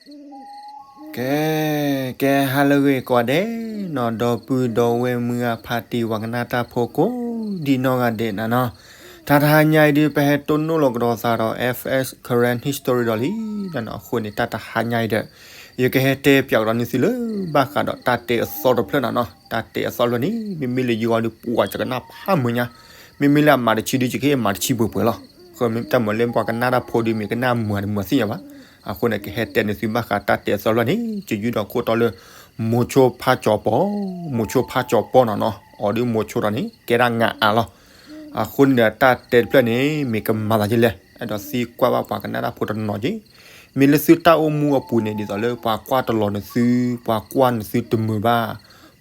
ကဲ, ကဲဟါလၢအဂ့ၤကိးဂၤဒဲးနီၤ, ဒီပုၢ်ဒီဝဲၢ်မုၢ်ဂၤဖါတံၢ် ပှၤကနၣ်တၢ်ဖိကိးဒံနီၢ်ဂၤဒဲးနီၤနီၤ, တၢ်တဟါညါအံၤဒုး ပဟဲတိၢ်နီၣ်လီၤကဒီးသးဒီး F S Karen History ဒီးလံနီၤနီၤ. အဃိန့ၣ် တၢ်တဟါညါအံၤဒီး ယကဟဲတဲပၠးကဒီးန့ၢ်သုလၢ ဘၣ်ဃးဒီးတၢ်တဲအသီတဖျၢၣ်နီၤနီၤ, တၢ်တဲအသီတဖျၢၣ်န့ၣ် မ့မ့ၢ်လၢယဂီၢ်ဒုး ပှၤကကနၣ်ဖးမုာ်ညါ, မ့မ့ၢ်လၢအမၤတဆံဒုး ယကဟ့ၣ်မၤတဆံပှဲၤပှဲၤလီၤ. ဃိတၢ်မၤလၢပှၤကနၣ်တၢ်ဖိဒုး မ့ၢ်ကနၣ်မုာ်တမုာ်သ့ၣ်ညါဘၣ်. အဃိန့ၣ် ကဟဲတဲန့ၢ်သုဘၣ်ဃးတၢ်တဲအသီတဖျၢၣ်န့ၣ် ယယုၢ်ဒီးခိၣ်တီလၢ မိၤဆိဖါကၠီၤပီၢ်, မိၤဆိဖါကၠီၤပီၢ်နီၤနီၤ, အီၤဒုးမိၤဆိဒီးန့ၣ် ကဲဒၣ်ငါအါလီၤ. အဃိန့ၣ်ဒီးတၢ်တဲတဖျၢၣ်န့ၣ် မ့ၢ်ကမၤသးဒ်လဲၣ်, အဲၣ်ဒိးသံကွၢ်ဘၣ်ပှၤကနၣ်တၢ်ဖိတနီၤက့ၤ. မ့ၢ်လၢသုတၢ်အိၣ်မူအပူၤန့ၣ် ဒ်သိးလၢပှၤကွၢ်တလီၤနသု, ပှၤကွၢ်နသုတမုာ်ဘၣ်,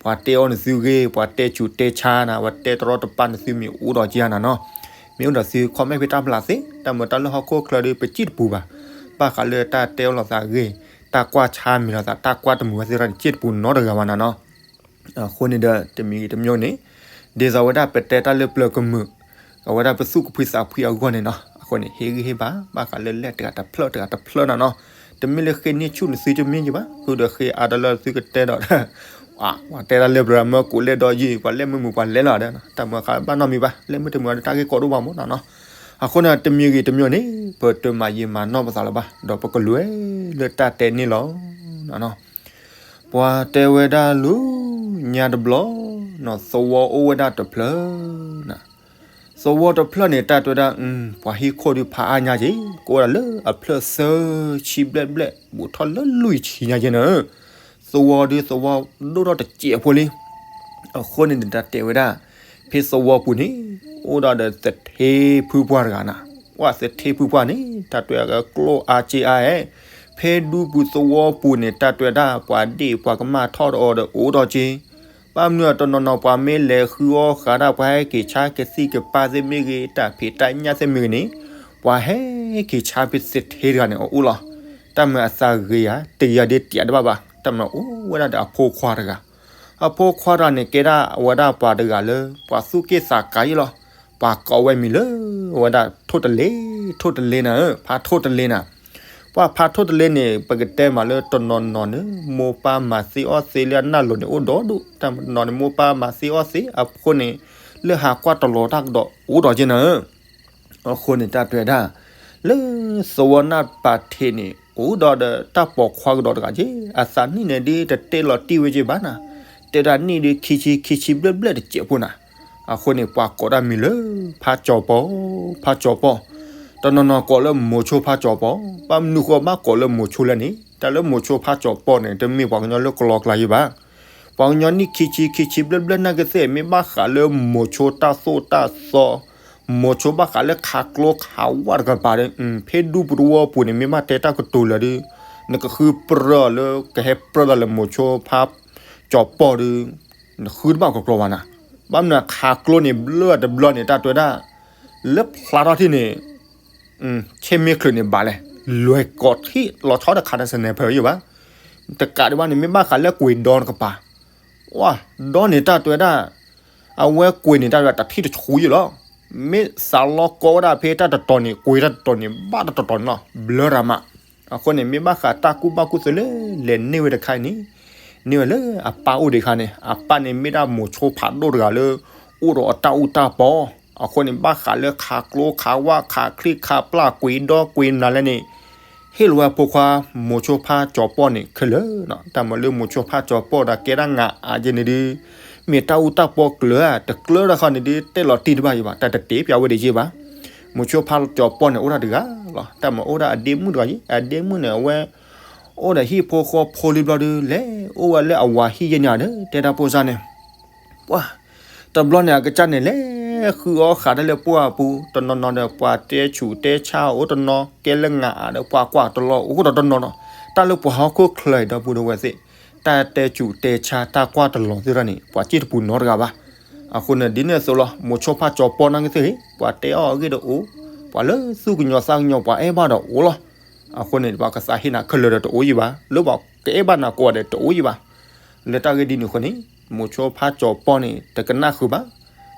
ပှၤတဲအီၣ်နသုဂ့ၢ်, ပှၤတဲဆူးတဲဆါနၤ, ပှၤတဲတရီတပါနသု မ့ၢ်အိၣ်ဒီးက့ၤဧါနီၤနီၤ, မ့ၢ်အိၣ်ဒီးသု comment ဖဲတၢ်ဖျါသ့, တၢ်မၤတၢ်လၢဟီၣ်ခိၣ်ချၢဒုး ပစံၣ်တပူၤဘၣ်. ဘၣ်ဃးလၢတၢ်တဲအီၣ်လိာ်သးဂ့ၢ်, တၢ်ကွၢ်ဆါမံၤလိာ်သး, တၢ်ကွၢ်တမုာ်ဝဲသ့ၣ်တဖၣ်န့ၣ် စံၣ်တပူၤနီတဂၤဘၣ်နီၤနီၤ. အဃိန့ၣ်ဒီး တမံၤဂ့ၤတမံၤန့ၣ် ဒ်သိးဝဲဒၣ်ပတဲတၢ်လၢပျၢၤကမုာ်, အဝဲဒၣ်ပသူၣ်ကဖှံသးဖှံအဂီၢ်န့ၣ်နီၤ. အဃိန့ၣ် ဟ့ၣ်ဂံၢ်ဟ့ၣ်ဘါ ဘၣ်ဃးလၢလဲၣ်တဂၤတဖျၢၣ်တဂၤတဖျၢၣ်နီၤနီၤ. တမ့ၢ်လၢဃ့န့ၢ်ဆူၣ်နသုတမ့ၢ်ယဘၣ်, ဃုာ်ဒီးဃ့အါတလၢသုကတဲဒီး ပှၤတဲတၢ်လၢပျၢၤမၢကိးလဲၣ်ဒီးယံၤ, ပှၤလဲၣ်မ့ၢ်မုာ်ပှၤလဲၣ်လီၤဒီး တၢ်မၤဃးဘၣ်နီတမံၤဘၣ်, လဲၣ်မ့ၢ်တမုာ်ဒီးတၢ်ဂ့ၢ်ကီဒိၣ်ဘၣ်မးနီၤနီၤ. အဃိန့ၣ် တမံၤဂ့ၤတမံၤန့ၣ် ပတမၤယံာ်မၤနီၢ်ပသးလၢၤဘၣ်, ဒီးပကလဲၤလၢတၢ်တဲန့ၣ်လီၤ. ပှၤတဲဝဲဒၣ်လၢညါတဘျီ, သဝီအိၣ်ဝဲဒၣ်တဖျၢၣ်နၤ. သဝီတဖျၢၣ်န့ၣ် တၢ်တဲဝဲဒၣ် ပှၤဟံၣ်ခိၣ်ဒုးဖးအါညါက့ၤ, ကအိၣ်ဝဲဒၣ်လၢအဖျၢၣ်သၢဆံဘျဲၣ်ဘျဲၣ် ဘူးထီၣ်လၢလွံၢ်ဆံညါက့ၤန့ၣ်, သဝီဒုးသဝီဒိၣ်ထီၣ်တစဲးဖိလံ. အဃိန့ၣ်ဒီးတၢ်တဲဝဲဒၣ်, ဖဲသဝီပူၤန့ၣ် အိၣ်ဒီးဒီးသထ့ဖုပှၢ်တဂၤနၤ. ပှၤသထ့ဖုပှၢ်န့ၣ် တၢ်တဲဝဲကျိၣ်အါစ့အါအဲ, ဖဲဒူပူၤသဝီပူၤန့ၣ် တၢ်တဲဝဲဒၣ် ပှၤဒ့ၣ်ပှၤကမၢ်ထီၣ်ဒီးအီၤဒီးအိၣ်ဒီးက့ၤ. ဘၣ်မနုၤအတနီၤနီၤ ပှၤမ့ၢ်လဲၤဃုအီၣ်ဃးဒၣ် ပှၤဟဲက့ၤဆါကသံၣ်ကပၤသ့ၣ်မ့ၢ်ဂ့ၤ, တၢ်ဖံးတၢ်ညၣ်သ့ၣ်မ့ၢ်ဂ့ၤန့ၣ်, ပှၤဟဲက့ၤဆါဖဲသထ့တဂၤန့ၣ်အအိၣ်လီၤ. တၢ်မၤအသးဂ့ၤဧါ, တဂ့ၤဧါဒ်တဲတဘၣ်ဘၣ်, တၢ်မၤအိၣ်ဝဲဒၣ်ဒီးအဖိခွါတဂၤ. အဖိခွါတဂၤန့ၣ် ကဲဒၣ်အဝဲဒၣ်ပှၤတဂၤလၢ ပှၤသူၣ်က့ၣ်သးကါယ့ၣ်လီၤ. ပှၤကိးဝဲမံၤလၢ အဝဲဒၣ်ထိၣ်တလ့, ထိၣ်တလ့နၤဧၢ, ဖါထိၣ်တလ့နၤ. ပှၤဖါထိၣ်တလ့န့ၣ် ပကတဲမးလၢတနီၤနီၤန့ၣ် မိၢ်ပၢ်မၤသ့အီၣ်သ့လၢအနၢ်လိၤန့ၣ်အိၣ်ဒီဒူၣ်, တၢ်မၤတနီၤန့ၣ် မိၢ်ပၢ်မၤသ့အီၣ်သ့အဃိန့ၣ်, လၢဟးကွၢ်တလီၤတၢ်ကဒီးအိၣ်ဒီးက့ၤနၤဧၢ. အဃိန့ၣ်တၢ်တဲဝဲဒၣ်, လၢသဝီနၢ်ပၤထ့းန့ၣ် အိၣ်ဒီးဒီးတၢ်ပိာ်ခွါကဒီးတဂၤက့ၤ, အသးနံၣ်န့ၣ်ဒုးတတဲလီၤတံၢ်ဝဲက့ၤဘၣ်နၤ, တဲဒၣ်နံၣ်ဒုးခံဆံခံဆံဘျဲၣ်ဘျဲၣ်တစဲးဖိနၤ. အဃိန့ၣ် ပှၤကိးတၢ်မံၤလၢ ဖါကၠီၤပီၢ်, ဖါကၠီၤပီၢ်, တနီၤနီၤကိးလၢမိၤဆိဖါကၠီၤပီၢ်, ဘၣ်မနုၤဃိဘၣ်ကိးလၢမိၤဆိလဲၣ်န့ၣ်, တၢ်လၢမိၤဆိဖါကၠီၤပီၢ်န့ၣ် တမ့ၢ်ပှၤကညီလၢကလီကလါယ့ၣ်ဘၣ်. ပှၤကညီနံၣ်ခံဆံခံဆံဘျဲၣ်ဘျဲၣ်နာ်က့သ့ၣ် မ့ၢ်ဘၣ်ဃးလၢမိၤဆိတၢ်သိၣ်တၢ်သီ, မိၤဆိဘၣ်ဃးလၢခးကျိခးဝၣ်တကပၤဒီး, ဖဲဒူပူၤသဝီပူၤန့ၣ် မ့ၢ်ဘၣ်တဲတၢ်ကတိၤလၢာ်ဒီး, နကဃုပြၢလၢကဟဲပြၢလၢမိၤဆိဖါကၠီၤပီၢ်ဒီး, နဃုတဘၣ်ကကျီၤဘၣ်နၤ. ဘၣ်မနုၤခးကျိန့ၣ် ဘျၢတဘျီန့ၣ် တၢ်တဲဝဲဒၣ်, လၢဖျါထီၣ်ထံၣ်န့ၣ် ဆ့မ့ၢ်ချုးန့ၣ်ဘၣ်လဲၣ်, လွဲၢ်ကိးထံၣ်လီၤဆီဒီးခးတစဲးန့ၣ်ဖဲယ့ၣ်ဘၣ်. တကးဒံးဘၣ်န့ၣ် မ့ၢ်ဘၣ်ဃးလၢကွံာ်ဒီတကပၤ, ဝါ, ဒီန့ၣ်တၢ်တဲဝဲဒၣ်, အဝဲကွံာ်န့ၣ်တၢ်တဲဝဲဒၣ်တထံၣ်တဆူယ့ၣ်လီၤ. မ့ၢ်စးလီကီဝဲဒၣ်ဖဲတၢ်တတီၤန့ၣ် ကွံာ်တၢ်တတီၤန့ၣ် ဘၣ်တတီၤတတီၤန့ၣ်လီၤ, ဘျၢတၢ်မး. အဃိန့ၣ် မ့ၢ်ဘၣ်ဃးတၢ်ကူၣ်ဘၣ်ကူၣ်သ့လၢ လဲၤန့ၢ်ဝဲတခါအံၤန့ၣ်, န့ၢ်ဝဲလၢအပၢ်အိၣ်ဒံးခါန့ၣ်, အပၢ်န့ၣ်မ့ၢ်ဒၣ်မိၤဆိဖးဒိၣ်တဂၤလၢ အိၣ်ဒီးအတၢ်အူတၢ်ပီ, အဃိန့ၣ် ဘၣ်ဃးလၢခးကျိခးဝၣ်ခးချံခးပျၢ်ကွံာ်ဒီကွံာ်နၤလဲၣ်န့ၣ်, ဟ့ၣ်လီၤဝဲအဖိခွါ မိၤဆိဖါကၠီၤပီၢ်န့ၣ်ခဲလၢာ်, တၢ်မၤလၢမိၤဆိဖါကၠီၤပီၢ်ဒီးကဲဒၣ်ငါအါယ့ၣ်န့ၣ်ဒုး, မ့ၢ်တၢ်အူတၢ်ပီကျၢၤဧါ, တကျၢၤတၢ်ခီန့ၣ်ဒုး တဲလီၤတံၢ်တဘၣ်ယ့ၣ်ဘၣ်, တၢ်တတဲပၠးဝဲဒၣ်ယ့ၣ်ဘၣ်. မိၤဆိဖါကၠီၤပီၢ်န့ၣ် အိၣ်ဒၣ်တဂၤလီၤ, တၢ်မၤအိၣ်ဒၣ်အဒ့မုၣ်တဂၤယ့ၣ်, အဒ့မုၣ်န့ၣ် အဝဲ အိၣ်ဒီးဟံၣ်ဖိဃီဖိလံဘျီဒုး လဲၤအိၣ်ဝဲလၢအဝၤဟံၣ်ယဲၢ်န့ၣ်ဒီး တဲတၢ်ပိၢ်စၢ်န့ၣ်, ပှၤ တဘျီန့ၣ် အကစၢ်န့ၣ် လဲၤဃုအီၣ်ဃးတၢ်လၢပှၢ်ပူၤ, တနီၤနီၤဒီး ပှၤတဲဆူးတဲဆါအိၣ်တနီၤ, ကဲလၢငါအါဒီး ပှၤကွၢ်တလီၤအိၣ်ဒီးတနီၤနီၤ, တၢ်လၢပှၤဟီၣ်ခိၣ်ချၢအံၤဒီပုၢ်ဒီဝဲၢ်သ့ၣ်, တၢ်တဲဆူးတဲဆါတၢ်ကွၢ်တလီၤသ့ၣ်တဖၣ်န့ၣ် ပှၤစံၣ်တပူၤနီတဂၤဘၣ်. အဃိန့ၣ် ဒ်န့ၣ်အသိးလီၤ, မိၤဆိဖါကၠီၤပီၢ်နာ်က့သ့ၣ်ဂ့ၤ, ပှၤတဲအီၣ်အဂ့ၢ်ဒီးအိၣ်, ပှၤလၢသူၣ်ကညီၤသးကညီၤ ပှၤအဲၣ်ဘၣ်ဒီးအိၣ်လီၤ. အဃိန့ၣ် ပှၤကသးဟ့နၤခဲလၢာ်ဒီးတအိၣ်ယံၤဘၣ်, လၢပှၤကအဲၣ်ဘၣ်နၤကိးဂၤဒဲးတအိၣ်ယံၤဘၣ်. လၢတၢ်ဂ့ၢ်ဒ်န့ၣ်အဃိန့ၣ်, မိၤဆိဖါကၠီၤပီၢ်န့ၣ် တကနၣ်ဃုာ်ဘၣ်,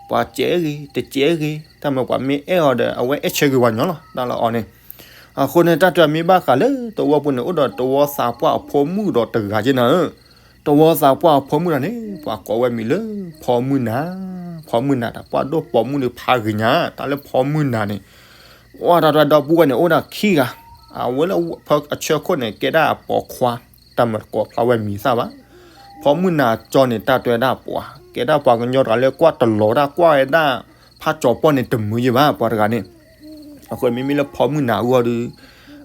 ပှၤစဲးဂ့ၤ တစဲးဂ့ၤ, တၢ်မၤပှၤမ့ၢ်အဲၣ်အီၤဒီး အဝဲအဲၣ်ဆၢဂ့ၤပှၤညီလီၤ. တၢ်လၢအီၤန့ၣ်, အဃိန့ၣ် တၢ်တဲမ့ၢ်ဘၣ်ဃးလၢသဝီပူၤန့ၣ် အိၣ်ဒီးသဝီသးပှၢ်အဖိမုၣ်ဒီးတဂၤက့နၤဧၢ. သဝီသးပှၢ်အဖိမုၣ်တဂၤန့ၣ် ပှၤကိးဝဲမံၤလၢ ဖီမုၢ်နၤ, ဖီမုၢ်နၤ တၢ်ပှၢ်ဒိၣ်ပိာ်မုၣ်ဒီးဖးဂ့ၤညါ တၢ်လၢဖီမုၢ်နၤန့ၣ် အတၢ်တဲဒီပုၢ်ဝဲၢ်န့ၣ် အိၣ်ဒၣ်ခံဂၤ, အဝဲလၢအဆၢခိၣ်န့ၣ် ကဲဒၣ်အပိာ်ခွါ, တၢ်မၤတကိးဖျါဝဲမံၤသၣ်ဘၣ်. ဖီမုၢ်နၤကၠီန့ၣ် တၢ်တဲဒၣ်ပှၤ ကဲဒၣ်ပှၤကညီတဂၤလၢကွၢ်တလီၤဒၣ် ကွၢ်ဝဲဒၣ် ဖးကၠီၤပီၢ်န့ၣ်တမုာ်ယဲဘၣ် ပှၤတဂၤန့ၣ် အဃိမ့မ့ၢ်လၢဖီမုၢ်နၤအဂီၢ်ဒီး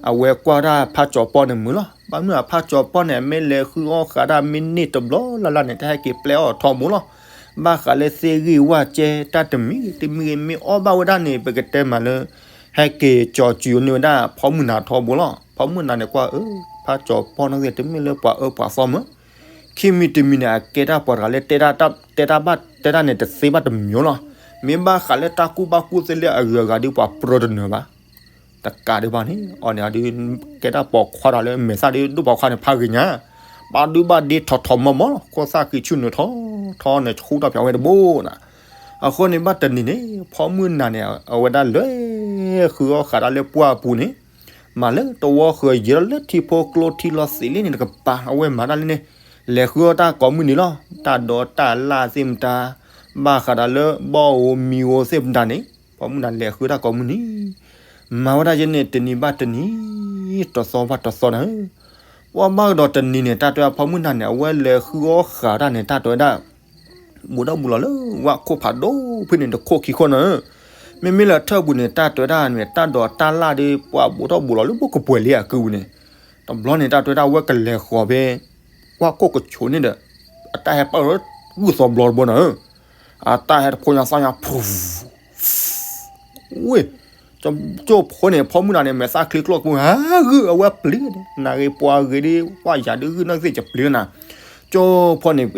အဝဲကွၢ်ဒၣ်ဖးကၠီၤပီၢ်န့ၣ်မုာ်လီၤ. ဘၣ်မနုၤအဖးကၠီၤပီၢ်န့ၣ် အမ့ၢ်လဲၤဃုအီၣ်ဃးဒၣ်မ့ၢ်န့ၢ်တဘျီလၢ်လၢ်န့ၣ် တၢ်ဟဲက့ၤပျဲအီၣ်ထီဘိလီၤ. ဘၣ်ဃးလၢသ့ၣ်ဂံၢ်ဝၣ်ကဲတၢ်တမံၤဂ့ၤတမံၤဂ့ၤ မ့ၢ်အီၣ်ဘၣ်ဝဲဒၣ်န့ၣ် ပကတဲမးလၢ ဟဲက့ၤကၠီၤစုၤန့ၢ်ဝဲဒၣ်ဖီမုၢ်နၤထီဘိလီၤ. ဖီမုၢ်နၤန့ၣ်ကွၢ်အၢ ဖးကၠီၤပီၢ်န့ၣ်ဂ့ၤ တမ့ၢ်လၢပှၤအၢပှၤသီမး ခံမံၤတမံၤန့ၣ် အကဲတၢ်ပှၤတဂၤလၢ တဲတၢ်ဘၣ်တဲတၢ်န့ၣ် တသ့ဘၣ်တမံၤလီၤ. မ့ၢ်ဘၣ်ဃးလၢတၢ်ကူၣ်ဘၣ်ကူၣ်သ့လၢအဂုၤအဂၤဒီး ပှၤပြၢတနၢၤဘၣ်. တကးဒံးဘၣ်န့ၣ် အီၤန့ၣ်ဒုး ကဲတၢ်ပိာ်ခွါတဂၤလၢ မဲာ်သၣ်ဒုးဒိၣ်ပိာ်ခွါန့ၣ် ဖးဂ့ၤညါ, ဘၣ်ဒုဘၣ်ဒ့ထီၣ်ထီၣ်မီၢ်မီၢ်လီၤ. ခိၣ်သၣ်ဃံးဆူၣ်နုာ်ထီၣ်ထီၣ်န့ၣ် ဆူၣ်ထီၣ်ဖျိးဝဲတဘိနၤ. အဃိန့ၣ်ဘၣ်တနံၤန့ၣ် ဖီမုၢ်နၤန့ၣ် အဝဲဒၣ်လဲၤဃုအီၣ်ဃးဒၣ်လၢပှၢ်အပူၤန့ၣ် မၤလၢသဝီဃၢၤယံၤလီၤလၢထံဖိကျိထံလီၤသံးလံန့ၣ်တကပၤ အဝဲမၤတၢ်လံန့ၣ် လဲၤဃုအီၣ်တၢ်ကိးမုၢ်နံၤလီၤ. တၢ်ဒိးတၢ်လၣ်သ့ၣ်မတၤ ဘၣ်ဃးဒီးလၢဘီၣ်ဧိၤမံၤဧိၤသ့ၣ်မတၤန့ၣ် ဖီမုၢ်နၤလဲၤဃုတၢ်ကိးမုၢ်နံၤ မၤဝဲဒၣ်ယဲန့ၣ် တနံၤဘၣ်တနံၤ တသီဘၣ်တသီနၤဧၢ. ပှၤဘၣ်ကဒီးတနံၤန့ၣ် တၢ်တဲဖီမုၢ်နၤန့ၣ် အဝဲလဲၤဃုအီၣ်ဃးတၢ်န့ၣ် တၢ်တဲဝဲဒၣ် ဘူးထီၣ်ဘူးလီၤလၢဝၣ်ခိၣ်ဖးဒိၣ်ဖဲန့ၣ် တခိၣ်ခံခိၣ်နၤဧၢ. မ့မ့ၢ်လၢထၢၣ်ပူၤန့ၣ် တၢ်တဲဝဲဒၣ်န့ၣ် တၢ်ဒိးတၢ်လၣ်ဒီး ပှၤဘူးထီၣ်ဘူးလီၤလၢဘူးကပှဲၤလံအကုပူၤန့ၣ် တဘျီန့ၣ် တၢ်တဲဝဲဒၣ်ဝဲကလဲၤဃီၤဖဲ ဝၣ်ခိၣ်ကဆိးန့ၣ်ဒီး အတၢ်ဟဲပာ်လီၤဂုၢ်သီဘျီတဘိနၤဧၢ. အတၢ်ဟဲတဖိညါသီညါ ဖူ ဝ့ၢ် ကၠိဖိန့ၣ် ဖီမုၢ်နၤန့ၣ် မဲာ်သၣ်ချံကျိၣ်ကျိ ဟးဂုၢ်အဝဲပျံၤန့ၣ် နဂ့ၤပှၤဂ့ၤဒီး ပှၤယၤဒုးဂုၢ်နီၢ်သ့ၣ်ကပျံၤနၤ. ကၠိဖိန့ၣ်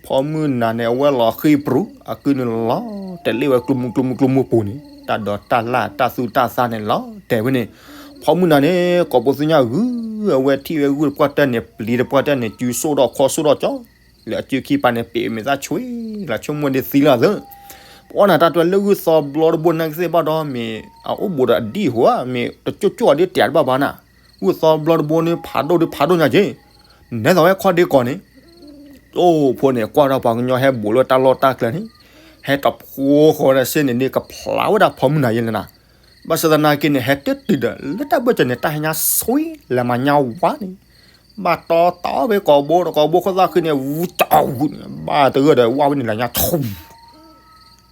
ဖီမုၢ်နၤန့ၣ် အဝဲလီၤဃံပြူၤ အကုန့ၣ်လီၤတဲာ်လ့ၣ်ဝဲကျိမူကျိမူကျိမူပူၤန့ၣ် တၢ်ဒိးတၢ်လၣ်တၢ်သူတၢ်သၣ်န့ၣ်လီၤတဲာ်ဝဲန့ၣ် ဖီမုၢ်နၤန့ၣ် ကိးပူၤသ့ၣ်ညါဂုၢ် အဝဲထံၣ်ဝဲဂုၢ်တပှၢ်တၢၢ်န့ၣ် ပျံၤတပှၢ်တၢၢ်န့ၣ် စုစိၣ်ထီၣ်ခီၣ်စိၣ်ထီၣ်ကၠီ လၢအစုခံပၤန့ၣ် ပ့ၤမဲာ်သၣ်ဆွံလီၤ ဆိကမိၣ်ဒ်သံလီၤသၢ ပှၤနၤတၢ်တဲလၢဂုၢ်သီဘျီတဘိနၤကသ့ၣ်ဘၣ်ဒီး မ့ၢ်အအိၣ်ဘူးဒီးအဒံၣ်ဟိဧါ မ့ၢ်တကၠိၣ်ကၠိၣ်အဒံးတဲတဘၣ်ဘၣ်နၤ ဂုၢ်သီဘျီတဘိန့ၣ် ဖးဒိၣ်ဒုးဖးဒိၣ်ညါက့ၤ နဲသိးဝဲခီၣ်ဒ့ကီးန့ၣ် ကၠိဖိန့ၣ် ကွၢ်ထီၣ်ပှၤကညီဟဲဘူးလၢတၢ်လီၢ်တၢ်ကျဲန့ၣ် ဟဲတဖိဃီဒီးစ့ၢ်န့ၣ် န့ၣ်ကဖျါဝဲဒၣ်ဖီမုၢ်နၤယဲလဲၣ်နၤ ဘၣ်ဆၣ်သနာ်က့န့ၣ် ဟဲတတုၤဒီး လၢတၢ်ဘၢၣ်စၢၤန့ၣ် တၢ်ဟဲညါဆွံ လဲၤမၤညါဝါန့ၣ် ဘၣ်တီတီဝဲကိာ်ဘိဒီးကိာ်ဘိခိၣ်သၣ်ဃံန့ၣ် ဝူတၢ်ဝူန့ၣ် ဘၣ်တဂၢၢ်ဒီး ဝၣ်ဝဲန့ၣ်လဲၤညါဆူ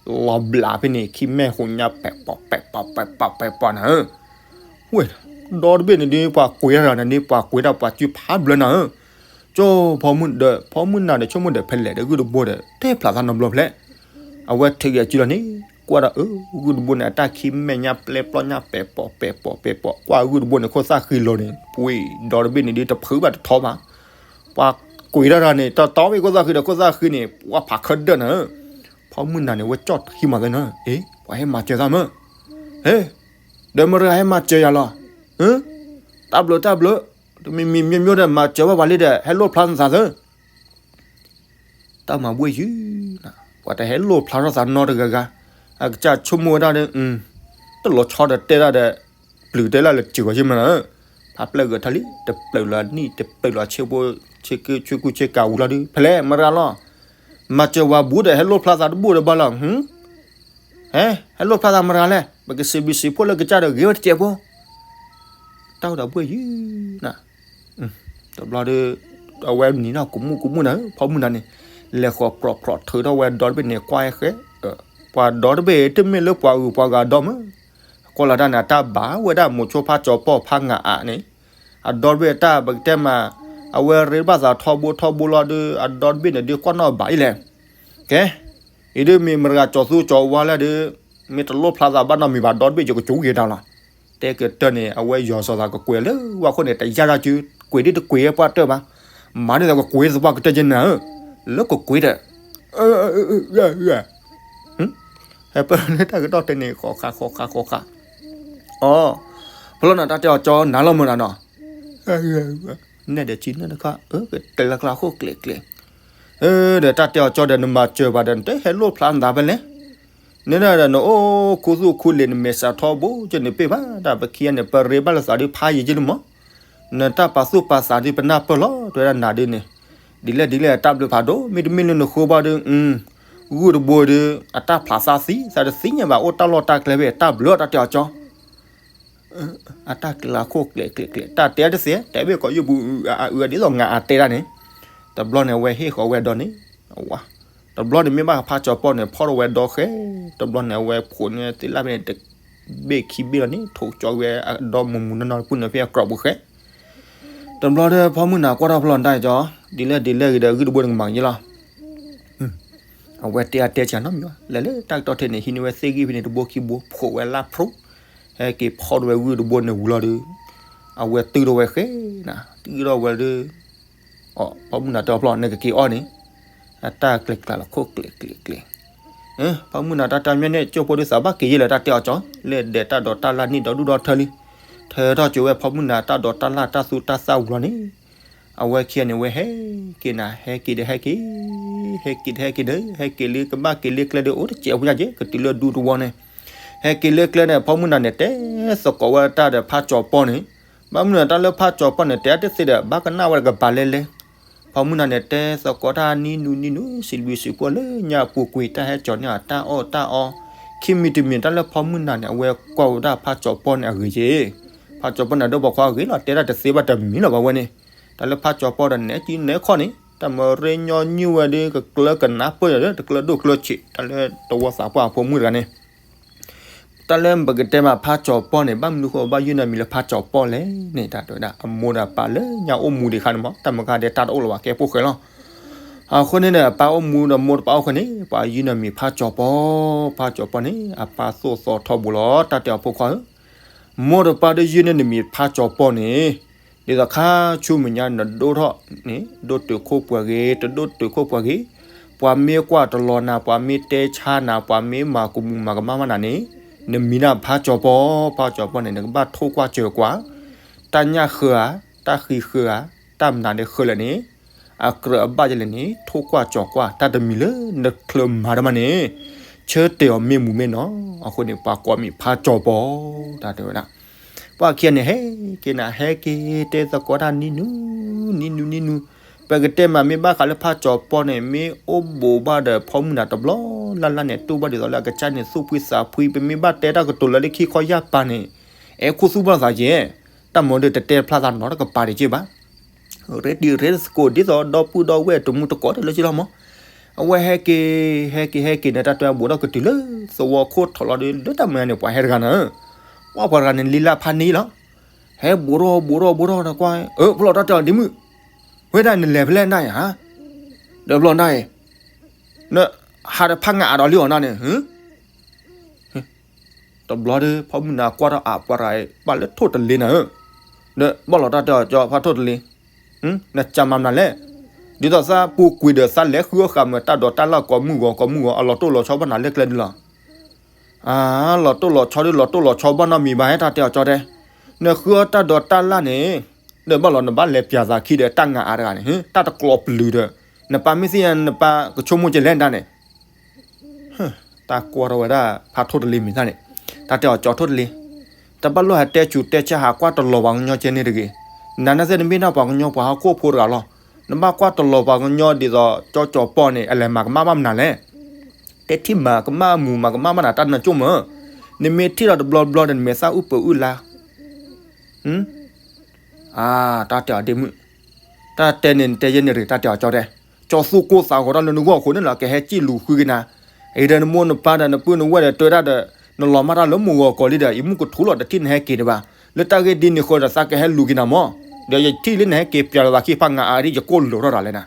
လီၤဘျးဖဲန့ၣ် ခံမဲာ်ဟူးညါ ပဲာ်ပီၣ်ပဲာ်ပီၣ်ပဲာ်ပီၣ်ပဲာ်ပီၣ်နၤဧၢ ဝဲၢ် ဒီတဘ့ၣ်န့ၣ်ဒ် ပှၤကွံာ်တၢ်န့ၣ်ဒ် ပှၤကွံာ်တၢ်ပှၤစုဖးဘျၢနၤဧၢ ကၠိဖီမုၢ်ဒီး ဖီမုၢ်နၤဒီး ဆိကမိၣ်ဒီး ဖဲလဲၣ်ဒီးဂုၢ်တဘိဒီး တဲဖျါသးနီတဘျီဖဲလဲၣ် အဝဲထုးက့ၤအစုလီၤန့ၣ် ကွၢ်ဒီးအၢ ဂုၢ်တဘိန့ၣ် အတၢ်ခံမဲာ်ညါပျဲပျီညါပဲာ်ပီၣ်ပဲာ်ပီၣ်ပဲာ်ပီၣ် ကွၢ်ဂုၢ်တဘိန့ၣ် ခိၣ်သၣ်ဃံလီၤန့ၣ် ပှ့ၤ ဒီတဘ့ၣ်န့ၣ်ဒ်တဖုးဘၣ်တထီဘၣ် ပှၤကွံာ်တၢ်တၢ်န့ၣ် တီတီဝဲခိၣ်သၣ်ဃံဒီးခိၣ်သၣ်ဃံန့ၣ် ပှၤဖးခၢဒၢၣ်နၤဧၢ ဖီမုၢ်နၤန့ၣ် ဝဲကၠီၣ်ထံမၤသးနၤ အ့ ပှၤဟဲမၤစၢၤသးမၢ ဟ့ ဒီးမတၤဟဲမၤစၢၤယၤလီၤ တၢ်ဘျုးတၢ်ဘျုး တမံၤမံၤမံၤမံၤဒီး မၤစၢၤဘၣ်ပှၤလံဒီး ဟဲလိၣ်ဖျါသးသၢ တၢ်မၤဘှ့ၣ်ယုၢ်နၤ ပှၤတဟဲလိၣ်ဖျါထီၣ်သးနီတဂၤဂၤ အကစၢ်ဆိကမိၣ်ဝဲဒၣ်ဒီး တလီၤဆီဒီးတဲဒၣ်ဒီး ပျုၤတဲလၢလၢစံာ်ဂီၤယ့ၢ်မနၤ ဖးပျဲၢ်ဂၢၢ်ထီၣ်လံ တပျုာ်လီၤနံၣ် တပျုာ်လီၤဆ့ဘိ ဆ့ကုဆ့ကူဆ့ကၤဝံၤလီၤဒုး ဖဲလဲၣ်မတၤလီၤ မၤစၢၤဝဲဘူးဒီး ဟဲလိၣ်ဖျါသးတဘူၣ်ဒီးဘၣ်လီၤ ဟဲ ဟဲလိၣ်ဖျါသးမတၤလဲၣ် ပကစံးဘျုးစံးဖှိၣ်လၢကစၢ်ဒီးဂ့ၤဝဲတစဲးဖိ တၢ်အိၣ်ဒီးဘှ့ၣ်ယုၢ်နၤ တဘျီဒီး အဝဲနံၤနီၢ်ကမူၣ်ကမူၣ်နၤ ဖီမုၢ်နၤန့ၣ် လဲၤဃီၤပြီၣ်ပြီၣ်ထုးထီၣ်ဝဲဒီတဘ့ၣ်န့ၣ် ကွၢ်ဟဲဃဲ ပှၤဒီတဘ့ၣ်တမ့ၢ်လၢပှၤဂုၤပှၤဂၤဒီမၢ ကွၢ်လီၤတၢ်န့ၣ် အတၢ်ဘၣ်ဝဲဒၣ်မိၤဆိဖးကၠီၤပီၢ်ဖးငၤအးန့ၣ် အဒီတဘ့ၣ်တၢ်ပကတဲမး အဝဲရ့ဘၣ်သးထီဘိထီဘိလီၤဒီး အဒီတဘ့ၣ်န့ၣ်ဒုးကွၢ်နီၣ်ဘၣ်အံၤလဲၣ် ကဲ အံၤဒုးမ့ၢ်မတၤဂၤကၠီၤသူကၠီၤဝါလဲၣ်ဒီး မ့ၢ်တလိၣ်ဖျါသးဘၣ်နီတမံၤဘၣ် ဒီတဘ့ၣ်ယကကၠိဂ့ၤတၢ်လီၤ တဲကတၢၢ်န့ၣ် အဝဲယီၤစီၤသးကကွဲးလၢဝဲခိၣ်န့ၣ် တယၢ်တၢ်စု ကွဲးဒ်တကွဲးပှၢ်တၢၢ်ဘၣ် မၤန့ၢ်သးကကွဲးသပှၢ်ကတၢၢ်က့နၤဧၢ လၢကကွဲးဒီး ဟဲပၢၢ်လၢတၢ်ကတီၢ်တဲန့ၣ် ဃီၤဃာ်ဃီၤဃာ်ဃီၤဃာ် အီ ဖလီၢ်နၤတၢ်တဲအီၤကၠီနၤလီၤမၢ်နၤနီၤ နဲၣ်ဒီးဆံနၢၣ်တခီ ကျဲၤလၢကျါဃိၣ်ကျဲၤကျဲၤ ဒီးတၢ်တဲအီၤကၠီဒီးနမၤစၢၤပှၤဒီး နတဟဲလိၣ်ဖျါနသးဖဲလဲၣ် နဒၣ်ဒီးနအိၣ်ခူသူၣ်ခူလံာ် နမဲာ်စးထီဘိကၠၢန့ၣ်ပ့ၢ်ဘၣ် တၢ်ပခံဂၤန့ၣ် ပရ့ဘၣ်လၢသးဒုးဖးယံာ်ကၠၢလံမး, နတၢ်ပာ်သူၣ်ပာ်သးဒုးပနၢ်ပၢၢ်လီၤ တဲဝဲဒၣ်နၤဒုးန့ၣ်, ဒ်လဲၣ်ဒ်လဲၣ်အတၢ်ဘျုးဖးဒိၣ် မ့တမ့ၢ်လၢနဃိဘၣ်ဒီး ဂုၢ်တဘိဒီး အတၢ်ဖျးသးသံ သးတသ့ၣ်ညါဘၣ် အိၣ်တၢ်လီၢ်တၢ်ကျဲဖဲအတၢ်ဘျုးတၢ်တဲအီၤကၠီ အတၢ်ကျဲၤလၢခိၣ်ကျဲၤကျဲၤကျဲၤ တၢ်တဲတသ့ တဲဘၣ်ကီးယုၢ်ပူၤအအုးဒ်သိးငါအတဲဒၣ်န့ၣ်, တဘျီန့ၣ်အဝဲဟ့ၣ်ဃီၤဝဲဒီးန့ၣ်, တဘျီန့ၣ်မ့ၢ်ဘၣ်ဖးကၠီၤပီၢ်န့ၣ် ဖီၣ်ထီၣ်ဝဲဒီဃဲ, တဘျီန့ၣ်အဝဲဖိန့ၣ်သ့ၣ်လၢ်ဖဲန့ၣ် တဘ့ၣ်ခံဘ့ၣ်လီၤန့ၣ် ထိးကၠီဝဲအဒီမုၢ်မုၢ်နီၢ်နီၢ်ပူၤန့ၣ်ဖဲအကြၢးပူၤဃဲ တဘျီဒီးဖီမုၢ်နၤကွၢ်ထီၣ်ဖျီၣ်နတၢ်ကၠီ, ဒ်လဲၣ်ဒ်လဲၣ်ဂ့ၤဒီးဂုၢ်တဘိန့ၣ်ကမၤကယဲလီၤ. အဝဲတဲအတဲဆၢနီတမံၤဘၣ်, လဲၤလၢတၢ်ကတီၢ်ထဲန့ၣ် ဟံးန့ၢ်ဝဲသ့ၣ်ဂံၢ်ဖဲန့ၣ်တဘိခံဘိ ဖိးဝဲလၢဖျိ, ဟဲက့ၤဖီၣ်ထီၣ်ဝဲဂုၢ်တဘိန့ၣ်ဝံၤလီၤဒီး, အဝဲတုၤထီၣ်ဝဲဃဲနၤ, တုၤထီၣ်ဝဲဒီး ဖီမုၢ်နၤတဲအီၤဖျီၣ် နကက့ၤအီၣ်န့ၣ်, အတၢ်ကျဲၤကျဲၤလီၤခိၣ်ကျဲၤကျဲၤကျဲၤ ဖီမုၢ်နၤတၢ်တၢ်မၠဲၣ်န့ၣ် ကၠိဖိဒုးသးဘၣ်က့ၤယဲလၢတၢ်တဲအီၤကၠီ, လဲၤဒဲးတၢ်ဒိးတၢ်လၢ်နံၣ်ဒီဒူၣ်ဒီထၢလံ, ထၢထီၣ်ကၠိဝဲဖီမုၢ်နၤတၢ်ဒိးတၢ်လၢ်တၢ်သူတၢ်သၣ်ဝံၤလီၤန့ၣ်, အဝဲခံဂၤန့ၣ် ဝဲဟဲက့ၤနၤ ဟဲက့ၤဒီးဟဲက့ၤ, ဟဲက့ၤဒီးဟဲက့ၤဒီး ဟဲက့ၤလၢကဘၣ်က့ၤလၢကျဲဒီး အိၣ်တစဲးဖိညါက့ၤ ကတုၤလၢဒူသဝီန့ၣ်, ဟဲက့ၤလၢကျဲန့ၣ် ဖီမုၢ်နၤန့ၣ် တဲသကိးဝဲတၢ်ဒီးဖးကၠီၤပီၢ်န့ၣ်, ဘၣ်မနုၤတၢ်လၢဖးကၠီၤပီၢ်န့ၣ် တဲတသ့ဒီး ဘၣ်ကနၣ်ဝဲတကပၤလဲၣ်လဲၣ် ဖီမုၢ်နၤန့ၣ် တဲသကိးတၢ်နံၤနူနံၤနူ စံးဘျုးစံးဖှိၣ်လၢညါအပူၤကွံာ် တၢ်ဟဲကၠီၤန့ၢ်အတၢ်အီၣ်တၢ်အီ, ခံမံၤတမံၤ တၢ်လၢဖီမုၢ်နၤန့ၣ် အဝဲကွၢ်ဝဲဒၣ်ဖးကၠီၤပီၢ်န့ၣ်အဂ့ၤက့, ဖးကၠီၤပီၢ်န့ၣ် ဒိၣ်ပိာ်ခွါအဂ့ၤလီၤ တဲတၢ်တသ့ဘၣ်တမံၤလီၤဘၣ်ဝဲန့ၣ်, တၢ်လၢဖးကၠီၤပီၢ်ဒီးနဲကံနဲခီၣ်န့ၣ် တၢ်မၤရ့ညီနုၢ်ဝဲဒီး ကကျၢကနၢ်ပၢၢ်ဒီး တကျၢဒိၣ်ကျၢဆံး တၢ်လၢတဝီသးပှၢ်အဖိမုၣ်တဂၤန့ၣ် တၢ်လၢပကတဲမးဖးကၠီၤပီၢ်န့ၣ် ဘၣ်မနုၤဃိဘၣ်ယုၢ်နၤမံၤလၢဖးကၠီၤပီၢ်လဲၣ်န့ၣ် တၢ်တဲဝဲဒၣ် အမိၢ်ဒီးအပၢ်လၢညါအိၣ်မူဒံးခါန့ၣ်မး တၢ်မုၢ်ခါဒဲးတၢ်တအိၣ်လၢၤဘၣ်ကဲဖိၣ်ဃဲလီၤ. အဃိန့ၣ်ဒီး အပၢ်အိၣ်မူဒီးမိၢ်တပၢ်အိၣ်ဃိန့ၣ် ပှၤယုၢ်နၤမံၤဖးကၠီၤပီၢ်, ဖးကၠီၤပီၢ်န့ၣ် အပၢ်သိၣ်သီထီဘိလီၤ တၢ်တဲအီၤဖိခွါဧၢ, မိၢ်တပၢ်ဒီးယုၢ်န့ၢ်နမံၤဖးကၠီၤပီၢ်န့ၣ်, ဒ်သိးခါဆူမဲာ်ညါနဒိၣ်ထီၣ်န့ၣ် ဒိၣ်တုာ်ခိၣ်ပှဲၤဂ့ၤ တဒိၣ်တုာ်ခိၣ်ပှဲၤဂ့ၤ, ပှၤမ့ၢ်ကွၢ်တလီၤနၤ ပှၤမ့ၢ်တဲဆါနၤ ပှၤမ့ၢ်မၤကမူၤမၤကမၣ်ဘၣ်နၤန့ၣ်, နမံၤဒၣ်ဖးကၠီၤပီၢ်, ဖးကၠီၤပီၢ်န့ၣ် နကဘၣ်ထိၣ်ကွၢ်စၢၤကွၢ်, တၢ်ညၣ်ဃၢၤဧါ, တၢ်ဃံဃၢၤဧါ, တၢ်မနုၤဒဲးဃၢၤလဲၣ်န့ၣ်, အကြၢးအဘၣ်ယဲလဲၣ်န့ၣ် ထိၣ်ကွၢ်စၢၤကွၢ် တၢ်တမံၤလၢနချုးမၤတမးန့ၣ်, ဆၢတဲာ်အီၤမ့ၢ်မူမ့ၢ်နီၤ, အဃိန့ၣ် ပှၤကိးမံၤဖးကၠီၤပီၢ် တၢ်တဲဝဲဒၣ် ပှၤခံဂၤန့ၣ် ဟဲက့ၤနၤ ဟဲက့ၤတဲသကိးတၢ်နံၤနူၤ, နံၤနူၤ နံၤနူၤ, ပကတဲမးမ့ၢ်ဘၣ်ဃးလၢဖးကၠီၤပီၢ်န့ၣ် မ့ၢ်အိၣ်ဘူးဘၣ်ဒီးဖီမုၢ်နၤတဘျီလၢ်လၢ်န့ၣ် တူၢ်ဘၣ်ဒ်သိးလၢအကစၢ်န့ၣ် သူၣ်ဖှံသးဖှံ ပမ့ၢ်ဘၣ်တဲတၢ်ကတိၤလၢလၢခံခီယၢ်ပၤန့ၣ်, အဲၣ်ခူသူၣ်ဘၣ်သးက့ၤ, တၢ်မၤဒီးတတဲဖျါသးနီတကပၤဒံးက့ၤဘၣ် ရ့တံၤရ့သကိးဒ်သိးဒီပုၢ်ဒီဝဲၢ်တမူတကိးတလၢက့ၤလီၤမး, အဝဲဟဲက့ၤ ဟဲက့ၤ ဟဲက့ၤန့ၣ် တၢ်တဲဘူးထီၣ်ကတုၤလၢ သဝီခိၣ်ထီၣ်လီၤဒီး လၢတၢ်မၤန့ၣ် ပှၤဟဲတဂၤနၤ, ပှၤပှၤတဂၤန့ၣ် လံလၢဖးန့ၢ်လီၤ, ဟဲဘူးထီၣ်ဘူးထီၣ်ဘူးထီၣ်နကွၢ်, အၢ ဖျီၣ်တၢ်တဲအီၤဒ်မုၣ်, ဝဲဒၣ်နလဲၤဖဲလဲၣ်နၤယၤ, ဒီးဖျီၣ်နၤအံၤ, နဟးဒီးဖးငါအးဒီးလံအီၤနၤန့ၣ် တဘျီဒီး ဖီမုၢ်နၤကွၢ်ထီၣ်အပှၤတဂၤအံၤ ဘၣ်လၢထိၣ်တလ့နၤဧၢ, ဒီးဘၣ်လီၤတၢ်တဲအီၤကၠီဖးထိၣ်တလ့, နကမၤမနုၤလဲၣ်, ဒ်သိးသးပူၤကွံာ်ဒီးသးလဲၤဃုအီၣ်ဃာ်မၢတၢ်ဒိးတၢ်လၢ်ကိးမုၢ်ဂီၤကိးမုၢ်ဂီၤ အလီၤတိၢ်လီၤဆီဘၣ်နၤလၢကျဲဒ်လီၤ, အလီၤတိၢ်လီၤဆီဒီးလီၤတိၢ်လီၤဆီဘၣ်နီတမံၤဘၣ် ဟဲတၢ်တဲအီၤကၠီတဲ, နဃုအီၣ်တၢ်ဒိးတၢ်လၢ်န့ၣ်, ဒီးဘၣ်လီၤနဘၣ်လဲၤပျးသးခံဒီးတၢ်ငါအးတဂၤန့ၣ် တၢ်တကျိးပျုၤဒီး, နပၢ်မ့ၢ်သ့ၣ်ညါနပၢ်ကဆိကမိၣ်ကဲလဲၣ်နတၢ်န့ၣ် တၢ်ကွၢ်ထီၣ်ဝဲဒၣ်ဖးထိၣ်တလ့မံၤတၢ်န့ၣ်, တၢ်တဲအီၤကၠီထိၣ်တလ့, တဘၣ်လိၣ်ဟးတဲဆူးတဲဆါဟးကွၢ်တလီၤပှၤကညီကဲန့ၣ်တဂ့ၤ, နၤနသ့ၣ်နမ့ၢ်ဒၣ်ပှၤကညီပှၤဟီၣ်ခိၣ်ဖိတဂၤလီၤ, နဘၣ်ကွၢ်တလီၤပှၤကညီဒ်သိးကၠီကၠီပီၢ်န့ၣ် အလဲၤမၤကမၣ်ဘၣ်မနုၤလဲၣ်, တဲထံၣ်မၤကမၣ်မူၤမၤကမၣ်ဘၣ်နၤတၢ်နၢကၠိၣ်မၢ, နမ့ၢ်ထံၣ်လီၤတဘျီဘျီဒီးနမဲာ်သၣ်အုၣ်ပၢၤအုၣ်လါ အါ, တၢ်တဲအီၤဒ့မုၣ်, တၢ်တဲန့ၣ်နတဲယဲန့ၣ်ရ့ၣ် တၢ်တဲအီၤကၠီတဲ, ကၠီသူၣ်ကိၢ်သးဂီၤတၢ်လၢနဂီၢ်အဃိန့ၣ်လီၤ ကဟဲစံၣ်လူၤဃုက့ၤနၤ, အံၤဒီးနမိၢ်နပၢ်ဒီးနပုၢ်နဝဲၢ်ဒီးတဲဒၣ်ဒီး, နလီၤမၢ်တၢ်လၢမုၢ်ဂီၤကီးလံဒီး ယမုၢ်ကထူလီၤတထံၣ်နဟဲက့ၤဒံးဘၣ်, လၢတၢ်ဂ့ၢ်ဒ်န့ၣ်ဃီဒီးသးကဟဲလူၤက့ၤနၤမၢ, ဒီးယထံၣ်လၢနဟဲက့ၤပျးလီၤသးခံဖးငါအးဒ်ယကိၢ်လိာ်ထီၣ်တၢ်လဲၣ်နၤ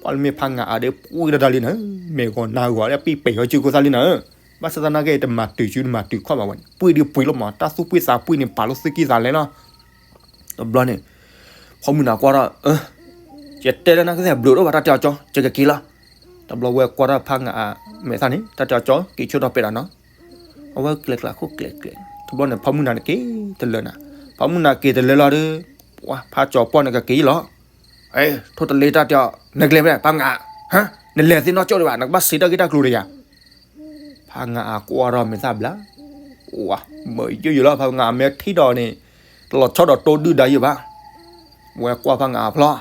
ပှၤလၢမ့ၢ်ဖးငါအးဒီး ပှံၢ်တၢ်တၢ်လံနၤ, မဲာ်ဂီၤနါဂီၤလၢပံၣ်ပဲာ်ဟီစုကိၢ်သၣ်လံနၤ, ဘၣ်ဆၣ်သနာ်က့ တမၤတုၤစုတမၤတုၤခီၣ်ဘၣ်ဝဲန့ၣ် ပှံၢ်ဒုးပှံၢ်လီၤမး တၢ်သူၣ်ပှံၢ်သးပှံၢ်န့ၣ် ပာ်လီၤသုကံၢ်သးလဲလီၤ. တဘျီန့ၣ် ဖီမုၢ်နၤကွၢ်ထီၣ်, ယတဲလၢနကသ့ၣ်ဘျုးဒိၣ်ဘၣ် တၢ်တဲအီၤကၠီ ယကက့ၤလီၤ. တဘျီဝဲကွၢ်ထီၣ်ဖးငါအမဲာ်သၣ်န့ၣ် တၢ်တဲအီၤကၠီ က့ၤဆိထီၣ်ပဲာ်ဒီးနီၤ အဝဲကျဲၤကျးခိၣ်ကျဲၤကျဲၤ တဘျီန့ၣ် ဖီမုၢ်နၤန့ၣ်က့ၤတလၢနၤ, ဖီမုၢ်နၤက့ၤတလၢလီၤဒီး ဖးကၠီၤပီၢ်န့ၣ်ကက့ၤလီၤ. ထိၣ်တလ့တၢ်တဲအီၤ နကျဲၤမ့ၢ်ဖးငါ, နလဲၤသ့ၣ်နီၣ်ကၠိၣ်ဒံးဘၣ် နကဘၣ်စံးတၢ်ဂ့ၢ်တၢ်ကျိၤဒီးယၤ. ဖ ဖးငါအကွၢ်ထီၣ်မ့ၢ်သၣ်ဘျါ, ဝၤ, မ့ၢ်ယိယိလီၤ ဖးငါအမဲာ်ထံၣ်ဒီးန့ၣ်, တလီၤဆီဒီးတိဒုၣ်ဒါယံၤဘၣ်, ဝဲကွၢ်ဖးငါအဖျီၣ်,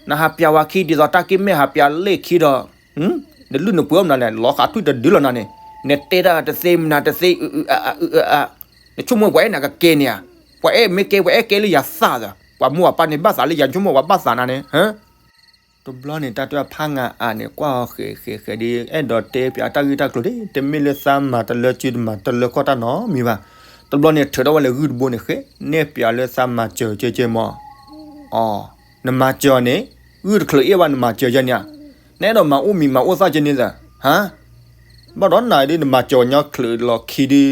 နဟးပျးဝဲခံဒ်သိးတၢ်က့ၢ်မဲာ်ဟးပျးလ့ၣ်ခံဒီး, နလုၢ်နပှ့ၤအိၣ်မနုၤလဲၣ် လီၤဃာ်ထွံၣ်တဒုလီၤနၤန့ၣ်, နတဲတၢ်တသ့မနၤတသ့, အအအအအ, နဆိကမိၣ်ပှၤအဲၣ်နၤကကဲန့ၣ်ဧါ, ပှၤအဲၣ်မ့ၢ်ကဲ ပှၤအဲၣ်ကဲလၢယၤသးဒီး ပှၤမိၢ်ပှၤပၢ်န့ၣ်ဘၣ်သးလၢယၤ နဆိကမိၣ်ပှၤဘၣ်သးနၤန့ၣ် တဘျီန့ၣ် တၢ်တဲဖးငါအါန့ၣ် ကွၢ်ဃဲးဃဲးဃဲးဒီး အဲၣ်ဒိးတဲပၠးတၢ်ဂ့ၢ်တၢ်ကျိၤဒၣ်, တမ့ၢ်လၢသးမၤတလၢကၠုတမၤတလၢကီၢ်တၢ်နီတမံၤဘၣ်. တဘျီန့ၣ် ထုးထီၣ်ဝဲလၢဂုၢ်တဘိန့ၣ် ဃဲးနဲၣ်ပၠးလၢသးမၤစၢၤကဲကဲမီၤ, အီ, နမၤစၢၤအီၤန့ၣ် ဂုၢ်တချုးအ့ၣ်ဘၣ်နမၤစၢၤယဲန့ၣ်ဧါ, နအဲၣ်ဒိးမၤအိၣ်မံၤမၤအိၣ်သၣ်ကဲန့ၣ်သၢ, ဟါ, ဘၣ်ဒီးနၤဒ်နမၤစၢၤညီချုးလီၤခံဒု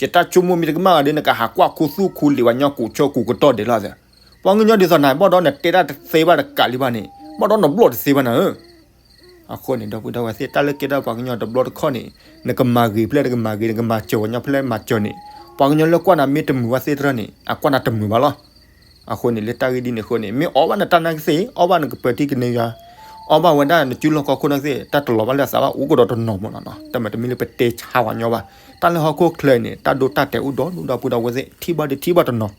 ယတၢ်ဆိကမိၣ်မ့ၢ်တကမၣ်ဂၤဒီး နကဟးကွၢ်ခူသူၣ်ခူလံာ်ဝဲညီကူးဆၢကူးကတီၢ်ဒဲးလီၤသၢ. ပှၤကညီဒ်သိးနၤ ဘၣ်ဒီးနတဲတၢ်တသ့ဘၣ်တကးလံဘၣ်န့ၣ် ဘၣ်ဒီးနဘျီၣ်တသ့ဘၣ်နၤဧၢ. အဃိန့ၣ် ဒီပုၢ်ဒီဝဲၢ်သ့ၣ် တၢ်လၢကဲထီၣ်ပှၤကညီတဘျီတခီၣ်န့ၣ် နကမၤဂ့ၤဖဲလဲၣ်တကမၤဂ့ၤ နကမၤစၢၤပှၤကညီဖဲလဲၣ်မၤစၢၤန့ၣ် ပှၤကညီလၢကွၢ်နၤမ့ၢ်တမုာ်ဘၣ်သ့ၣ်တဖၣ်န့ၣ် အကွၢ်နၤတမုာ်ဘၣ်လီၤ. အဃိန့ၣ် လၢတၢ်ဂ့ၢ်ဒ်န့ၣ်အဃိန့ၣ် မ့ၢ်အီၣ်ဘၣ်နတၢ်နာ်ကသ့ၣ် အီၣ်ဘၣ်နကပၢၤထံကန့ၢ်ယွၤ အီၣ်ဘၣ်ဝဲဒၣ်နစုလီၢ်ခီခိၣ်နီၢ်ကသ့ၣ် တၢ်တလီၤဘၣ်လၢအသးဘၣ် အိၣ်ကဒီးတနီၤမ့ၢ်နီၤနီၤ တမ့ၢ်တမ့ၢ်လၢပတဲဆါဝဲညီဘၣ်. တၢ်လၢဟီၣ်ခိၣ်ချၢအံၤန့ၣ် တၢ်ဒိတၢ်တဲာ်အိၣ်ဒီဒူၣ် ဒီပုၢ်ဒီဝဲၢ်သ့ၣ် ထံၣ်ဘၣ်ဒုးထံၣ်ဘၣ်တနီၤ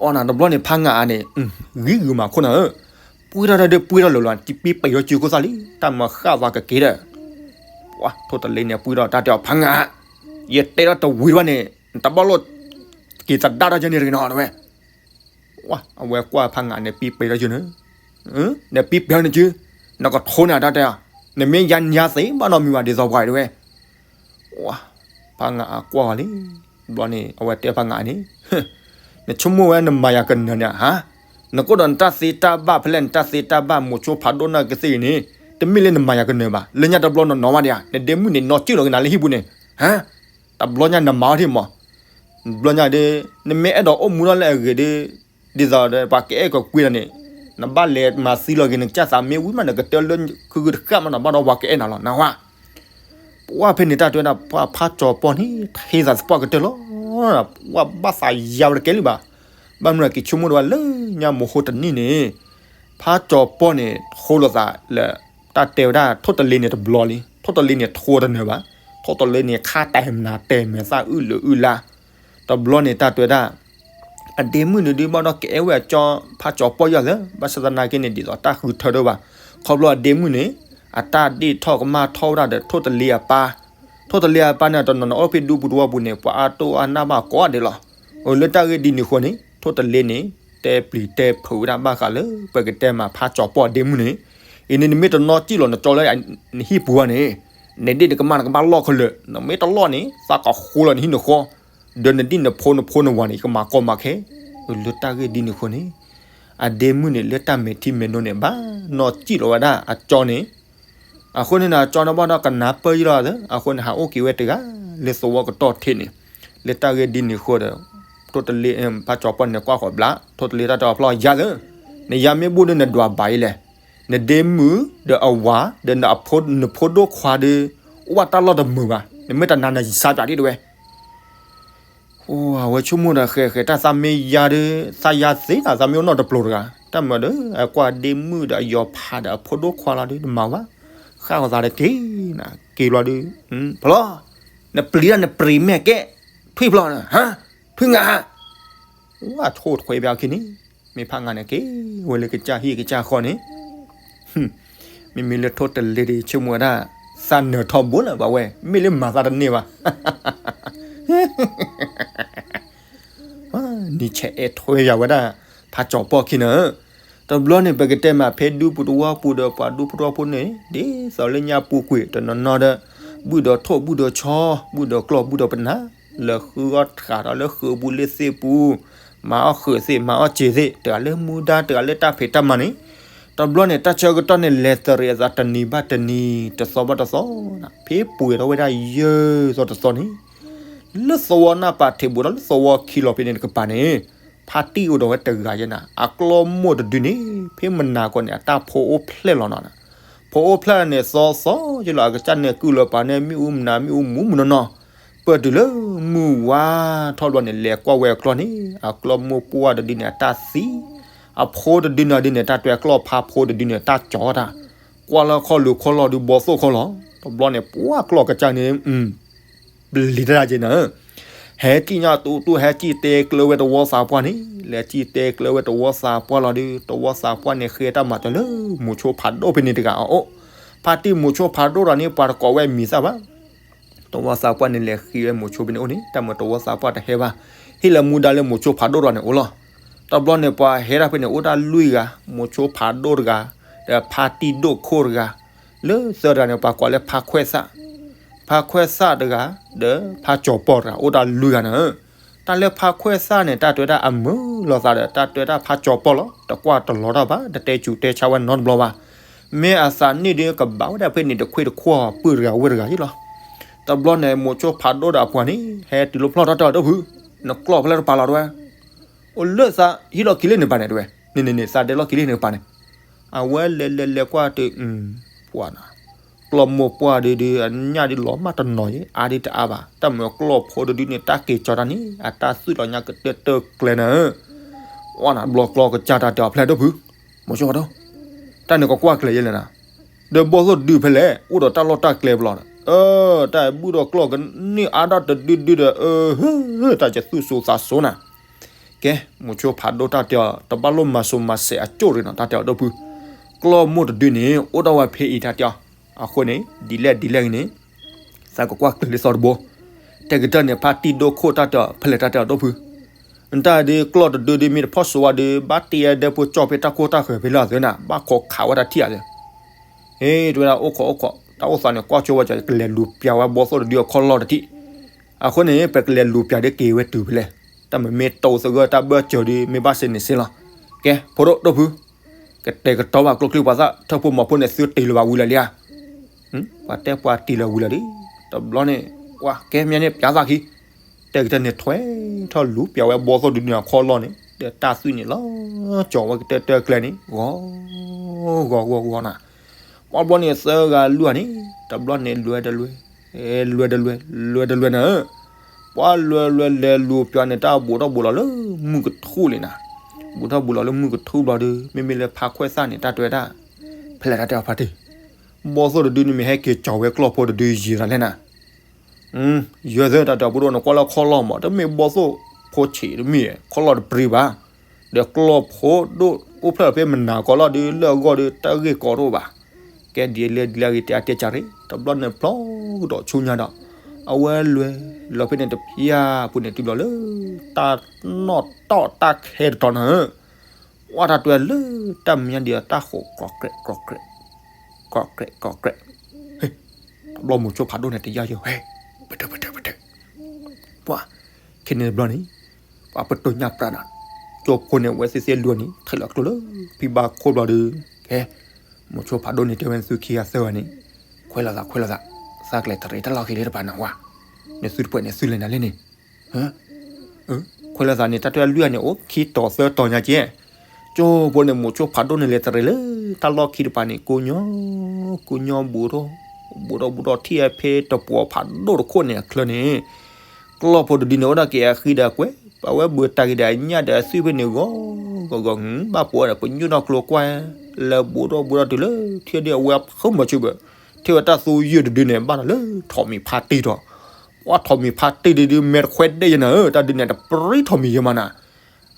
အီၣ်နၤတဘျီန့ၣ် ဖးငါအါန့ၣ် ဂံၤဂုာ်မးခိၣ်နၤဧၢ, ပှ့ၤထီၣ်တၢ်ဒုးပှ့ၤထီၣ်လၢာ်လီၤ တပံပံၤထီၣ်စုခိၣ်သၣ်လံ တၢ်မၤဃၣ်သးကက့ၤဒီး ထိၣ်တလ့န့ၣ် ပှ့ၤထီၣ်တၢ်တဲအီၤ ဖးငါ, ယတဲထီၣ်တဝံၤတဘၣ်န့ၣ် နတဘၣ်လိၣ်က့ၤသဒါတၢ်ယဲန့ၣ်တဂ့ၤနီၤ တဝဲ အဝဲကွၢ်ဖးငါန့ၣ် ပံပံၤထီၣ်စုန့ၣ်, နပံပံၤထီၣ်န့ၣ်စု, နကထိန့ၣ်တၢ်တဲအီၤ, နမ့ၢ်ယါညါသ့ဘၣ်နီတမံၤဘၣ်ဒ်သိးပှၤတဝဲ ဖးငါအကွၢ်အီၤလံ, ဘျီန့ၣ် အဝဲတဲဖးငါန့ၣ်, နဆိကမိၣ်ဝဲနမၤယၤကနၢၤန့ၣ်ဧါ, နကအိၣ်ဒီးနတၢ်သ့တၢ်ဘၣ်ဖဲလဲၣ် နတၢ်သ့တၢ်ဘၣ်မိၤဆိဖးဒိၣ်နီၢ်ကသ့ၣ်အံၤန့ၣ် တမ့ၢ်လၢနမၤယၤကနၢၤဘၣ်, လၢညါတဘျီနီၢ်နီၢ်ဘၣ်ဒံးဧါ, နဒ့မုၣ်န့ၣ်နီၢ်ကံၣ်လီၤက့ၤနၤလၢဟံၣ်ပူၤန့ၣ်, ဟါ, တဘျီညါနမၤအီၤဒံးမး, ဘျီညါဒီး နမ့ၢ်အဲၣ်ဒိးအိၣ်မူထီၣ်လၢအဂ့ၤဒီး ဒ်သိးဒီးပှၤကအဲၣ်ကကွံာ်နၤန့ၣ်, နဘၣ်လဲၤမၤသံလီၤက့ၤ နကစၢ်သးမ့ၢ်ဝံၤမး နကတၢၢ်လၢခုဂုတဃၣ်မးနီၤ ဘၣ်ဒီးပှၤကအဲၣ်နၤလီၤ နၢ်ဟူဧါ. ပှၢ်ဖဲန့ၣ်တၢ်တဲဝဲဒၣ် ပှၢ်ဖးကၠီၤပီၢ်န့ၣ် ထံသးသပှၢ်ကတၢၢ်လီၤ, ပှၢ်ဘၣ်သးယါဝဲတကဲလံဘၣ်. ဘၣ်မနုၤက့ၤဆိကမိၣ်တဝဲလၢညါမိၤဟိတနံၣ်န့ၣ်, ဖးကၠီၤပီၢ်န့ၣ် ထိလိာ်သးလၢ တၢ်တဲဝဲဒၣ် ထိၣ်တလ့န့ၣ်တဘျီလံ, ထိၣ်တလ့န့ၣ်ထိတနၢၤဘၣ်, ထိၣ်တလ့န့ၣ်ခါတဲာ်မနၤတဲာ်မဲာ်သၣ်အုၣ်လၢအုၣ်လါ တဘျီန့ၣ်တၢ်တဲဝဲဒၣ် အဒ့မုၣ်န့ၣ်ဒုးဘၣ်ဒီးကအဲၣ်ဝဲအကၠီ ဖးကၠီၤပီၢ်ယၤသၢ, ဘၣ်ဆၣ်သနာ်က့န့ၣ် ဒ်သိးတၢ်ဃုထၢဒိၣ်ဘၣ်, ခီဖျိအဒ့မုၣ်န့ၣ် အတၢ်ဒ့ၣ်ထီၣ်ကမၣ်ထီၣ်ဝဲဒၣ်ဒီးထိၣ်တလ့အပၢ်, ထိၣ်တလ့အပၢ်န့ၣ် တနီၤနီၤအိၣ်ဖဲဒူပူၤတဝီပူၤန့ၣ် ပှၤအါတိၢ်အါနၢ်ဘၣ်ကိးဂၤဒဲးလီၤ. အလၢတၢ်ဂ့ၢ်ဒ်န့ၣ်အဃိန့ၣ် ထိၣ်တလ့န့ၣ် တဲပျံၤတဲဖုးဝဲဒၣ်ဘၣ်ဃးလၢ ပကတဲမးဖးကၠီၤပီၢ်အဒ့မုၣ်န့ၣ်, အံၤန့ၣ်နမ့ၢ်တနီၣ်စံၣ်လီၤနကၠီလၢနဟံၣ်ပူၤဘၣ်န့ၣ်, နဒ့ၣ်နကမၣ်နကဘၣ်လီၢ်ခဲလၢာ်, နမ့ၢ်တလီၢ်န့ၣ် သးကဃိလီၤနဟံၣ်နဃီ, ဒီးနဒ်နဖိနဖိနဝၤန့ၣ် ယကမၤကီမၤခဲ, လၢတၢ်ဂ့ၢ်ဒ်န့ၣ်အဃိန့ၣ်, အဒ့မုၣ်န့ၣ် လၢတၢ်မဲာ်ထံမဲာ်နိန့ၣ် ဘၣ်နီၣ်စံၣ်လီၤဝဲဒၣ်အကၠီန့ၣ်, အဃိန့ၣ် အကၠီန့ၣ်ဘၣ်ဒီးကနၢ်ပၢၢ်ယံလီၤသၢ, အဃိန့ၣ် ဟးအိၣ်က့ၤဝဲတဂၤ လၢသဝီကတီၢ်ထံးန့ၣ်, လၢတၢ်ဂ့ၢ်ဒ်န့ၣ်အဃိဒီး, ထိၣ်တလ့ ဖးကၠီၤပီၢ်န့ၣ်ကွၢ်ဃီၤဘျး, ထိၣ်တလ့တၢ်တဲအီၤဖျီၣ်ယၤသၢ, နယၤမ့ၢ်ဘူၣ်ဒီးနဒွးဘၣ်အံၤလဲၣ်, နဒ့မုၣ်ဒီးအဝၤ ဒီးနဖိဒိၣ်ခွါဒီး, အိၣ်ဘၣ်တၢ်လီၢ်တမုာ်ဘၣ်, နမ့ၢ်တနာ်နစါပၠးဒ်တဝဲ အဝဲဆိကမိၣ်ဒီးဃဲးဃဲးတၢ်သးမ့ၢ်ယါဒီး သးယါသ့ဒၣ် သးမ့ၢ်အိၣ်နီၢ်တပျိၤတဂၤ, တၢ်မၤဒီး အကွၢ်ဒ့မုၣ်ဒီးအယီၤဖးဒီးအဖိဒိၣ်ခွါလီၤဒီး တမၤဝဲ, ဃၣ်ဃီၤသးတက့ၢ်, က့ၤဘျီဒီး, ဖျီၣ်, နပျံၤတၢ်နပျံၤမဲာ်ကဲ, ထွံၣ်ဖျီၣ်, ထွံၣ်ငါ, ဝဲဆိၣ်ထွဲဘၣ်အခံန့ၣ်, မ့ၢ်ဖးငါန့ၣ်က့ၤဝဲလၢကစၢ်ဟံၣ်ကစၢ်ဃီန့ၣ် မ့မ့ၢ်လၢထိၣ်တလ့ဒီး ဆိကမိၣ်ဝဲဒၣ် သးနၢၤထီဘိလၢၤဘၣ်ဝဲ မ့ၢ်လၢမၤသးတန့ၢ်ဘၣ် နံၤဆဲးအဲၣ်ထွဲယၤဝဲဒၣ် ဖးကၠီၤပီၢ်ခံန့ၣ်, တဘျီန့ၣ် ပကတဲမးဖဲဒူပူၤတဝီပူၤဒီး ပှၤဒူပူၤတဝီပူၤန့ၣ် ဒ်သိးလၢညါပူၤကွံာ်တနီၤနီၤဒီး ဘုၣ်ဒီးထိၣ်ဘုၣ်ဒီးဆီ ဘုၣ်ဒီးကျီၢ်ဘုၣ်ဒီးပနၢ် လၢဃုအီၣ်ထးဒီးလၢဃုအပူၤလၢသ့ၣ်ပူၤ မၤအီၣ်ဃုာ်သ့ၣ် မၤအီၣ်စ့ၤသ့ၣ် တဂၤလၢမူဒါ တဂၤလၢတၢ်ဖံးတၢ်မၤန့ၣ်, တဘျီန့ၣ် တၢ်ဆၢကတီၢ်န့ၣ် လဲၤတရံးအသးတနံၤဘၣ်တနံၤ တသီဘၣ်တသီ, ဖဲပှဲၤထီၣ်ဝဲဒၣ်ယဲၢ်သီတသီန့ၣ်, လၢသဝီနၢ်ပၤထံးဘူးဒီးလၢသဝီခံလီၤဖဲန့ၣ်တကပၤန့ၣ်, ဖါတံၢ်အိၣ်ဒီးဝဲတဂၤယဲနၤ အကျီၢ်မိၢ်တဒုန့ၣ် ဖဲမနၤကီးန့ၣ် အတၢ်ဖိအိၣ်ဖျဲၣ်လီၤနီၤ, ဖိအိၣ်ဖျဲၣ်န့ၣ် သီသီယလီၤ အကစၢ်န့ၣ်ကုၢ်လီၤပာ်န့ၣ် မ့ၣ်အူမနၤ မ့ၣ်အူမူမနုၤနီၤ, ပၢၢ်တုၤလၢမုၢ်ဝါထီၣ်ဘျီန့ၣ် လဲၤကွၢ်ဝဲအကျီၢ်န့ၣ် အကျီၢ်မိၢ်ပှၢ်တဒုန့ၣ် အတၢ်သံ, အဖိတဒုန့ၣ်ဒုန့ၣ် တၢ်တွဲအကျီၢ်ဖါဖိတဒုန့ၣ် တၢ်ကၠီတၢ်, ကွၢ်လၢခီၣ်လိၤခီၣ်လီၤဒုးဘီသိၣ်ခီၣ်လီၤ, တဘျီန့ၣ် ပှၤကျီၢ်ကစၢ်န့ၣ် ပျံၤတၢ်က့ၤနၤဧၢ, ဟဲစံၣ်ညီၣ်တူတူ ဟဲစံၣ်တဲကျၢဝဲတဝီသးပှၢ်န့ၣ်, လဲၤစံၣ်တဲကျၢဝဲတဝီသးပှၢ်လီၤဒီး တဝီသးပှၢ်န့ၣ်ဃ့တၢ်မၤတၢ်လၢ မိၤဆိဖးဒိၣ်ဖဲန့ၣ်တဂၤအအိၣ်, ဖါတံၢ်မိၤဆိဖးဒိၣ်ဒီးန့ၣ် ပှၤတကိးဝဲမံၤသၣ်ဘၣ် တဝီသးပှၢ်န့ၣ်လဲၤဃ့ဝဲမိၤဆိဖဲန့ၣ်အိၣ်န့ၣ် တၢ်မၤတဝီသးပှၢ်တဟဲဘၣ်, ဟ့ၣ်လၢမူဒါလၢမိၤဆိဖးဒိၣ်ဒီးန့ၣ်အိၣ်လီၤ. တဘျီန့ၣ်ပှၤဟဲဒၣ်ဖဲန့ၣ် အိၣ်ဒၣ်လွံၢ်ဂၤ, မိၤဆိဖးဒိၣ်တဂၤ, ဒီးဖါတံၢ်ဒိၣ်ခိၣ်တဂၤ, လၢသၢတဂၤန့ၣ် ပှၤကိးလၢဖါခွဲးသၣ်, ဖါခွဲးသၣ်တဂၤ, ဒီးဖါကၠီၤပီၢ်တဂၤ အိၣ်ဒၣ်လွံၢ်ဂၤန့ၣ်, တၢ်လၢဖါခွဲးသၣ်န့ၣ် တၢ်တဲဝဲဒၣ်အမုာ်လိာ်သးဒီး တၢ်တဲဝဲဒၣ်ဖါကၠီၤပီၢ်လီၤ, တကွၢ်တလီၤတၢ်ဘၣ်, တတဲစူၤတဲဆါဝဲနီတဘျီဘၣ်, မ့ၢ်အသးန့ၣ်ဒီးကဘၣ်ဝဲဒၣ်ဖဲန့ၣ် တခွ့တခွီၣ်ပုၢ်တဂၤဝဲၣ်တဂၤယ့ၣ်လီၤ. တဘျီန့ၣ် မိၤဆိဖးဒိၣ်ဒီးအပှၤန့ၣ် ဟဲတုၤလီၤဖျီၣ်ထီၣ်တၢ်ဒီပုၢ်, နကျီၢ်ဖဲလဲၣ်တပၤလီၤတဝဲ, အိၣ်လၢသးဟံးလီၢ်ခံလၢန့ၣ်ပၤန့ၣ်တဝဲ, န့ၣ်န့ၣ်န့ၣ် သးဒဲလီၢ်ခံလၢန့ၣ်ပၤန့ၣ်, အဝဲလဲၤလဲၤလဲၤကွၢ်တပှၢ်နၤ, ကျီၢ်မိၢ်ပှၢ်ဒုဒု အညၣ်ဒုလီၤမးတနီၤယ့ၣ် အါဒုတအါဘၣ်, တၢ်မၤကျီၢ်ဖိတဒုန့ၣ် တၢ်က့ၤကၠီၤတၢ်န့ၣ် အတၢ်သွံၣ်လီၤညါကတၢၢ်တၢၢ်ကျဲနၤ, အီၣ်နၤ ဘျီကျီၢ်ကစၢ်တၢ်တဲအီၤဖဲလဲၣ်ဒီပုၢ်, မိၤဆိဖးဒိၣ်, တၢ်န့ၣ်ကကွၢ်ကျဲၤယဲလဲၣ်နၤ, ဒီးဘီၣ်သိၣ်တဒုဖဲလဲၣ် အိၣ်ဒီးတၢ်လီၢ်တၢ်ကျဲဘျီဒီး, တၢ်ဘုၣ်ဒီးကျီၢ်ကန့ၢ်အါဒၣ်တဒုဒုဒီး, တၢ်ကသူၣ်စိသးစိနၤ, ကဲ မိၤဆိဖးဒိၣ်တၢ်တဲအီၤ တဘၣ်လိၣ်မၤစိၤမၤစဲးအကၠိၣ်ရ့ၤနီၤ တၢ်တဲအီၤဒီပုၢ်, ကျီၢ်မိၢ်တဒုန့ၣ် အိၣ်ဒၣ်ဝဲဖဲအံၤတၢ်တဲအီၤ, အဃိန့ၣ် ဒ်လဲၣ်ဒ်လဲၣ်ဂ့ၤန့ၣ် သးကကွၢ်ကျဲၤလၢသီတဘိ, တဲကတၢၢ်န့ၣ် ဖါတံၢ်ဒိၣ်ခိၣ်တၢ်တဲအီၤ ဖဲလဲၣ်တၢ်တဲအီၤဒီပုၢ်, တၢ်ဒုးကျီၢ်တဒုဒုမ့ၢ်တဖီၣ်စိဝဲဒီး ဘၣ်တ့အဒဲဖိကၠီၣ်ဖဲတၢ်ခိၣ်တၢ်ဃၢၤဖဲလၢအသုနၤ ဘၣ်ခိးခးဝဲတၢ်ထံၣ်အသု, ဟ့ၣ် တဲဝဲဒၣ်အိၣ်ခိးအိၣ်ခိး တၢ်အိၣ်သးန့ၣ် ကွၢ်ကၠိဝဲကၠီ ကလဲၤလူၤပျးဝဲဘီၣ်သိၣ်တဒုအခီၣ်လီၢ်တထံၣ်, အဃိန့ၣ် ပကလဲၤလူၤပျးဒ်က့ၤဝဲတုၤဖဲလဲၣ်, တၢ်မ့မ့ၢ်တိၢ်သဂၢၢ်တၢ်ဘၢၣ်စၢၤဒုး မ့ၢ်ဘၣ်စ့န့ၣ်စ့လီၤ, ကဲ ဖိဒိၣ်ဒီပုၢ် ကတဲာ်ကတီၤဘၣ်ကျိချံပှၤသၣ် ထၢၣ်ဖိမီၤဖိန့ၣ် သုတ့ၢ်လၢၤဘၣ်ဝံၤလၢာ်လံဧါ, ပှၤတဲပှၤတ့ၢ်လၢၤဝံၤလၢာ်လံ, တဘျီန့ၣ် ပှၤကဲမ့ၢ်န့ၣ်ပျးသးခံ, တဲကတၢၢ်န့ၣ်ထွဲထီၣ်လူၤပျးဝဲဘီၣ်သိၣ်တဒုန့ၣ်အခီၣ်လီၢ်န့ၣ် ဒီးတၢ်သွံၣ်န့ၣ်လီၤကၠီၤဝဲကတၢၢ်တၢၢ်ကျဲန့ၣ် ဂီၤ ဂီၤဂီၤဂီၤနၤ, ပှၤဘျီန့ၣ်သၢဂၤလွံၢ်ဂၤန့ၣ် တဘျီန့ၣ်လွဲတလွဲ လွဲတလွဲနၤ ပှၤလွဲလွဲလဲၤလူၤပျးန့ၣ် တၢ်ဘူးထီၣ်ဘူးလီၤလၢမုၢ်ကထူၣ်လံနၤ, ဘူးထီၣ်ဘူးလီၤလၢမုၢ်ကထူၣ်ဘျီဒီး မ့မ့ၢ်လၢဖါခွဲးသၣ်န့ၣ် တၢ်တဲဝဲဒၣ်, ဖဲလဲၣ်တၢ်တဲအီၤဖါတံၢ်, ဘီၣ်သိၣ်တဒုန့ၣ်မ့ၢ်ဟဲက့ၤကၠီၤဝဲကျီၢ်ဖိတဒုယံာ်သးလဲၣ်နၤ ယဲၢ်သၢတၢ်တဲအီၤ ပဒိၣ်နကွၢ်လၢခီၣ်လီၢ်မး တမ့ၢ်ဘီၣ်သိၣ်ဖိဆံးတမ့ၢ် ခီၣ်လီၢ်တပြံဘၣ်, ဒီးကျီၢ်ဖိဒိၣ်အိၣ်ဖျဲၣ်လီၤဖဲမနၤကီၢ်လီၢ်ဒီး လၢအဂီၢ်ဒီး တၢ်ဂ့ၢ်ကီတအိၣ်ဘၣ်, ကဲဒ်လဲၣ်ဒ်လဲၣ်ဂ့ၤ တဲအါတဲကၢ်ရ့ၣ် တဘျီန့ၣ်ဖျီကဒီးဆူညါဒီး အဝဲလဲၤလီၤဖဲန့ၣ်တဖျၢၣ်ပူၤန့ၣ်တုၤလီၤလၢ တၢ်နီၣ်တီၢ်တၢ်ခဲတတီၤနၤဧၢ ဝဲတၢ်တဲလၢတၢ်မဲာ်ညါဒံးအတၢ်ဃိး ကြိးကြိး ကြိးကြိး ကြိးကြိး ကြိးကြိး, တဘျီမိၤဆိဖးဒိၣ်န့ၣ် တယၢ်ယဲၢ်ဝဲ ပတၢၢ်ပတၢၢ်ပတၢၢ်, ပှၤ ခဲန့ၣ်တဘျီန့ၣ် ပှၤပတိၢ်ညါပြးဒီး ကၠိဖိန့ၣ် ဝဲသ့ၣ်သ့ၣ်လွံၢ်ဂၤန့ၣ် ထံၣ်လီၤကျိလၢဖံဘၣ်ခိၣ်ဘျီဒီး ကဲ မိၤဆိဖးဒိၣ်န့ၣ် တဲဝဲသုခံဂၤသၢဂၤန့ၣ် ခွဲးလိာ်သး ခွဲးလိာ်သး, သးကလဲၤတရံးတၢ်လီၢ်ခံလၢတပၤနၤဝဲ, နသုတဖှဲးန့ၣ်သုလဲၤနၤလဲၣ်န့ၣ် ခွဲးလိာ်သးန့ၣ် တၢ်တဲလွံၢ်ဂၤန့ၣ် အိၣ်ခံတီၤသၢတီၤညါကဲ, ကၠိဖိန့ၣ် မိၤဆိဖးဒိၣ်န့ၣ် လဲၤတရံးလၢတၢ်လီၢ်ခံတပၤန့ၣ် ကိးညီ ကိးညီဘူးထီၣ် ဘူးထီၣ်ဘူးထီၣ်ထံၣ်ဖဲတပှီၤဖးဒိၣ်တခိၣ်န့ၣ်အချၢန့ၣ် ကျီၢ်ဖိတဒုန့ၣ် အိၣ်ဒၣ်က့ၤအဃံဒီးအကွဲး ပဝဲဘူးတၢ်ဂ့ၤဒီးအညၣ်ဒီးအသွံၣ်ဖဲန့ၣ်ဂီၤဂီၤဂီၤ ဘၣ်ပှၤဒီး ပညိၣ်ထီၣ်ကျိကွၢ် လဲၤဘူးထီၣ်ဘူးထီၣ်တုၤလၢ ထံၣ်ဒ်အဝဲဖုမီၤဆူဘၢၣ် ထံၣ်ဝဲတၢ်သူယုၢ်တဒုန့ၣ် ဘၣ်ဒီးလၢထိးမံၤဖါတံၢ်ဒီး ပှၤထိးမံၤဖါတံၢ်ဒုဒု မဲာ်တခွဲးဒဲးယဲနၤဧၢ တၢ်ဒုန့ၣ် တပြံထိးမံၤယဲမးနၤ,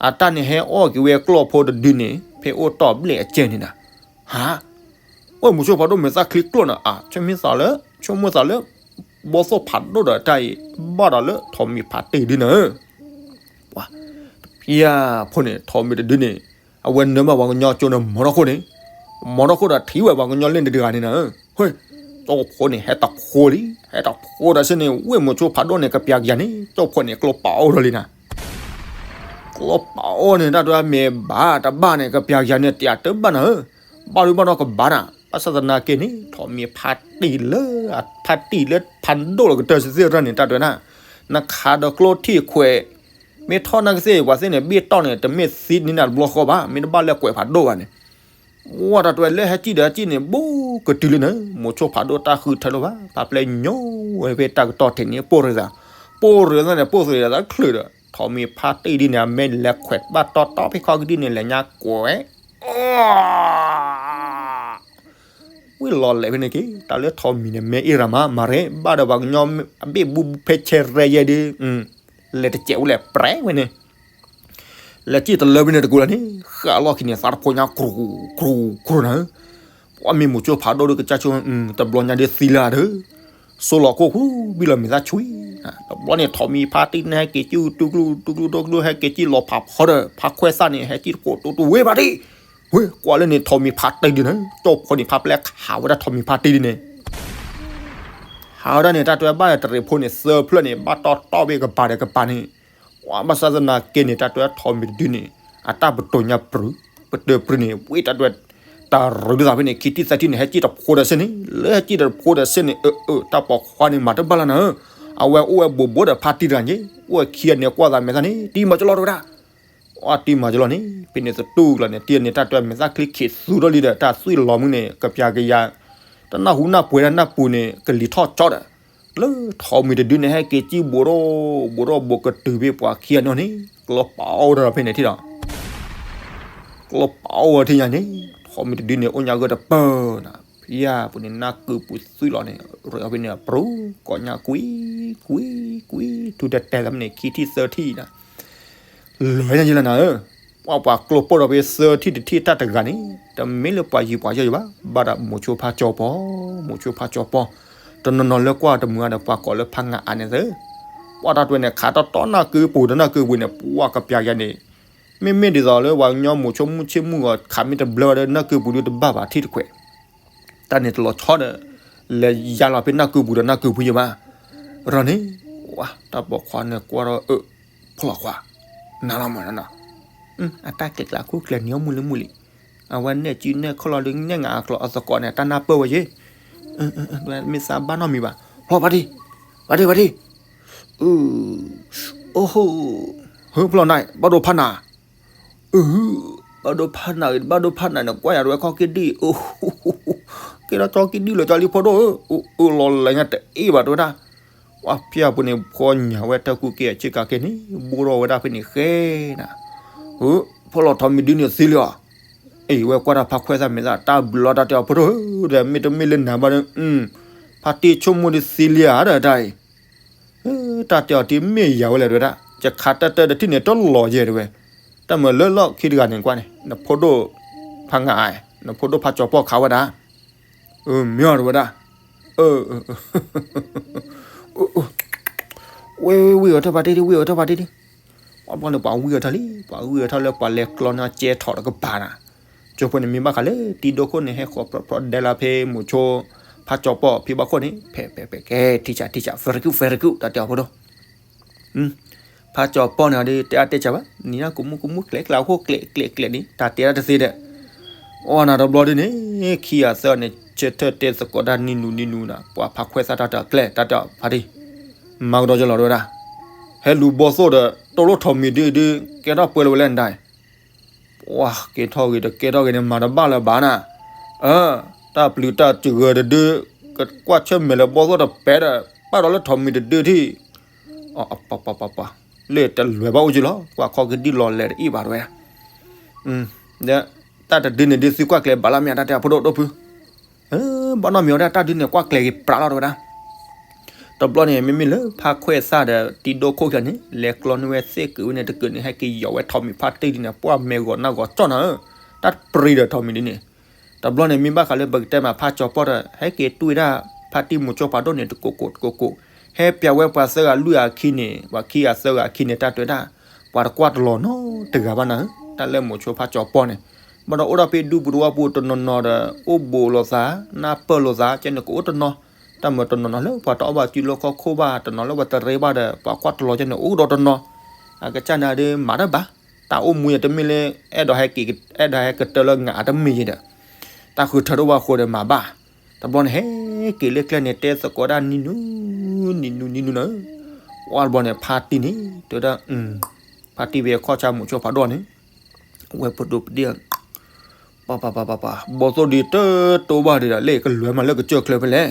အတၢ်န့ၣ်ဟဲအီၣ်က့ၤဝဲကျီၢ်ဖိတဒုန့ၣ် ဖဲအိၣ်တီၢ်ဘျဲၣ်အကဲန့ၣ်နၤ, ဟါ အိၣ်မိၤဆိဖးဒိၣ်မဲာ်သၣ်ချံကျိၣ်နၤ အါ ဆိမိၣ်သးလၢ ဆိမိၣ်သးလၢ ဘီၣ်သိၣ်ဖးဒိၣ်ဒီးတၢ်အံၤ ဘၣ်ဒီးလၢထိးမံၤဖါတံၢ်ဒုနၤဧၢ ပှၤ တဖျၢၣ်ဖိန့ၣ် ထိးမံၤတဒုန့ၣ် အဝဲနၢမးပှၤကညီကၠိန့ၣ် မီၤထီၣ်ခိၣ်န့ၣ် မီၤထီၣ်ခိၣ်ဒီးထံၣ်ဝဲပှၤကညီလၢန့ၣ်တဂၤန့ၣ်နၤဧၢ, ဟဲ ကၠိဖိန့ၣ် ဟဲတဖိလံ ဟဲတဖိဒီးစ့ၢ်န့ၣ် ဝ့ၢ်မိၤဆိဖးဒိၣ်န့ၣ် ကပျးကယၤန့ၣ် ကၠိဖိန့ၣ် ကျိပာ်အီၣ်လီၤလံနၤ ကျိပာ်အီၣ်န့ၣ် တၢ်ဒွဲမ့ၢ်ဘၣ်တဘၣ်န့ၣ် ကပျးကယၤန့ၣ် တယာ်တဘၣ်နၤဧၢ, ဘၣ်ဒုဘၣ်ဒီးကဘၣ်နၤ, ဘၣ်ဆၣ်သနာ်က့န့ၣ် ထိးမံၤဖါတံၢ်လၢ ဖါတံၢ်လၢဖးဒိၣ်လီၤကတၢၢ်စ့ၢ်ကီးန့ၣ် တၢ်ဒွဲနၤ, နခးဒီးကျိထံၣ်ခွဲး, မ့ၢ်ထီၣ်နာ်က့သ့ၣ် ပှၤသ့ၣ်န့ၣ် ဘ့ၣ်တီၢ်န့ၣ် တမ့ၢ်သံန့ၢ်နၤတဘျီဃီဘၣ်, မ့ၢ်တဘၣ်လၢကွဲးဖးဒိၣ်ဘၣ်န့ၣ် ဝဲတၢ်တွဲလၢဟဲစံၣ်ဒီးဟဲစံၣ်န့ၣ် ဘူးကတုၤလၢန့ၣ် မိၤဆိဖးဒိၣ်တၢ်ဃုထၢလၢၤဘၣ်, ဖးပျဲညိဝဲဖဲတၢ်ကတီၢ်ထံးန့ၣ် ပိၢ်ရ့သး, ပိၢ်ရ့သးန့ၣ် ပိၢ်ရ့သးတချုးဒီး ထိးမံၤဖါတံၢ်ဒ်န့ၣ် အမဲာ်လဲၤခွဲးဘၣ်တီတီဖဲခီကဒံန့ၣ် လဲၤညါကွဲး, အ ဝ့ၢ်လီၤလဲၤဖဲန့ၣ်က့ၤ တၢ်လၢထိးမံၤန့ၣ် မ့ၢ်အ့ၣ်ရၤမး မၤရဲ ဘၣ်ဒီးပှၤကညီအဘ့ၣ်ဘူဖဲဆဲးရဲယဲဒုး လဲၤတစဲးဝဲလဲၣ် ပြဲဝဲန့ၣ် လဲၤစံၣ်တလၢဖဲန့ၣ်တကူလၢန့ၣ် ဃၣ်လီၢ်ခံန့ၣ် သးတဖိညါ ကြူးကြူးကြူးနၤ ပှၤမ့ၢ်မိၤဆိဖးဒိၣ်ဒီးကစၢ်ဆိ တဘျီညါဒ်သံလၢ်ဒီး စိလီၤခိၣ်ဃူဘံလီၤမ့ၢ်သၣ်ဆွံ တဘျီန့ၣ် ထိးမံၤဖါတံၢ်န့ၣ် ဟဲက့ၤကံၢ်တူၢ်ကျူတူၢ်ကျူတူၢ်ကျူ ဟဲက့ၤကံၢ်လီၤဖးဖီဒီး ဖါခွဲးသၣ်န့ၣ် ဟဲက့ၤတကိးတူတူဝ့ၢ်ဖါတံၢ် ဝ့ၢ်ကွၢ်လၢန့ၣ် ထိးမံၤဖါတံၢ်ဒုးန့ၣ် ကၠီၣ်ဖိန့ၣ် ဖါပျဲခးဝဲဒၣ်ထိးမံၤဖါတံၢ်ဒုးန့ၣ် ဟးဝဲဒၣ်န့ၣ် တၢ်တဲဘၣ်တရံးဖိန့ၣ် သၢဖျၢၣ်န့ၣ် ဘၣ်တီတီဘ့ၣ်ကပၤဒီးကပၤန့ၣ် ပှၤဘၣ်ဆၣ်သနာ်က့န့ၣ် တၢ်တဲထိးမံၤတဒုန့ၣ် အတၢ်ပတိၤညါပြူၤ ပတၢ်ပြူၤန့ၣ် ဝံၣ်တၢ်တဲ တၢ်ရူၤသးဖဲန့ၣ် ခံထံၣ်သၢထံၣ်န့ၣ် ဟဲက့ၤတဖိဒီးစ့န့ၣ် လၢဟဲက့ၤတဖိဒီးစ့န့ၣ် အၢ အၢ တၢ်ပိာ်ခွါန့ၣ် မၤတဘၣ်လၢနၤဧၢ အဝဲအိၣ်ဝဲဘိးဘိးဒီးဖါတံၢ်တဂၤန့ၣ် အိၣ်ဝဲခံဂၤန့ၣ် ကွၢ်သးမဲာ်သၣ်န့ၣ် တံၤမၤကလီတဝဲဒၣ် အတံၤမၤကလီန့ၣ် ဖဲန့ၣ်သတူၢ်ကျီၤန့ၣ် တံၤန့ၣ် တၢ်တဲမဲာ်သၣ်ချ့ခံးသူထီၣ်လံဒီး တၢ်သွံၣ်လီၤမုၢ်န့ၣ် ကပျၤကယၤ တနၢ်ဟူနၢ်ပှဲၤတၢ်နၢ်ပူၤန့ၣ် ကလံၤထီၣ်ကၠီဒီး လၢထိးမံၤတဒုန့ၣ် ဟဲက့ၤကံၢ်ဘူးဒီး ဘူးဒီးဘူးကတုၤဖဲပှၤခံဂၤန့ၣ်န့ၣ် ကျီပာ်အီၣ်ဝဲဒၣ်ဖဲန့ၣ်ထံၣ်ဒီး ကျီပာ်အီၣ်ဝဲထံၣ်ညါန့ၣ် ထိးမံၤတဒုန့ၣ် အိၣ်ညါဂၢၢ်တပၢၢ်နၤ ဖဲယါပူၤန့ၣ် နၢ်ကုပူၤသွံၣ်လီၤန့ၣ် ရ့အီၤဖဲန့ၣ် ပြူၤ ကိးညါကွံ ကွံ ကွံ ထူတတဲသးမ့ၢ်န့ၣ် ခံထံၣ်သၢထံၣ်နၤ လၢညါယံလၢနၤဧၢ ပှၤပှၤကျိပိၢ်ဒီးဖဲသၢထံၣ်တထံၣ်တၢ်တဂၤန့ၣ် တမ့ၢ်လၢပှၤယံၤပှၤယီၢ်ယံၤဘၣ် ဘၣ်ဒီးမိၤဆိဖါကၠီၤပီၤ မိၤဆိဖါကၠီၤပီၤ တနီၤနီၤလၢကွၢ်တမုာ်အါဒီးပှၤကိးလၢဖါငါအါန့ၣ်သၢ ပှၤတၢ်တဲန့ၣ် ခးတီတီနၢ်ကုပူၤဒီးနၢ်ကုပူၤန့ၣ် ပှၤကပျၤယၤန့ၣ် မ့မ့ၢ်ဒ်သိးလၢပှၤကညီမိၤဆိမုၢ်ဆ့ၣ်မုၢ်ဂီၤ ခးမ့ၢ်တဘျၢဘၣ်ဒီးနၢ်ကုပူၤဒုးတဘၣ်ဘၣ်ထံၣ်တခွဲး တၢ်န့ၣ်တလီၤဆီဒီး လဲၤယါလီၤဖဲနၢ်ကုပူၤဒီးနၢ်ကုပူၤယံၤဘၣ် ရၢ်န့ၣ် ဝါ တၢ်ပိာ်ခွါန့ၣ်ကွၢ်ဒီး အၢ ဖိလီၤခွါ နၤလီၤမးနၤနီၤ အတၢ်ကျဲးကျါခိၣ်ကျဲးန့ၣ်အီၣ်မုၢ်လၢမုၢ်လံ အဝဲနဲၣ်စုနဲၣ်ခီၣ်လီၤဒုး နဲၣ်ငါအကျိာ်အသကိးန့ၣ် တၢ်နၢ်ပၢၢ်ဝဲယ့ၣ် မ့ၢ်သးဘၣ်နီတမံၤဘၣ် ဖျီဖါတံၢ် ဖါတံၢ် ဖါတံၢ် အိၣ် ဟၢဖျီနၤ ဘၣ်ဒိဖးနၤ အၢ ဘၣ်ဒိဖးနၤဂ့ၤ ဘၣ်ဒိဖးနၤန့ၣ် ကွၢ်ယၤတဝဲခီၣ်က့ဒံၣ် အၢ ကဲထီၣ်ခီၣ်က့ဒံၣ်လၢာ်ကၠီလံဖိဒိၣ်ဧၢ အၢ လီၤလဲၤညါတအ့ၣ်ဘၣ်တဝဲဒၣ် ပှၤဖၠၣ်ပူၤန့ၣ် ဖီညါဝဲတၢ်ကူၣ်က့အဆ့ကၤက့န့ၣ် ဘိၣ်ထီၣ်ဝဲဒၣ်ဖဲန့ၣ်ဃဲနၤ အၢ ဖီလီၤထိးမံၤဒုန့ၣ်သံလံဧါ အံၤဝဲကွၢ်တၢ်ဖးခွဲးသၣ်မဲာ်သၣ် တၢ်ဘျုးလီၤတၢ်တဲအီၤဖိဒိၣ်ဧၢ ဒီးမ့တမ့ၢ်လၢနၤဘၣ်ဒီး ဖါတံၢ်ဆိကမိၣ်ဒုးသံလံဧါဒီးတၢ်အံၤ တၢ်တဲအီၤတမ့ၢ်ယၤဝဲလဲၣ်တဝဲဒၣ် ယခးတၢ်တၢ်တထံၣ်န့ၣ် တလီၤယဲၢ်တဝဲ တၢ်မၤလၢလီၢ်ခံတဂၤန့ၣ်ကွၢ်န့ၣ် နဖိဒိၣ်ဖးငါအံၤ နဖိဒိၣ်ဖးကၠီၤပီၢ်ခးဝဲဒၣ် အၢ မ့ၢ်အီၤတဝဲဒၣ် အၢ ဝ့ၢ်ဝ့ၢ်ဝ့ၢ်အီၤထၢၣ်ဖးတံၢ်တံၢ် ဝ့ၢ်အီၤထၢၣ်ဖးတံၢ်တံၢ် ပှၤဘျီန့ၣ် ပှၤဝံၣ်အီၤထၢၣ်လံ ပှၤဝံၣ်အီၤထၢၣ်လၢပှၤလဲၤကျီန့ၢ်ကဲထီၣ်တကပၤနၤ ကၠိဖိန့ၣ်မ့ၢ်ဘၣ်ဃးလၢ တံၤဒိခိၣ်န့ၣ် ဟဲဃီၤပြီပြီဒဲးလၢဖဲမိၤဆိ ဖးကၠီၤပီၢ်ဖံဘၣ်ခိၣ်န့ၣ် ဖဲဖဲဖဲကဲ ထံၣ်စးထံၣ်စး very good very good တၢ်တဲအီၤဖိဒိၣ် ဖးကၠီၤပီၢ်န့ၣ်ဒီး တဲအါတဲစှၤဘၣ် နံၤနၢ်ကမူကမူကျဲကျဲဟိၣ်ကျဲကျဲကျဲန့ၣ် တၢ်တဲဒၣ်တသ့ဒီး အိၣ်နၤတဘျီဒ်န့ၣ် ခံဂၤသၢဂၤန့ၣ် ဆၢထၢၣ်တဲသကိးတၢ်နံၤနူၤနံၤနူၤနၤ ပှၤဖးခွဲးသၣ်တၢ်တၢ်ကျဲ တၢ်တဲအီၤဖါတံၢ် မၤကဒီးယလီၤတဝဲဒၣ် ဟဲလူၤဘီၣ်သိၣ်ဒီး တိၢ်လိၣ်ထိးမံၤဒုဒု ကဲထီၣ်ပှဲၤလၢၤဝဲလဲၣ်နတၢ် ပှၤကဲထီၣ်ဂ့ၤဒီးကဲထီၣ်ဂ့ၤန့ၣ် မၤတဘၣ်လၢၤဘၣ်နၤ အၢ တၢ်ပျုၤတၢ်စှၤတဒု ကကွၢ်ဆၢၣ်မဲာ်လၢဘီၣ်သိၣ်တပဲဒီး ပာ်ဒီးလၢထိးမံၤတဒုထံၣ် အပပပပ လၢတလွဲၤဘၣ်အိၣ်က့လီၤ ကွၢ်ခီၣ်ကဒံၣ်လီၤလဲၤတအံၣ်ဘၣ်တဝဲ ဒီး တၢ်တဒုန့ၣ်ဒုးသုကွၢ်ကျဲၤဘၣ်လီၤမ့ၢ်တၢ်တဲအဖိဒိၣ်ဒိၣ်ဖု ဘၣ်နီတမံၤဝဲဒၣ်တၢ်ဒုန့ၣ် ကွၢ်ကျဲၤက့ၤပြးလီၤတဝဲဒၣ် တဘျီန့ၣ် မ့မ့ၢ်လၢဖါခွဲးသၣ်ဒီးတံၤဒိခိၣ်ခံဂၤန့ၣ် လဲၤကျီန့ၢ်ဝဲသ့ၣ်ကုာ်ဝဲန့ၣ်တကုာ်န့ၣ် ဟဲက့ၤယီၤဝဲထိးမံၤဖါတံၢ်ဒ်န့ၣ် ပှၢ်မဲာ်ဂီၤနၢ်ဂီၤကၠီၣ်နၤဧၢ တၢ်ပြံဒီးထိးမံၤဒ်န့ၣ် တဘျီန့ၣ် မ့ၢ်ဘၣ်ဃးလၢပကတဲမးဖါကၠီၤပီၢ်ဒီး ဟဲက့ၤတွံၢ်ဒၣ်ဖါတံၢ်မိၤဆိဖးဒိၣ်န့ၣ် တကိးကိးတကိးကိး ဟဲပျးဝဲပှၤသၢဂၤလွံၢ်ဂၤခံန့ၣ် ပှၤခံဂၤသၢဂၤခံန့ၣ် တၢ်တဲဝဲဒၣ် ပှၤတကွၢ်တလီၤနီတဂၤဘၣ်နၤဧၢ တၢ်လၢမိၤဆိဖါကၠီၤပီၢ်န့ၣ် ဘၣ်ဒီးအိၣ်ဒီးဖဲဒူပူၤတဝီပူၤတနီၤနီၤဒီး အိၣ်ဘူးလိာ်သး နၢ်ပၢၢ်လိာ်သး ကဲန့ၣ်ကအိၣ်တနီၤ တၢ်မၤတနီၤနီၤလၢပှၤတအီၣ်ဘၣ်စုလိခီၣ်ခိၣ်ဘၣ် တနီၤလၢပှၤတရ့ဘၣ်ဒီး ပှၤကွၢ်တလီၤကဲန့ၣ်အိၣ်ဒီးတနီၤ အကစၢ်န့ၣ်ဒီးမၤတၢ်ဘၣ် တၢ်အိၣ်မူယဲတမ့ၢ်လၢ အဲၣ်ဒိးဟဲက့ၤ အဲၣ်ဒိးဟဲကတၢၢ်လၢငါအတမ့ၢ်ယဲဒီး တၢ်ဃုထၢတအိၣ်ဘၣ်ဃိဒီးမၤဘၣ် တဘျီန့ၣ်ဟဲက့ၤလၢကျဲန့ၣ် တဲသကိးဒၣ်နံၤနူၤ နံၤနူၤ နံၤနူၤနၤဧၢ ဝါတဘျီန့ၣ် ဖါတံၢ်န့ၣ် တဲဝဲဒၣ် ဖါတံၢ်ဝဲခီၣ်ဆါမိၤဆိဖးဒိၣ်န့ၣ် ဝဲပဒိၣ်ပဒ့ၣ် ပပပပပ ဘီၣ်သိၣ်ဒံးတတိဘၣ်ဒံးဒီး လၢကလွဲမးလၢကစၢၢ်ချၢဖဲလဲၣ်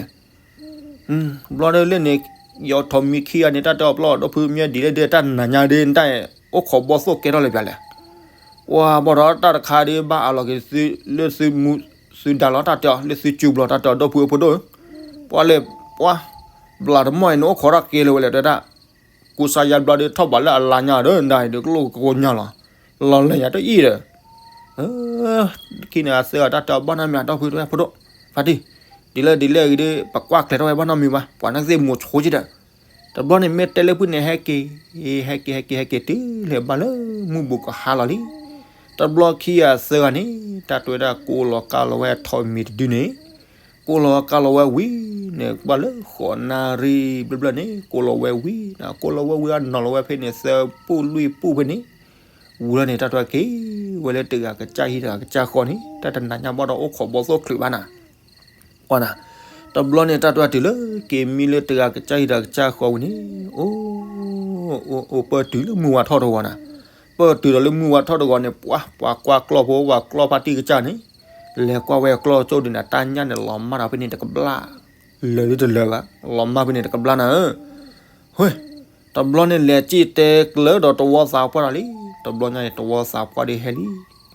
ဘျီဒ်လဲၣ်န့ၣ် ယီၤထိးမံၤခံဂၤန့ၣ် တၢ်တဲအီၤပျီၢ်ဒီးဖုမ့ၢ်ဒ်လဲၣ်ဒ်တၢ်နၤညါဒ်တၢ်အိၣ်ခိးဘီၣ်သိၣ်ကဲထီၣ်လၢပျၢၤလဲၣ် ဝါဘၣ်ဒီးတၢ်တခါဒ်ဘၣ်အလီၤက့ၤသုလၢသုမူ သုဒၣ်လီၤတၢ်တဲအီၤ လၢသုစုဘျီတၢ်တဲအီၤ ဒီပုၢ်ဝဲၢ်ဖိဒိၣ်ဧၢ, ပှၤလဲၤ ပှၤ ဘျးတမီၢ်အံၤ နအိၣ်ခိးတၢ်က့ၤလၢၤဝဲလဲၣ်တဲဒၣ်, ကူစါယါဘျီဒီးထီၣ်ဘးလၢအလါညါဒီး နဒၣ်အံၤဒီးကလိၣ်ကကိညါလီၤ, လီၤလဲၤယၤတအံၤဒီး ခံန့ၣ်အသၢဂၤတၢ်တဲအီၤ ဘၣ်နီတမံၤ ဒီပုၢ်ဝဲၢ်ဖိဒိၣ်, ဖါတံၢ်, ဒ်လဲၣ်ဒ်လဲၣ်ဂ့ၤဒီး ပကွၢ်ကျဲၤထီၣ်ဝဲဘၣ်နီတမံၤဘၣ်, ပှၤနာ်က့သ့ၣ်မိၤဆိက့ဒီး တဘျီန့ၣ်မ့ၢ်တဲလၢဖုၣ်န့ၣ် ဟဲက့ၤ ဟဲက့ၤ ဟဲက့ၤ ဟဲက့ၤ တုၤလဲၤဘၣ်လၢမုၢ်ဘူးကဟါလီၤလံ. တဘျီခံဂၤသၢဂၤန့ၣ် တၢ်တဲဝဲဒၣ်ကိးလီၤကါလီၤဝဲထိးမံၤတဒုန့ၣ်, ကိးလီၤကါလီၤဝဲဝံၤန့ၣ် ဘၣ်လၢဃိးနၣ်ရံၣ်ဘျဲၣ်ဘျဲၣ်န့ၣ် ကိးလီၤဝဲဝံၤ, ကိးလီၤဝဲဝံၤအနီၤလီၤဝဲဖဲန့ၣ် သၢပူၣ်လွံၢ်ပူၣ်ဖဲန့ၣ်, ဝံၤလီၤန့ၣ် တၢ်တဲဝဲက့ၤဝဲလၢတဂၤကစၢ်ဟံၣ်တဂၤကစၢ်ဃီန့ၣ် တၢ်တနၤညါဘၣ်ဒီးအိၣ်ခိးဘီၣ်သိၣ်ချုးဘၣ်နၤ ကွၢ်နၤ, တဘျီန့ၣ် တၢ်တဲဝဲတုၤလၢက့ၤမံလၢတဂၤကစၢ်ဟံၣ်တဂၤကစၢ်ဃီဝံၤန့ၣ်, အိၣ် အိၣ် အိၣ် ပၢၢ်တုၤလၢမုၢ်ဝါထီၣ်တဂီၤနၤ, ပၢၢ်တုၤဒီးလၢမုၢ်ဝါထီၣ်တဂီၤန့ၣ် ပှၤ ပှၤကွၢ်ကျီၢ်ဖိ ပှၤကျီၢ်ဖါတံၢ်ကစၢ်န့ၣ်, လဲၤကွၢ်ဝဲကျီၢ်ကၠိဒုးနၤ တၢ်ညၣ်န့ၣ် လီၤမၢ်ဒီးဖဲန့ၣ်တကဘျၣ်, လၢာ်လၢတလၢာ်ဘၣ်, လီၤမၢ်ဖဲန့ၣ်တကဘျၣ်နၤဧၢ ဟဲ, တဘျီန့ၣ်လဲၤစံၣ်တဲကျၢၤဒီးတဝီသးပှၢ်တၢ်လံ, တဘျီညါန့ၣ် တဝီသးပှၢ်ဒုးဟဲလံ,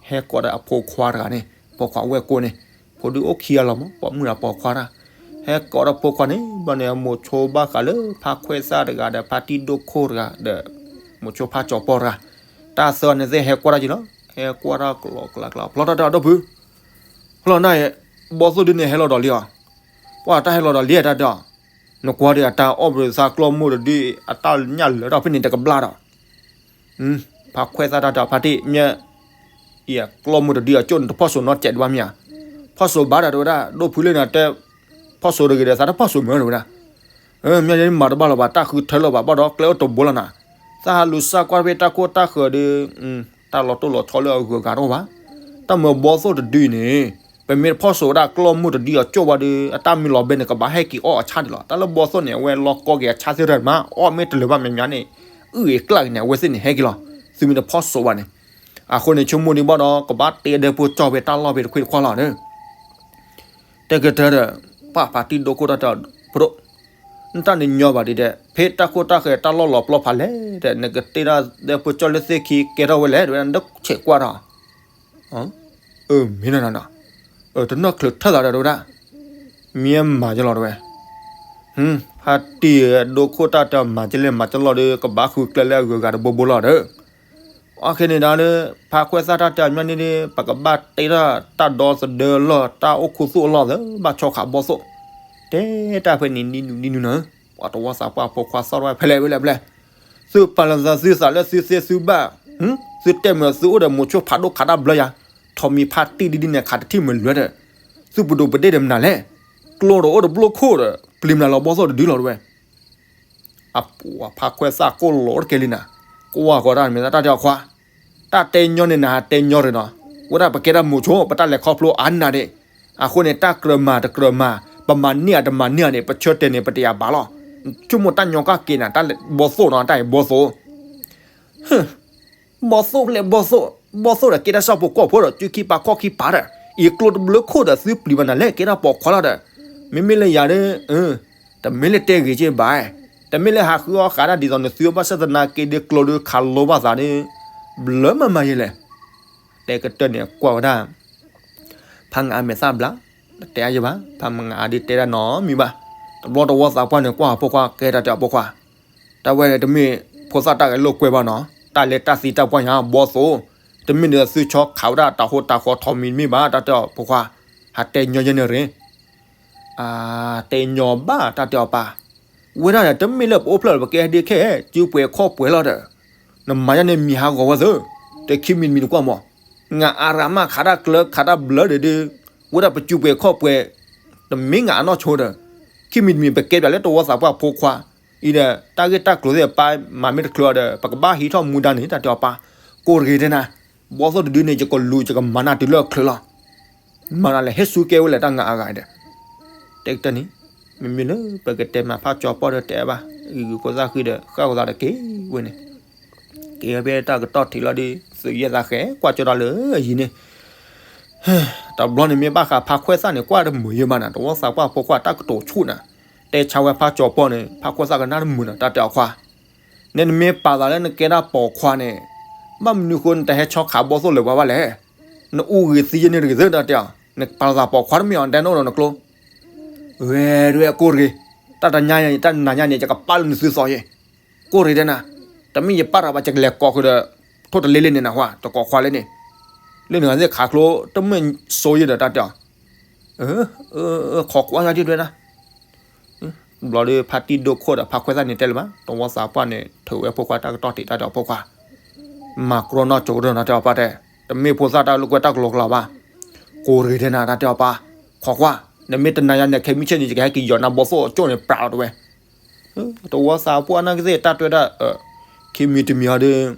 ဟဲကိးဒီးအဖိခွါတဂၤန့ၣ်, ဖိခွါဝဲၢ်ကိန့ၣ်, ဖိဒုးအိၣ်ခံဂၤလီၤမး ပိာ်မုၣ်ဒီးပိာ်ခွါတၢ်, ဟဲကိးဒီးဖိခွါန့ၣ် ဘျီန့ၣ် မိၤဆိဘၣ်ဃးလၢဖါခွဲးသၣ်တဂၤဒီးဖါတံၢ်ဒိၣ်ခိၣ်တဂၤဒီး မိၤဆိဖါကၠီၤပီၢ်တဂၤ, တၢ်သၢဂၤန့ၣ်သ့ၣ်ဟဲကွၢ်တၢ်က့ၤလီၤ, ဟဲကွၢ်တၢ်ကျီကျါကျါ ဖျီတၢ်တဲအီၤဒီပုၢ် ဖျီနၢ်အံၤ, ဘီၣ်သိၣ်ဒုန့ၣ်ဟဲလီၤဒီးလံဧါ, ပှၤတၢ်ဟဲလီၤဒီးလံတၢ်တဲအီၤ, နကွၢ်ဒီးအတၢ်အီၣ်ဘၣ်သးကျီၢ်မိၢ်တဒု အတၢ်ညၣ်လၢာ်ထီၣ်ဖဲန့ၣ်တကဘျၣ်ဒီး, ဖါခွဲးသၣ်တၢ်တဲအီၤ ဖါတံၢ် မ့ၢ် အံၤကျီၢ်မိၢ်တဒုအကၠိၣ်န့ၣ်တဖီၣ်စိးနီတစဲးဒံးဘၣ်မ့ၢ်ဧါ, ဖီၣ်စိးဘၣ်ဒီးတဲဝဲဒၣ် ဒိၣ်ဖုလၢနတဲ ဖီၣ်စိးတဂ့ၤဒီးသးတဖီၣ်စိးမ့ၢ်တဲဝဲဒၣ်, မ့ၢ်မၤတဘၣ်လၢၤဘၣ် တၢ်ဃုထၢလၢၤဘၣ်ဘၣ်ဒီးကျဲအိၣ်တဘိလီၤနၤ, သးဟးလူၤစၢ်ကွၢ်ဖဲတၢ်ခိၣ်တၢ်ဃၢၤဒီး တၢ်လီၤတိၢ်လီၤဆီလၢအဂုၤအဂၤတအိၣ်ဘၣ်, တၢ်မၤဘီၣ်သိၣ်တဒုအံၤန့ၣ်, ပမ့ၢ်တဖီၣ်စိးဝဲဒၣ်ကျီၢ်မိၢ်တဒုအကၠိၣ်ဘၣ်ဒီး အတၢ်မ့ၢ်လီၤဘဲန့ၣ် ကဘၣ်ဟဲက့ၤအီၣ်အဆၣ်ဒံးလီၤ, တၢ်လၢဘီၣ်သိၣ်န့ၣ် အဝဲလီၤကီက့ၤအဆၣ်သ့ၣ်တဖၣ်မး အီၣ်မ့ၢ်တလၢာ်ဘၣ်မးမးန့ၣ်, အုၣ်အ့ၣ်ကျၢ်က့ၤန့ၣ် အဝဲသ့ၣ်န့ၣ်ဟဲက့ၤလီၤ, သုမ့ၢ်တဖီၣ်စိးဘၣ်န့ၣ်, အဃိန့ၣ် ဆိကမိၣ်ဒံးဘၣ်ဒီး ကဘၣ်တဲဒဲဖိကၠီၣ်ဖဲတၢ်လီၢ်ဖဲတခွ့ၣ်တခွါလီၤဒီး တဲကတၢၢ်ဒီး ပှၤဖါတံၢ်ဒိၣ်ခိၣ်တၢ်တဲအီၤ ဖိဒိၣ်, နတၢ်န့ၣ်ညီဘၣ်ဒံးဒီး ဖဲတၢ်ခိၣ်တၢ်ဃၢၤတၢ်လီၢ်လီၤပျီဖးလဲၣ်ဒီး နကတဲဒၣ်ဒဲဖိကၠီၣ်လၢသ့ၣ်ခံကဲထီၣ်ဝဲလဲၣ် တဲဝဲဒၣ် နတဆဲးကွၢ်ဒီး, အၢ မ့ၢ်နီၤနီၤ, တနီၣ်ချုးထၢၣ်သးဒီးတဲဝဲဒၣ်, မ့ၢ်မၤကလီၤတဲဝဲ, ဖါတံၢ်ဒိၣ်ခိၣ်တၢ်တဲအီၤ မၤကလဲၣ်မၤကလီၤဒီး ကဘၣ်ဃုကျဲလၢအဂုၤအဂၤတဘိဘိလီၤဒီး အခဲန့ၣ်ဒီး ဖါခွဲးသၣ်တၢ်တဲအီၤ မ့ၢ်န့ၣ်ဒီး ပကဘၣ်တဲဒၣ်တၢ်ဒီသဒၢအလီၢ် တၢ်အိၣ်ခူသူၣ်အလီၢ်သၢ ဘၣ်ဆီခးဘီၣ်သိၣ်, တဲတၢ်ဖဲန့ၣ် နံၤနုၤနံၤနုၤနၤ, ပှၤတဝီသးပှၢ်ဖိခွါသီၣ်ထီၣ်ဝဲဖဲလဲၣ်ဖဲလဲၣ်ဖဲလဲၣ်, သုပာ်လီၤသးသုသးလၢသုသ့သုဘၣ်, သုတဲမ့ၢ်သုအိၣ်ဒီးမိၤဆိဖးဒိၣ်ခးတၢ်ဘျၢယၤ, ထိးမံၤဖါတံၢ်ဒ်ဒ်န့ၣ်ခးတထံၣ်မ့ၢ်လွဲဒီး, သုပဒိးပဒ့ၣ်ဒီးမနုၤလဲၣ်, ကျိဒီးအိၣ်တဘျိခိၣ်ဒီး ပျံၤမနုၤလီၤဘီၣ်သိၣ်တဒုလီၤတဲဝဲ အပှၤဖါခွဲးသၣ်ကိၢ်လီၤတကဲလံနၤ, ကွၢ်ဃီတၢ်မ့ၢ်တၢ်တဲအီၤခွါ, တၢ်တဲညီန့ၣ်နဟးတဲညီရ့နီၤ, ဝဲဒၣ်ပကဲဒၣ်မိၤဆိ ပတၢ်လဲၤခီဖျိအါနးဒံး, အဃိန့ၣ် တၢ်ကြၢးမၤတကြၢးမၤ, ပမၤန့ၢ်အတမၤန့ၢ်အန့ၣ် ပဆၢတဲာ်န့ၣ် ပတယာ်ဘၣ်လီၤ, ဆိကမိၣ်တၢ်ညီကၢ်က့ၤနၤ တၢ်လဲၤဘီၣ်သိၣ်နီၤ တၢ်အံၤဘီၣ်သိၣ် ဘီၣ်သိၣ်ဖျဲၣ်ဘီၣ်သိၣ်, ဘီၣ်သိၣ်ဒီးကဲတၢ်စၢဖှိၣ်ကီၢ်ဖိဒီး စုခံပာ်ခီၣ်ခံပာ်ဒီး အံၤကျိတဘျၢခိၣ်ဒီးသုပျံၤဘၣ်နၤလဲၣ် ကဲတၢ်ပိာ်ခွါလီၤဒီး, မ့မ့ၢ်လၢယၤဒီး, တမ့ၢ်လၢတဲဂ့ၤက့ဘၣ်, တမ့ၢ်လၢဟးဃုအီၣ်ဃာ်တၢ်ဒ်သိးနသုဘၣ်ဆၣ်သနာ်က့ဒီးကျိဒီးခးလိဘၣ်သးဒီး, ဘျၢမၤမၤယဲလဲၣ်, တဲကတၢၢ်န့ၣ်ကွၢ်ဝဲဒၣ် ဖါငါအမဲာ်သၣ်ဘျါ, တတဲအါယဘၣ်, ဖါမငါအဒုးတဲဒၣ်နီတမံၤဘၣ်, တဘျီတဝီသးပှၢ်န့ၣ်ကွၢ်အဖိခွါကဲတၢ်တဲအီၤဖိခွါ, တၢ်ဝဲန့ၣ်တမ့ၢ်ဖိသၣ်တၢ်ဂဲၤလိာ်ကွဲဘၣ်နီၤ, တၢ်လဲၤတၢ်သံတၢ်ပှၢ်ညါဘီၣ်သိၣ်, တမ့ၢ်ဒီးသုဆီခးဝဲဒၣ်တၢ်ဟိတၢ်ဃီထီးမံၤတမ့ၢ်ဘၣ် တၢ်တဲအီၤဖိခွါ, ဟးတဲညီယဲန့ၣ်ရ့ တဲညီဘၣ်တၢ်တဲအီၤပၢ်, ဝဲဒၣ်ဒီးတမ့ၢ်လၢပအိၣ်ဖျဲၣ်လီၤပကဲဒ့ခဲ, စုပှဲၤခီၣ်ပှဲၤလီၤဒီး, နမၤယါန့ၣ်မံၤဟးဂီၤဝဲသၢ, တခံမံၤတမံၤနကွၢ်မး, ငါအရၣ်မးခးတၢ်ကျၢခးတၢ်ဘျၢဒီးဒုး, ဝဲဒၣ်ပစုပှဲၤခီၣ်ပှဲၤ, တမ့ၢ်ငါအနီၢ်ဆိဒီး, ခံမံၤတမံၤ ပကဲပၠးလၢတဝီသးပှၢ်ဖိခွါ, အံၤဒီး တၢ်ဂ့ၢ်တၢ်ကျိၤသ့ၣ်ပၢ်မၤမ့ၢ်တချုးအီၤဒီး ပကဘၣ်ဟံးထီၣ်မူဒါန့ၣ် တၢ်တဲအီၤပၢ်, ကိးတဂ့ၤတဲနၤ, ဘီၣ်သိၣ်တဒုန့ၣ် ယကလူၤယကမၤနၢ်တုၤလၢအချုးလီၤ မၤနၤလဲၣ် ဟ့ၣ်ဆူကဲဝဲလဲၣ် တၢ်ငါအဂၤဒီး, တဲကတၢၢ်န့ၣ်, မ့မ့ၢ်လၢပကတဲမၤဖးကၠီၤပီၢ်ဒီးတဲဘၣ်, ဂုာ်ဂုာ်ကိးသၣ်ဃံဒီး ဃၣ်ဂီၤသးတက့ၢ်ဝဲန့ၣ်, က့ၤဝဲဖဲတၢ်ကတီၢ်ထံးလီၤဒီး သုးယဲၢ်သးဃဲ ကွၢ်ကၠီတၢ်လၢအယံၤန့ၣ်, တဘျီန့ၣ်မ့ၢ်ဘၣ်ဃးဖးခွဲးသၣ်န့ၣ် ကွၢ်တမုာ်ယဲၢ်ဘၣ်နၤ တဝီသးပှၢ်ဖိခွါတၢ်ကတိၤဆူၣ်နၤ, တဲဆါဝဲဖးကၠီၤပီၢ်န့ၣ် ဖးခွဲးသၣ်ကနၣ်တမုာ်နၤ တၢ်တဲအီၤခွါ နဲနမ့ၢ်ပာ်သးလၢနကဲဒၣ်ပိာ်ခွါန့ၣ်, ဘၣ်မနုၤဃိနတဟဲဆီခးဘီၣ်သိၣ်လၢၤပှၤဘၣ်လဲၣ်. နအူဂ့ၤသံယဲန့ၣ်တဂ့ၤသၢ တၢ်တဲအီၤ. နပာ်လီၤသးပိာ်ခွါတမ့ၢ်အီၤ တဲနအိၣ်ဒီးနကျိ ဝဲဒၣ်ကိၢ်တဂ့ၤ, တၢ်တနၤညါန့ၣ် တၢ်နၤညါန့ၣ် ယကပာ်လၢနသုသီယဲ, ကိၢ်တဂ့ၤတဲနၤ, တမ့ၢ်ယပာ်တၢ်ဘၣ် ယကလဲၤကိးဃုာ်ဒီး ထိၣ်တလ့လၢန့ၣ်နဟါ, တကိးခွါလၢန့ၣ်, လၢနဂၤသ့ၣ်ခးကျိ တမ့ၢ်စိယဲဒီးတၢ်တဲအီၤ, ခိးကွၢ်ယါဒ်တဲဒၣ် ဘျီဒီးဖါတံၢ်ဒိၣ်ခိၣ်ဒီးဖါခွဲးသၣ်န့ၣ်တဲလၢၤဘၣ်, တဝီသးပှၢ်န့ၣ် ထုးဝဲဖိခွါတၢ်ကတီၢ်ထံးတၢ်ဒီးဖိခွါ, မၤကြီနီၢ်ကၠိကရၢၢ်နီၤတဲအီၤပၢ်တဲ, တမ့ၢ်ဖိသၣ်တၢ်လိာ်ကွဲတၢ်ကလီကလီဘၣ်, ကိးတဂ့ၤတဲနၤတၢ်တဲအီၤပၢ်, ခိးကွၢ်, နမ့ၢ်တနၤညါန့ၣ် ခဲမုၢ်ဆ့ၣ်န့ၣ် ယကဟဲက့ၤယီၤနၤဘီသိၣ်အကၠိၣ်န့ၣ် ပြးလီၤတဝဲ တဝီသးပှၢ်နာ်ကသ့ၣ်တၢ်တွဲဒၣ်, ခံမံၤတမံၤဟီဒီး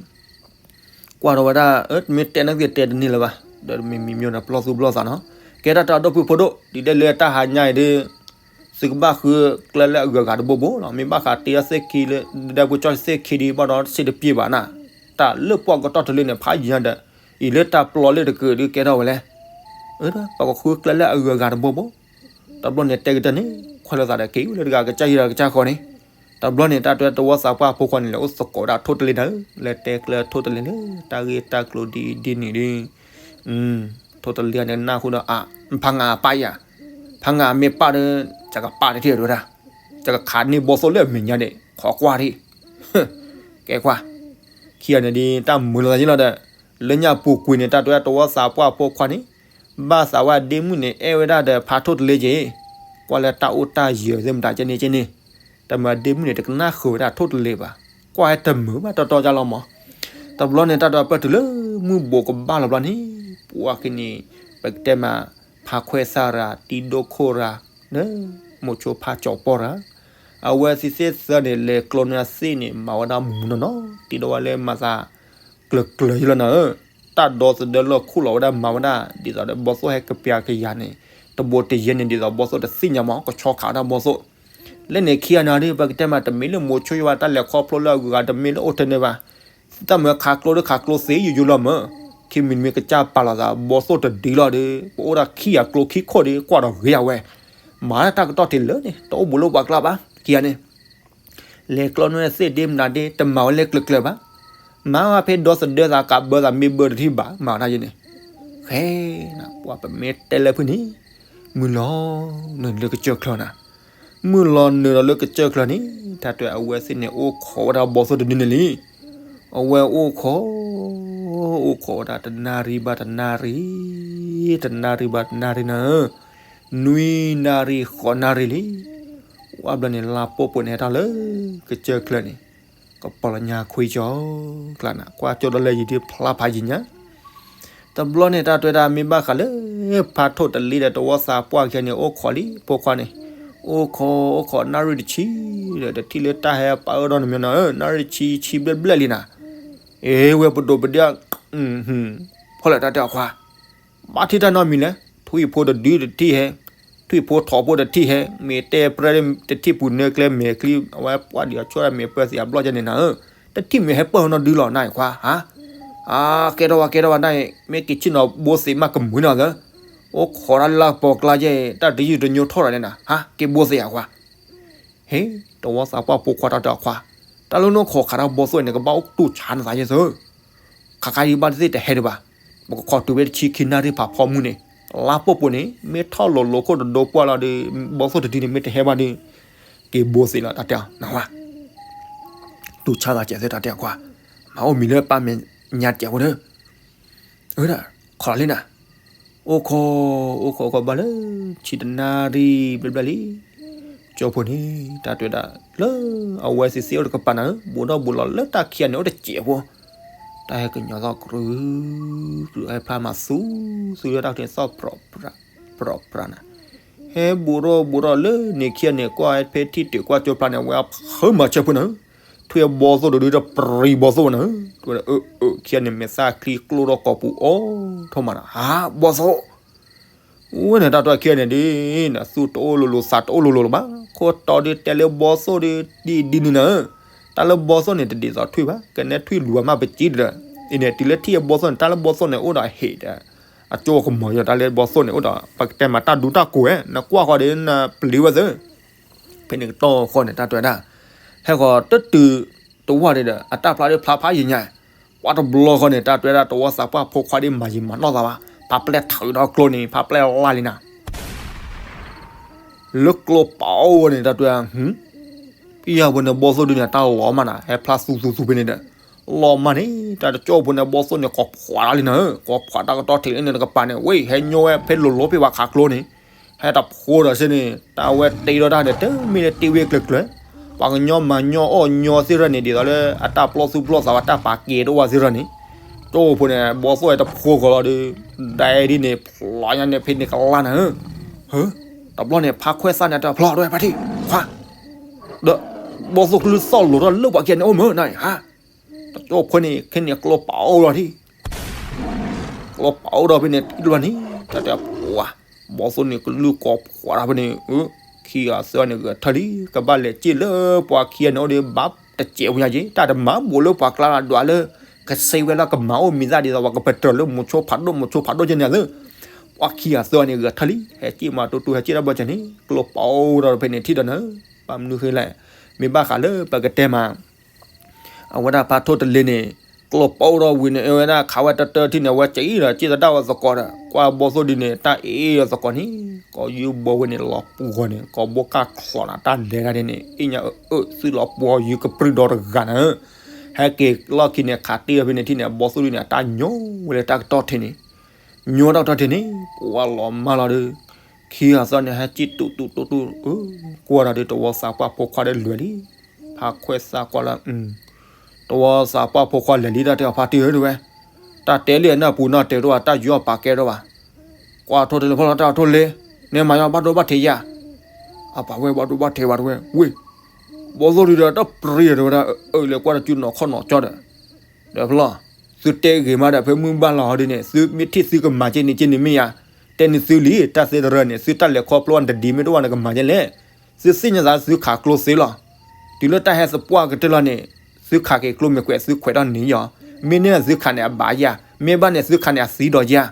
ကွၢ်ထီၣ်ဝဲဒၣ်, မ့ၢ်တဲနာ်ကသ့ၣ်တဲတန့ၢ်လၢၤဘၣ်, ဒီးမံၤမံၤမံၤန့ၣ် ပလီၢ်သူၣ်ပလီၢ်သးနီၤ, ကဲတၢ်တၢ်ဒီပုၢ်ဖိဒိၣ် ဒ်တဲလၢတၢ်ဟါညါအံၤဒီး သုကဘၣ်ဃုကျဲလၢအဂုၤအဂၤတဘိဘိလီၤ, မ့ၢ်ဘၣ်ဃးတ့အသ့ၣ်ခံလၢ ဒဲဖိကၠီသ့ၣ်ခံဒီး ဘၣ်ဒီးစ့တပျ့ၤဘၣ်နၤ, တၢ်လၢပှၤကတီၢ်တလၢန့ၣ် ဖးယံၤညါဒီး အံၤလၢတၢ်ပျီလၢတကဒုးကဲထီၣ်ဝဲလဲၣ် ပကဃုကျဲလၢအဂုၤအဂၤတဘိဘိ, တဘျီန့ၣ်တဲကတၢၢ်န့ၣ် ခွဲးလိာ်သးဒီးက့ၤဝဲလၢတဂၤကစၢ်ယံၤဒီးကစၢ်ဃီန့ၣ်, တဘျီန့ၣ် တၢ်တွဲတဝီသးပှၢ်ဖိခွါန့ၣ် လဲၤအိၣ်သကိးဒၣ်ထိၣ်တလ့နၤဧၢ, လဲၤတဲကျဲထိၣ်တလ့လၢ တၢ်ဂ့ၢ်တၢ်ကျိၤဒ်အံၤဒ်နုၤဒီး, ထိၣ်တလ့န့ၣ်နၢ်ဟူဒီးအါ, ဖးငါအပၢ်ယၤ, ဖးငါအမ့ၢ်ပၢ်ဒီး ယကပၢ်တထံၣ်တဝဲဒၣ်, ယကခးန့ၢ်ဘီသိၣ်လၢအမဲာ်ညါန့ၣ် ခိးကွၢ်ထံၣ် ကဲကွၢ်, ခံဂၤန့ၣ်ဒ်တၢ်မုာ်လိာ်သးယ့လီၤဒီး, လၢညါပူၤကွံာ်န့ၣ် တၢ်တွဲတဝီသးပှၢ်ဖိခွါန့ၣ်, ဘၣ်သးဝဲဒ့မုၣ်န့ၣ် အဲၣ်ဝဲဒၣ်ဒီးဖါထိၣ်တလ့က့ၤ, ကွၢ်လၢတၢ်အိၣ်တၢ်ယၢၤသ့ၣ်မတၤကဲန့ၣ်ကဲန့ၣ်, တမၤဒ့မုၣ်န့ၣ် တကနၣ်ဃုာ်ဝဲဒၣ်ထိၣ်တလ့ဘၣ်, ကွၢ်ဟဲတမုာ်ဘၣ်တီတီကလီၤမး, တဘျီန့ၣ် တၢ်တွဲပၢၢ်တုၤလၢမုၢ်ဘိးကဘၣ်လီၤဘျီန့ၣ်, ပှၤက့ၤန့ၣ်, ပကတဲမး, ဖါခွဲးသၣ်ရၤ တံၤဒိၣ်ခိၣ်ရၤ, မိၤဆိဖါကၠီၤပီၢ်ရၤ အဝဲသ့ၣ်သ့ၣ်သၢန့ၣ် လဲၤကျီန့ၢ်အသ့ၣ်န့ၣ် မၤဝဲဒၣ်မူနီၢ်နီၢ် တံၤဒိၣ်ဝဲလၢမၤသး ကျၢၤကျၢၤယ့လီၤနၤဧၢ, တၢ်ဒီသဒၢလီၢ်ခူၣ်လီၤဝဲဒၣ်မၤဝဲဒၣ် ဒ်သိးဒီးဘီသိၣ်ဟဲကပျၤကယၤန့ၣ်, တဘိတယဲၢ်န့ၣ် ဒ်သိးဘီသိၣ်တသ့ၣ်ညါမး ကဆီခးဝဲဒၣ်ဘီသိၣ်, လၢန့ၣ်ခံဂၤန့ၣ်ဒီး ပကတဲမး တမ့ၢ်လၢမိၤဆိယဲဘၣ် တၢ်လဲၤခီဖျိလၢအဂုၤအဂၤ တမ့ၢ်လၢအိၣ်ထဲန့ၣ်ဘၣ် တၢ်မၢခးကျိဒီးခးကျိသ့ယိယိလီၤမၢ်, ခံမံၤမ့ၢ်ကစၢ်ပာ်လီၤသး ဘီသိၣ်တဒုလီၤဒီး ပအိၣ်ဒၣ်ခံဂၤကျိခံခိၣ်ဒီး ကွၢ်ဒီးဂ့ၤအဝဲ, မၤတၢ်ကတီၢ်ထံးလၢန့ၣ် တအိၣ်ဘူးလၢပှၤကျါဘၣ် ခံဂၤန့ၣ်, လဲၤကျီန့ၢ်သ့ၣ်ဒ့မနုၤဒ့ တမၤဝဲလၢကျၢၤကျၢၤဘၣ်, မၤဝဲဖဲဒီသဒၢသးကးဘၢသးမ့ၢ်ဘၢတထံၣ်ဘၣ် မၤဝဲဒၣ်ယဲန့ၣ်, ဃဲ, ပှၤပမ့ၢ်တဲလၢဖုန့ၣ်, မုၢ်လီၤနုာ်လၢကစၢၢ်ချၢနၤ မုၢ်လီၤနုာ်ဒီးလၢကစၢၢ်ချၢန့ၣ် တၢ်တွဲအဝဲသ့ၣ်န့ၣ် အိၣ်ခိးဝဲဒၣ်ဘီသိၣ်တဒုန့ၣ်လံ. အဝဲအိၣ်ခိး, အိၣ်ခိးဝဲဒၣ်တနၣ်ရံၣ်ဘၣ်တနၣ်ရံၣ်, တနၣ်ရံၣ်ဘၣ်တနၣ်ရံၣ်နၤဧၢ, နွံနၣ်ရံၣ်ဃိးနၣ်ရံၣ်လံ. ဝဲဘျီန့ၣ် လါပိာ်ပိာ်န့ၣ်ဟဲထီၣ်လၢကစၢၢ်ချၢန့ၣ်, ကပီၤလီၤညါခွံကၠီကျါနၤ, ကွၢ်ကၠိဒီးလၢယံၤဒုးဖျါဖးယံၤညါ တဘျီန့ၣ် တၢ်တွဲဒၣ်မ့ၢ်ဘၣ်ဃးလၢ ဖါထိၣ်တလ့ဒီးတဝီသးပှၢ်ခံဂၤန့ၣ် အိၣ်ခိးလံ ဖိခွါန့ၣ်, အိၣ်ခိး အိၣ်ခိးနၣ်ရံၣ်တဆံဒီး တထံၣ်လၢတၢ်ဟဲပာ်အၢဒီးနမ့ၢ်နီၤဧၢ, နၣ်ရံၣ်တဆံ ဆံဘျဲၣ်ဘျဲၣ်လံနၤ. အ့ ဝဲပဒိၣ်ပဒ့ ဖီၣ်လဲၣ်တၢ်တဲအီၤခွါ ဘၣ်ထံၣ်တၢ်နီတမံၤလဲၣ်, ထွံၣ်ဖိတဒုတထံၣ်ဟဲ, ထွံၣ်ဖိထိးဖိတထံၣ်ဟဲ, မ့ၢ်တဲပြၢတထံၣ်ပူၤနၢကျဲမဲာ်ချံ အဝဲပှၢ်ဒံးအဆိ မ့ၢ်ပၢၢ်သ့ၣ်အဘျီၣ်ကဲန့ၣ်နၤဧၢ, တထံၣ်မ့ၢ်ဟဲပၢၢ်နီၢ်ဒုလီၤနၤအံၤခွါ, အါ, ကဲထီၣ်ဝဲ ကဲထီၣ်ဝဲဒၣ်အံၤ မ့ၢ်က့ၤဆ့ၣ်နီၤဘိသ့ၣ်မးကမုာ်နီၤသၢ, အိၣ်ခိးတၢ်လၢပိာ်ကျါယဲ တၢ်တယုၢ်တညိထီၣ်ရၤန့ၣ်နၤ, ဟါ, က့ၤဘိသ့ၣ်အခွါ ဟ့, တဝီသးပှၢ်ဖိခွါတၢ်တဲအခွါ, တၢ်လၢနအိၣ်ခိးခးတၢ်ဘီသိၣ်န့ၣ် ကဘၣ်အိၣ်တူၢ်ဆါနသးယဲသၢ, ခးခါယံၤဘၣ်တသ့ၣ်တဟဲဒံးဘၣ်, ပကခိးတုၤဝဲတဆံခံနၣ်ရံၣ်ဖးဖီမုၢ်န့ၣ်, လါပိာ်ပိာ်န့ၣ် မ့ၢ်ထီၣ်လိၤလိၤခိၣ်တဒိပှၢ်လီၤဒီး ဘီသိၣ်တဒုန့ၣ် မ့ၢ်တဟဲဘၣ်ဒီး က့ၤဘိသ့ၣ်လီၤတၢ်တဲအီၤနဝဲ, တူၢ်ဆါသးကဲးသ့ၣ်တၢ်တဲအခွါ, မၤအိၣ်မံၤလၢပၢ်မဲာ်ညါတကဲးဖိဒီး အၢဒၣ်, ခိးလံနၤ, အိၣ်ခိး, အိၣ်ခိး အိၣ်ခိးဘၣ်လၢ ဆံတနၣ်ရံၣ်ဘျဲၣ်ဘျဲၣ်လံ, ကၠိဖိန့ၣ် တၢ်တွဲဒၣ် လၢအဝဲသ့ၣ်သ့ၣ်အိၣ်တကပၤနၤဧၢ, ဘူးထီၣ်ဘူးလီၤလၢတၢ်ခံဂၤန့ၣ် အိၣ်တစဲးဖိ, တၢ်ဟဲကညီၤသီၣ်ကြုာ်, ကြုာ်ဟဲဖျါမၤသူ, သူလၢတၢ်ကထံၣ်သီၣ် ပြးပြးနၤ, ဟဲဘူးထီၣ်ဘူးထီၣ်လၢန့ၣ်ခံဂၤန့ၣ် ကွၢ်ဟဲဖဲထံၣ်တုၤကွၢ်ကၠိဖျါန့ၣ် အဝဲအဖုမၤဆၢဖုနၤဧၢ, ထွံၣ်ဘီသိၣ်တဒုတပြံဘီသိၣ်နၤဧၢ, အၢ အၢ ခံဂၤန့ၣ် မဲာ်သၣ်ချံကျိထီၣ်ကိာ်ပူၤအိၣ်ထီၣ်မးနၤ, ဟါ ဘီသိၣ် ဝဲန့ၣ်တၢ်တွဲခံဂၤန့ၣ်ဒ်, နသူၣ်တအိၣ်လိၤလိၤသးတအိၣ်လိၤလိၤလၢၤဘၣ်, ခိၣ်တီဒုးတဲလၢဘီသိၣ်ဒုး ဒ်ဒ်န့ၣ်နၤဧၢ, တၢ်လၢဘီသိၣ်န့ၣ် တဒ်သိးထွံၣ်ဘၣ်, ကနဲထွံၣ်လူၤအမးပစံးဒီး, အံၤန့ၣ် တုၤလၢထံၣ်အဘီသိၣ်န့ၣ် တၢ်လၢဘီသိၣ်န့ၣ် အိၣ်ဒီးဟ့ၣ်ဒီး, အကၠိကမီၤယီၤတၢ်လၢဘီသိၣ်န့ၣ် အိၣ်ဒီး ပကတဲမးတၢ်ဒူတၢ်ကိးဝဲ, နကွၢ်ဃီဒီးနပျံၤဝဲသၢ ဖဲန့ၣ်ကတီၢ်ဃီန့ၣ် တၢ်တွဲဒၣ်, ဟဲဃီၤတတုၤတဝီဒံးဒီး အတၢ်ဖျါဒုးဖျါဖးယံၤညါ, ကွၢ်တဘျီဃီန့ၣ် တၢ်တွဲဒၣ်တဝီသးပှၢ်ဖိခွါဒ်မၤယံၤမၤနီၢ်သးဘၣ်, ဖးပျဲၢ်ထုးဒီးကျိန့ၣ် ဖးပျဲၢ်လၢ်လံနၤ လၢကျိပအိၣ်ဝဲန့ၣ် တၢ်တဲ ဟ ပယီၤဖိန့ၣ် ဘီၣ်သိၣ်ဒုန့ၣ် တၢ်လီၤမးနၤ ဟဲဖျါသူသူသူဖဲန့ၣ်ဒီး လီၤမးန့ၣ် တၢ်တကၠိၢ်ဖိန့ၣ် ဘီၣ်သိၣ်န့ၣ် ကိးဖှိးတၢ်လံနၤဧၢ ကိးဖှိးတၢ်ကတီၢ်ထံးလံန့ၣ် တကပၤန့ၣ် ဝဲ ဟဲညိဝဲဖဲလိၤလိၤဖဲပှၤခးကျိန့ၣ် ဟဲတဖိဒီးစ့ၢ်န့ၣ် တၢ်ဝဲတ့ဒီးတၢ်န့ၣ် တမ့ၢ်လၢတ့ဝဲကျၢၤကျၢၤ ပှၤကညီမၤညီအီၣ်ညီသ့ၣ်ရၢ်န့ၣ် ဒ်သိးလၢအတၢ်ပျီသူၣ်ပျီသးဝဲတၢ်ပာ်ကဲတအိၣ်ဝဲသ့ၣ်ရၢ်န့ၣ် ကၠိၢ်ဖိန့ၣ် ဘီၣ်သိၣ်ဝဲတဖိဃီလီၤဒီး ဒ်ဒ်န့ၣ် ဖျိညါန့ၣ်ဖဲန့ၣ်ကလါနၤဧၢ တဘျီန့ၣ် ဖါခွဲးသၣ်န့ၣ် တၢ်ဖျီတဝဲဖါတံၢ် ခွါ ဒီး ဘီၣ်သိၣ်ကလုၢ်သီၣ်လိၤထီၣ်လၢပှၤခံဂၤန့ၣ်အိၣ်မးနၤဧါ တကၠိၢ်ဖိန့ၣ် ခဲန့ၣ်ကျိပအိၣ်လီၤထံၣ် ကျိပအိၣ်ဒီးဖဲန့ၣ် တဘျီန့ၣ် တၢ်တဲပှၤ ဘီၣ်သိၣ်န့ၣ်ကလုၢ်ကိးဖှိးတၢ်ဖဲန့ၣ် ခံဂၤသၢဂၤန့ၣ် ဂဲၤထၢၣ်လံ ကဘၣ်လဲၤစ့ၢ်လၢပှၤခံဂၤန့ၣ်အိၣ်ဒီး ဘၣ်တစဲးဖိညါက့ၤ တၢ်တမၤဘူးလၢပှၤကျါလၢဒွးလၢ ကစ့ဝဲလၢကမၤအိၣ်မံၤသၣ်ဒ်သိးပှၤကပတြၢၤလၢမိၤဆိဖးဒိၣ် မိၤဆိဖးဒိၣ်ကဲန့ၣ်သၢ ပှၤခံဂၤသၢဂၤန့ၣ် ဂဲၤထၢၣ်လံ ဟဲစ့ၢ်မးတူတူ ဟဲစ့ၢ်တၢ်ဘၣ်စၢၤန့ၣ် ကျိပအိၣ်ဒီးဖဲန့ၣ်ထံၣ်ဒီးနၤ ဘၣ်မနုၤဃိလဲၣ် မ့ၢ်ဘၣ်ဃးလၢပကတဲမး အဝဲဒၣ်ဖါထိၣ်တလ့န့ၣ် ကျိပအိၣ်ဒီးဝံၤန့ၣ် အဝဲဒၣ်ခးဝဲတၢတၢထံၣ်န့ၣ် အဝဲစံးဒီး စံးသဒၣ်ဝဲသကိးဒီး ကွၢ်ဘီၣ်သိၣ်ဒုန့ၣ် တၢ်အ့ၣ်အသကိးန့ၣ် ကီၢ်ယူဘီဝဲန့ၣ်လီၤပှီၢ်န့ၣ် ကီၢ်ဘိကၢ်ချီးနၤ တၢ်လဲၤတၢ်ဒ်န့ၣ် အ့ၣ်ညါအၢအၢ သုလီၤပှီၢ်ယူကပြုၢ်ဒီတဂၤနၤ ဟဲက့ၤလီၢ်ခံန့ၣ် ခးတ့ၢ်ဖဲန့ၣ်ထံၣ်န့ၣ် ဘီၣ်သိၣ်ဒုန့ၣ် အတၢ်ညိဝဲလၢတၢ်ကတီၢ်ထံးန့ၣ် ညိတၢ်ကတီၢ်ထံးန့ၣ် ပှၤလီၤမၢ်လီၤဒီး ခံဂၤသၢဂၤန့ၣ် ဟဲစ့ၢ်တူတူတူတူ ကွၢ်ဒီးဒီး တဝီသးပှၢ်ဖိခွါဒီးလဲၤလံ ဖါခွဲးသၣ်ကွၢ်လၢ တဝီသးပှၢ်ဖိခွါလဲၤလံ တၢ်တဲအီၤဖါတံၢ်ဧၢတဝဲ တၢ်တဲလံအနၢ်ပူၤနီၢ်တဲာ်တအိၣ်ဘၣ် တၢ်ယူးအီၣ်ပာ်ကဲတအိၣ်ဘၣ် ကွၢ်ထိၣ်တလ့ ဖီလီၤတၢ်ထိၣ်လ့ နဲမၤယီၤဘၣ်ဒိဘၣ်ထံးယၤ အပာ်ဝဲဘၣ်ဒိဘၣ်ထံးဘၣ်တဝဲ ဝ့ၢ် ဘီၣ်သိၣ်ဒုဒီးတၢ်ပြံဒီးဝဲဒၣ် အၢ လဲၤကွၢ်တၢ်စုနီၤခီၣ်နီၤကၠီဒီး ဒီးဖီလီၤ သုတဲဂ့ၤမးဒီး ဖဲမုၢ်ဘၣ်လီၤဟီဒ်န့ၣ် သုမ့ၢ်ထံၣ်သုကမၤကဲန့ၣ်ကဲန့ၣ်မ့ၢ်ယၤ တဲန့ၢ်သုလံ တၢ်သ့တရၢန့ၣ် သုတၢ်လဲၤခီဖျိနတဒ်မ့ၢ်တအိၣ်ဘၣ်နကမၤကဲလဲၣ် သုသ့ၣ်ညါသးသုခးကျိသ့လီၤ တုၤလၢတၢ်ဟဲသပှၢ်ကတၢၢ်လီၤန့ၣ် သုခးက့ၤကျိမ့ၢ်ကွဲးသုခွဲးထီၣ်န့ၢ်ယီၤ မ့ၢ်န့ၢ်သုခးန့ၣ်အဘၣ်ယၤ မ့ၢ်ဘၣ်န့ၣ်သုခးန့ၣ်အသံဒီးယၤ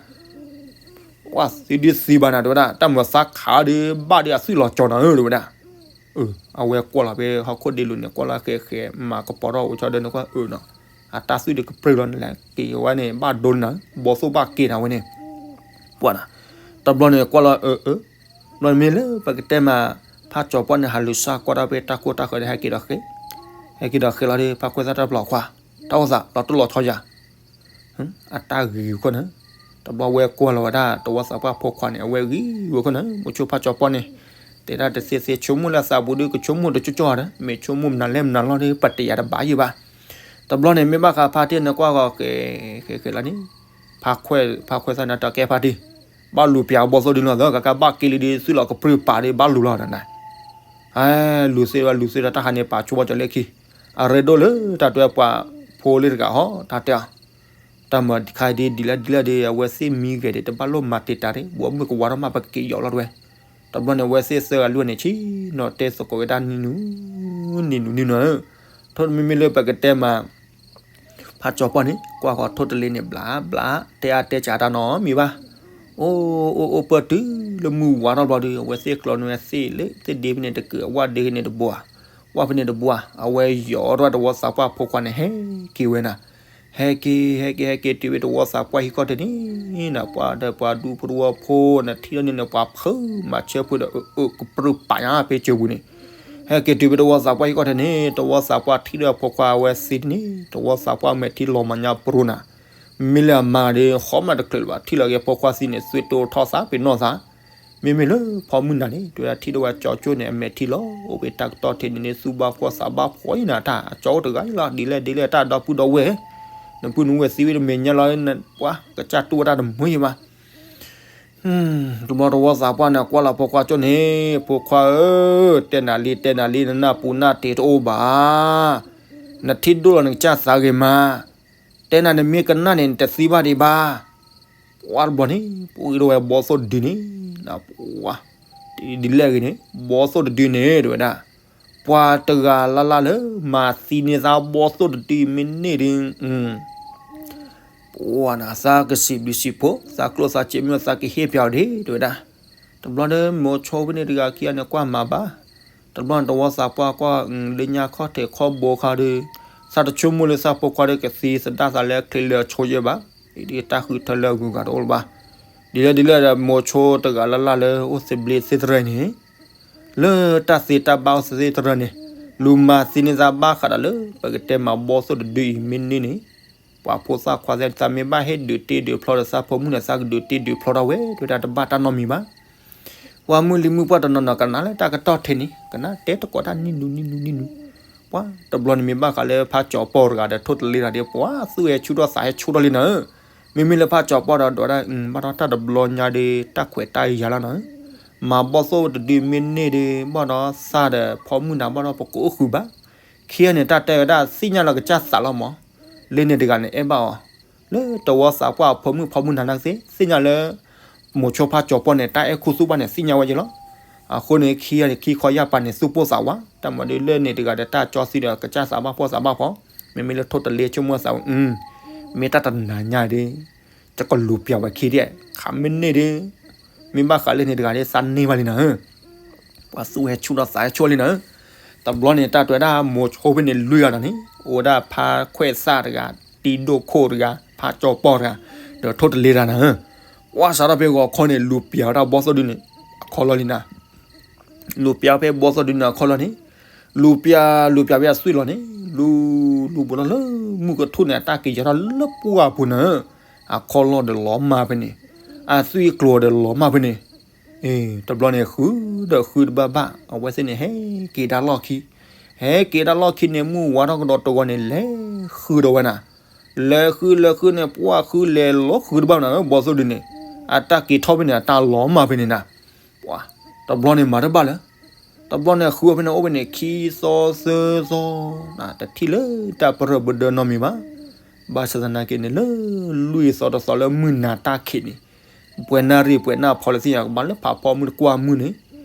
ကွၢ်သံဒုသံဘၣ်နၤတဝဲဒၣ် တၢ်မၤသးခးဒီးဘၣ်ဒီးအသွံၣ်လီၤကၠီနၤဧၢတဝဲဒၣ် အဝဲကွၢ်လီၤဖဲဟီၣ်ခိၣ်ဒ့လိၤန့ၣ် ကွၢ်လီၤဃဲးဃဲး မၤကပီၤထီၣ်အိၣ်ဆီဒီးန့ၣ်ကွၢ်အၢနီၤ အတၢ်သွံၣ်ဒုးကပြုၢ်လီၤန့ၣ်လဲၣ် က့ၤဝဲန့ၣ် ဘၣ်ဒိနၤ ဘီၣ်သိၣ်ဘၣ်က့ၤနၤဝဲန့ၣ် ပှၤနီၤ တဘျီန့ၣ်ကွၢ်လီၤအၢအၢ ဘျီမ့ၢ်လၢပကတဲမး ဖးကၠီၤပှၢ်န့ၣ် ဟးလူၤစၢ်ကွၢ်တၢ်ဖဲတၢ်ခိၣ်တၢ်ဃၢၤဒီး ဟဲက့ၤဒီးဃ့ ဟဲက့ၤဒီးဃ့လီၤဒီး ဖးခွဲးသၣ်တၢ်ပျီၤခွါ တၢ်အိၣ်သး လီၤတိၢ်လီၤဆီယၤ အတၢ်ဂ့ၤဝဲခိၣ်န့ၣ် တဘျီဝဲကွၢ်လီၤဝဲဒၣ် တဝီသးပှၢ်ဖိခွါန့ၣ် အဝဲဂ့ၤဝဲခိၣ်န့ၣ် မိၤဆိဖးကၠီၤပှၢ်န့ၣ် တဲဒၣ်တသ့သ့ ဆိကမိၣ်လၢသးပူၤဒီး ကဆိကမိၣ်တကၠီကၠီဒီး မ့ၢ်ဆိကမိၣ်မနုၤလဲၣ်မနုၤလီၤဒီး ပတယာ်တဘၣ်ယံၣ်ဘၣ် တဘျီန့ၣ် မ့ၢ်ဘၣ်ဃးဖါတံၢ်န့ၣ်ကွၢ်ဃီၤက့ၤ ဃ့ဃ့လီၤန့ၣ် ဖးခွဲး ဖးခွဲးသၣ်န့ၣ် တၢ်ကဲဖါတံၢ် ဘၣ်လူၤပျးဘီၣ်သိၣ်ဒုလီၤသၢ ကကဘၣ်က့ၤလံဒီး သွံၣ်လီၤကပြုၢ်ပာ်ဒီး ဘၣ်လူၤလီၤနၤ လူၤသ့ဝဲလူၤသ့ဒီး တၢ်ဟးန့ၣ်ပာ်ဆိဘၣ်ကၠီၤလၢခံ အရ့ဒိၣ်လၢတၢ်တဲပှၤဖိလံတဂၤဟီ တၢ်တဲအီၤ တၢ်မၤခါဒ်ဒ်လဲၣ်ဒ်လဲၣ်ဒီး အဝဲသ့ၣ်မံဂဲၤဒီး တဘၣ်လိၣ်မၤတံာ်တာ်ဒံး ဘိးမုၢ်ကဝါထီၣ်မး ပကက့ၤယီၤလီၤတဝဲ တဘျီန့ၣ် အဝဲသ့ၣ်သၢဂၤလွံၢ်ဂၤန့ၣ် ဆံနီၤတဲသကိးဝဲဒၣ်နံၤနူၤ နံၤနူၤနံၤနူၤ ထိၣ်မ့မ့ၢ်လၢပကတဲမး ဖးကၠီၤပှၢ်န့ၣ် ကွၢ်ဃီၤထိၣ်တလ့န့ၣ် ဘျးဘျး တဲအါတဲစှၤတၢ်နီတမံၤဘၣ် အိၣ်အိၣ်အိၣ်ပၢၢ်တုၤလၢမုၢ်ဝါထီၣ်ဘျီဒီး အဝဲသ့ၣ်ကျီန့ၢ်ဝဲသ့ၣ်လၢသ့ၣ်ဒ့ဖဲန့ၣ်တကုာ် အဝၣ်ဒ့ဖဲန့ၣ်တဘိဧါ ဝၣ်ဖဲန့ၣ်တဘိဧါ အဝဲယီၤထီၣ်တဝီသးပှၢ်ဖိခွါန့ၣ် ဟဲက့ၤဝဲနၤ ဟဲက့ၤ ဟဲက့ၤ ဟဲက့ၤတုၤဝဲတဝီသးပှၢ်ဟံၣ်ခီၣ်ထံးန့ၣ် နပှၤဒီးပှၤဒူဖိတဝီဖိ နထံၣ်ထီၣ်န့ၣ်န့ၣ် ပှၤဖုးမၤဆၢဖုးဒီး အၢအၢကပြုၢ်ပာ်ညါဖဲကၢပူၤန့ၣ် ဟဲက့ၤတုၤဖဲတဝီသးပှၢ်ဟံၣ်ခီၣ်ထံးန့ၣ် တဝီသးပှၢ်ထံၣ်ဒီးဖိခွါအဝဲသံန့ၣ် တဝီသးပှၢ်မဲာ်ထံလီၤမၤညါပရိနၤ မ့ၢ်လၢအမါဒီး ဃီမးတချုးလၢၤဘၣ် ထံၣ်လီၤက့ၤဖိခွါသံန့ၣ် သွံၣ်တိၢ်ထီၣ်သးပ့ၤနီၣ်သး မ့မ့ၢ်လၢဖီမုၢ်နၤန့ၣ် တဲဝဲဒၣ်ထံၣ်ဒီးဝဲကၠီကၠိန့ၣ် အမဲာ်ထံလီၤ အိၣ်ဖဲတၢ်ကတီၢ်ထံးန့ၣ်န့ၣ် သူၣ်ဘၣ်ဖှီၣ်သးဘၣ်ဖှီၣ်အံၤနၤ တၢ်အကၠီအိၣ်တဂၤအံၤလီၤ ဒ်လဲၣ်ဒ်လဲၣ်တၢ်ဒီပုၢ်ဒီဝဲၢ် နပုၢ်နဝဲၢ်သံဝံၤတမဲာ်ညါလီၤ ပှၤကစၢ်တူၢ်ဝဲတၢ်တမုာ်ယံၤဘၣ် တဘျီတဝီသးပှၢ်န့ၣ် ကွၢ်လီၤဖိခွါကၠိန့ၣ် ဖိခွါဧၢ, တဲနၤလံ တဲနၤလံ နနၢ်ပူၤနၢ်တ့ၤတအိၣ်ဘၣ်. နထံၣ်ဒိၣ်လီၤနကစၢ်သးဂ့ၤမး. တဲနၤနမ့ၢ်ကနၣ်န့ၣ် နတသံဘၣ်ဒံးဘၣ်. ပှၤတဘျီန့ၣ် ပှၤဂ့ၤဒိၣ်ဝဲဘီသိၣ်တဒုန့ၣ် ပှၤ ဒ်လဲၣ်ဂ့ၤန့ၣ် ဘီသိၣ်တဒုန့ၣ် တဲဝဲဒၣ် ပှၤတဂၤလၢ်လၢ်လၢမၤသံန့ၢ်သးဘီသိၣ်တဒုမ့ၢ်န့ၢ်ဒုး ပှၤနၤ သးကစံးဘျုးစံးဖှိၣ် သးကျိၣ်သးစ့မ့ၢ်သးကဟ့ၣ်ပျးအီၤဒၣ် တဲဝဲဒၣ်. တဘျီဒီး မိၤဆိဖဲန့ၣ်တဂၤခံဂၤန့ၣ် ကွၢ်မၤဘၣ်. တဘျီန့ၣ် တဝီသးပှၢ်ကွၢ် လၢညါခီၣ်ထံးခီၣ်ဘိခါဒီး သးတဆိကမိၣ်လၢသးဖိခွါဒီးကသံသဒၣ်သးလၢချ့လၢအဆိယဲၢ်ဘၣ်. အံၤဒ်တၢ်ဃုထၢလၢအဂုၤအဂၤတအိၣ်လၢၤဘၣ်. ဒ်လဲၣ်ဒ်လဲၣ်ဒီး မိၤဆိတဂၤလၢ်လၢ်လၢအိၣ်သဘျ့သ့ၣ်တရၢန့ၣ်, လၢတၢ်သ့တၢ်ဘၣ်အိၣ်သဘျ့သ့ၣ်တရၢန့ၣ်, လူၤမၤသံန့ၢ်သးဘၣ်ဃးဒီးလၢ ပကတဲမၤဘီၣ်သိၣ်တဒုအံၤမ့ၢ်န့ၢ်န့ၣ်, ပှၤဖိသၣ်ခွါသ့ၣ်တဖၣ်မ့ၢ်ဘၣ်ဟ့ၣ်ဒုးတ့ဒုးဖျီဒီးသးဖိမုၣ်န့ၣ် သးကဒုးတ့ဒုးဖျီထီၣ်ဝဲ တဲဝဲဒၣ်တဘၣ်တၢ်နီတမံၤဘၣ်. ပှၤမုၢ်လံၤမုၢ်ပှၢ်တနီၤနီၤကနၣ်လၢတၢ်ကတီၢ်ထဲန့ၣ် ကနၣ်တဲတကိးတၢ်နံၣ်နူနံၣ်နူနံၣ်နူ, ပှၤတဘျီန့ၣ်မ့ၢ်ဘၣ်ဃးလၢဖးကၠီၤပီၢ်တဂၤဒီးထိၣ်တလ့တဂၤဒီး ပှၤသူၣ်ဟဲဆူၣ်ထီၣ်သးဟဲဆူၣ်ထီၣ်လံနၤဧၢ, မ့မ့ၢ်လၢဖးကၠီၤပီၢ်ဒီးဒိးဝဲဒၣ် ဘၣ်ဒီးတၢ်တဘျီညါဒီး တၢ်ခွဲးတၢ်ယာ်လီၤနၤဧၢ, မၤဘီၣ်သိၣ်တဒုမ့ၢ်န့ၢ်ဒီး ဘၣ်ဒီးသးဒီးဖိမုၣ်နၤဘၣ်ဒီးပကအိၣ်ဃုာ်ဘၣ်. ခံဂၤန့ၣ် တၢ်တဲဝဲဒၣ် သ့ၣ်ညါလၢကစၢ်သးလီၤမး, လၢန့ၣ်တဂၤန့ၣ် အဲၣ်ဘၣ်အီၤ, လၢတဝီသးပှၢ်အဖိမုၣ်ဖိမုၣ်နၤနာ်က့သ့ၣ်ညါလၢ မိၤဆိဖးကၠီၤပီၢ်န့ၣ် တၢ်အဲၣ်ခူသူၣ်ဘၣ်န့ၣ် သ့ၣ်ညါဝဲက့ၤလီၤ. အဃိန့ၣ် ခံဂၤန့ၣ်ခံခီယၢ်ပၤန့ၣ် သူၣ်ပိၢ်သးဝး တၢ်မၤဒုးလၢန့ၣ်တဂၤဒီး တၢ်ကၠီသံဒီးကစၢ်သးဘၣ်ပိၢ်သးဘၣ်ဖီ, မ့မ့ၢ်လၢထိၣ်တလ့ဆိကမိၣ်သးဝဲ မ့ၢ်တၢ်တနၤညါဒီး ကကလူၤပျးဝဲခံဒဲး ခးမ့ၢ်န့ၢ်ဒီး မ့ၢ်ဘၣ်ဃးလၢန့ၣ်တဂၤဒီး သးန့ၢ်ဘၣ်လံနၤဧၢ, ပှၤသူၣ်ဟဲဆူၣ်ထီၣ်သးဟဲဆူၣ်လံနၤဧၢ, တဘျီန့ၣ် တၢ်တဲဝဲဒၣ်မိၤဆိဖဲန့ၣ်လွံၢ်ဂၤဒီးန့ၣ် အိၣ်ဝဲဒၣ်ဖးခွဲးသၣ်တဂၤ, တံၤဒိၣ်ခိၣ်တဂၤ, ဖးကၠီၤပီၢ်တဂၤ, ဒီးထိၣ်တလ့တဂၤနၤဧၢ, ကွၢ်စးထီၣ်ဖဲဂီၤခီန့ၣ် လူၤပျးဝဲဒၣ်ဘီၣ်သိၣ်ဒုန့ၣ် အခီလီၢ်လံနၤ လူၤပျးဖဲဘီၣ်သိၣ်ဒုန့ၣ်အခီလီၢ်န့ၣ်, လူၤပျး လူၤပျးဖဲအသွံၣ်လီၤန့ၣ် လူၤ လူၤဘူးထီၣ်လၢမုၢ်ကထူၣ်န့ၣ် အတၢ်က့ၤယီၤထီၣ်လၢပှၢ်ပူၤနၤဧၢ, အခီလီၢ်ဒီးလီၤမၢ်ဖဲန့ၣ်, အသွံၣ်ကျိၤဒီးလီၤမၢ်ဖဲန့ၣ်, တဘျီန့ၣ်ဃုဒီးဃုတဘၣ်ဘၣ် အဝဲသ့ၣ်န့ၣ် ဟဲက့ၤဒၣ်လီၢ်ခံ, ဟဲက့ၤဒၣ်လီၢ်ခံန့ၣ် မုၢ်ဝါထီၣ်ကဒီးတဂီၤန့ၣ် လဲၤဃုဒီးဝဲနၤ လဲၤဃုလဲၤဃုန့ၣ် ပှၢ်ဃုလဲၤလီၤဃုတဘၣ်နၤဧၢ ဘီၣ်သိၣ်ဒုန့ၣ်, အတၢ်က့ၤထီၣ်ဖဲန့ၣ် အတၢ်လီၤမၢ်ဖဲန့ၣ်နၤ, ပှၤ တဘျီန့ၣ်မၤတဘၣ်လၢၤ, တဘျီန့ၣ်ဃုအီၤဖဲန့ၣ် အိၣ်ဖဲန့ၣ် ခံသီသၢသီ, တထံၣ်လၢတၢ်ပရၢပဒၢနီတမံၤဘၣ်, ဘၣ်ဆၣ်သနာ်က့န့ၣ် လၢလွံၢ်သီတသီလၢမုၢ်နၤတၢ်ခံးန့ၣ်, ပှဲၤနၣ်ရံၣ်ပှဲၤနၣ်ဖီလၢသ့ၣ်ညါကဘၣ်လၢဖးဖီမုၢ်တကွၢ်မုၢ်န့ၣ်,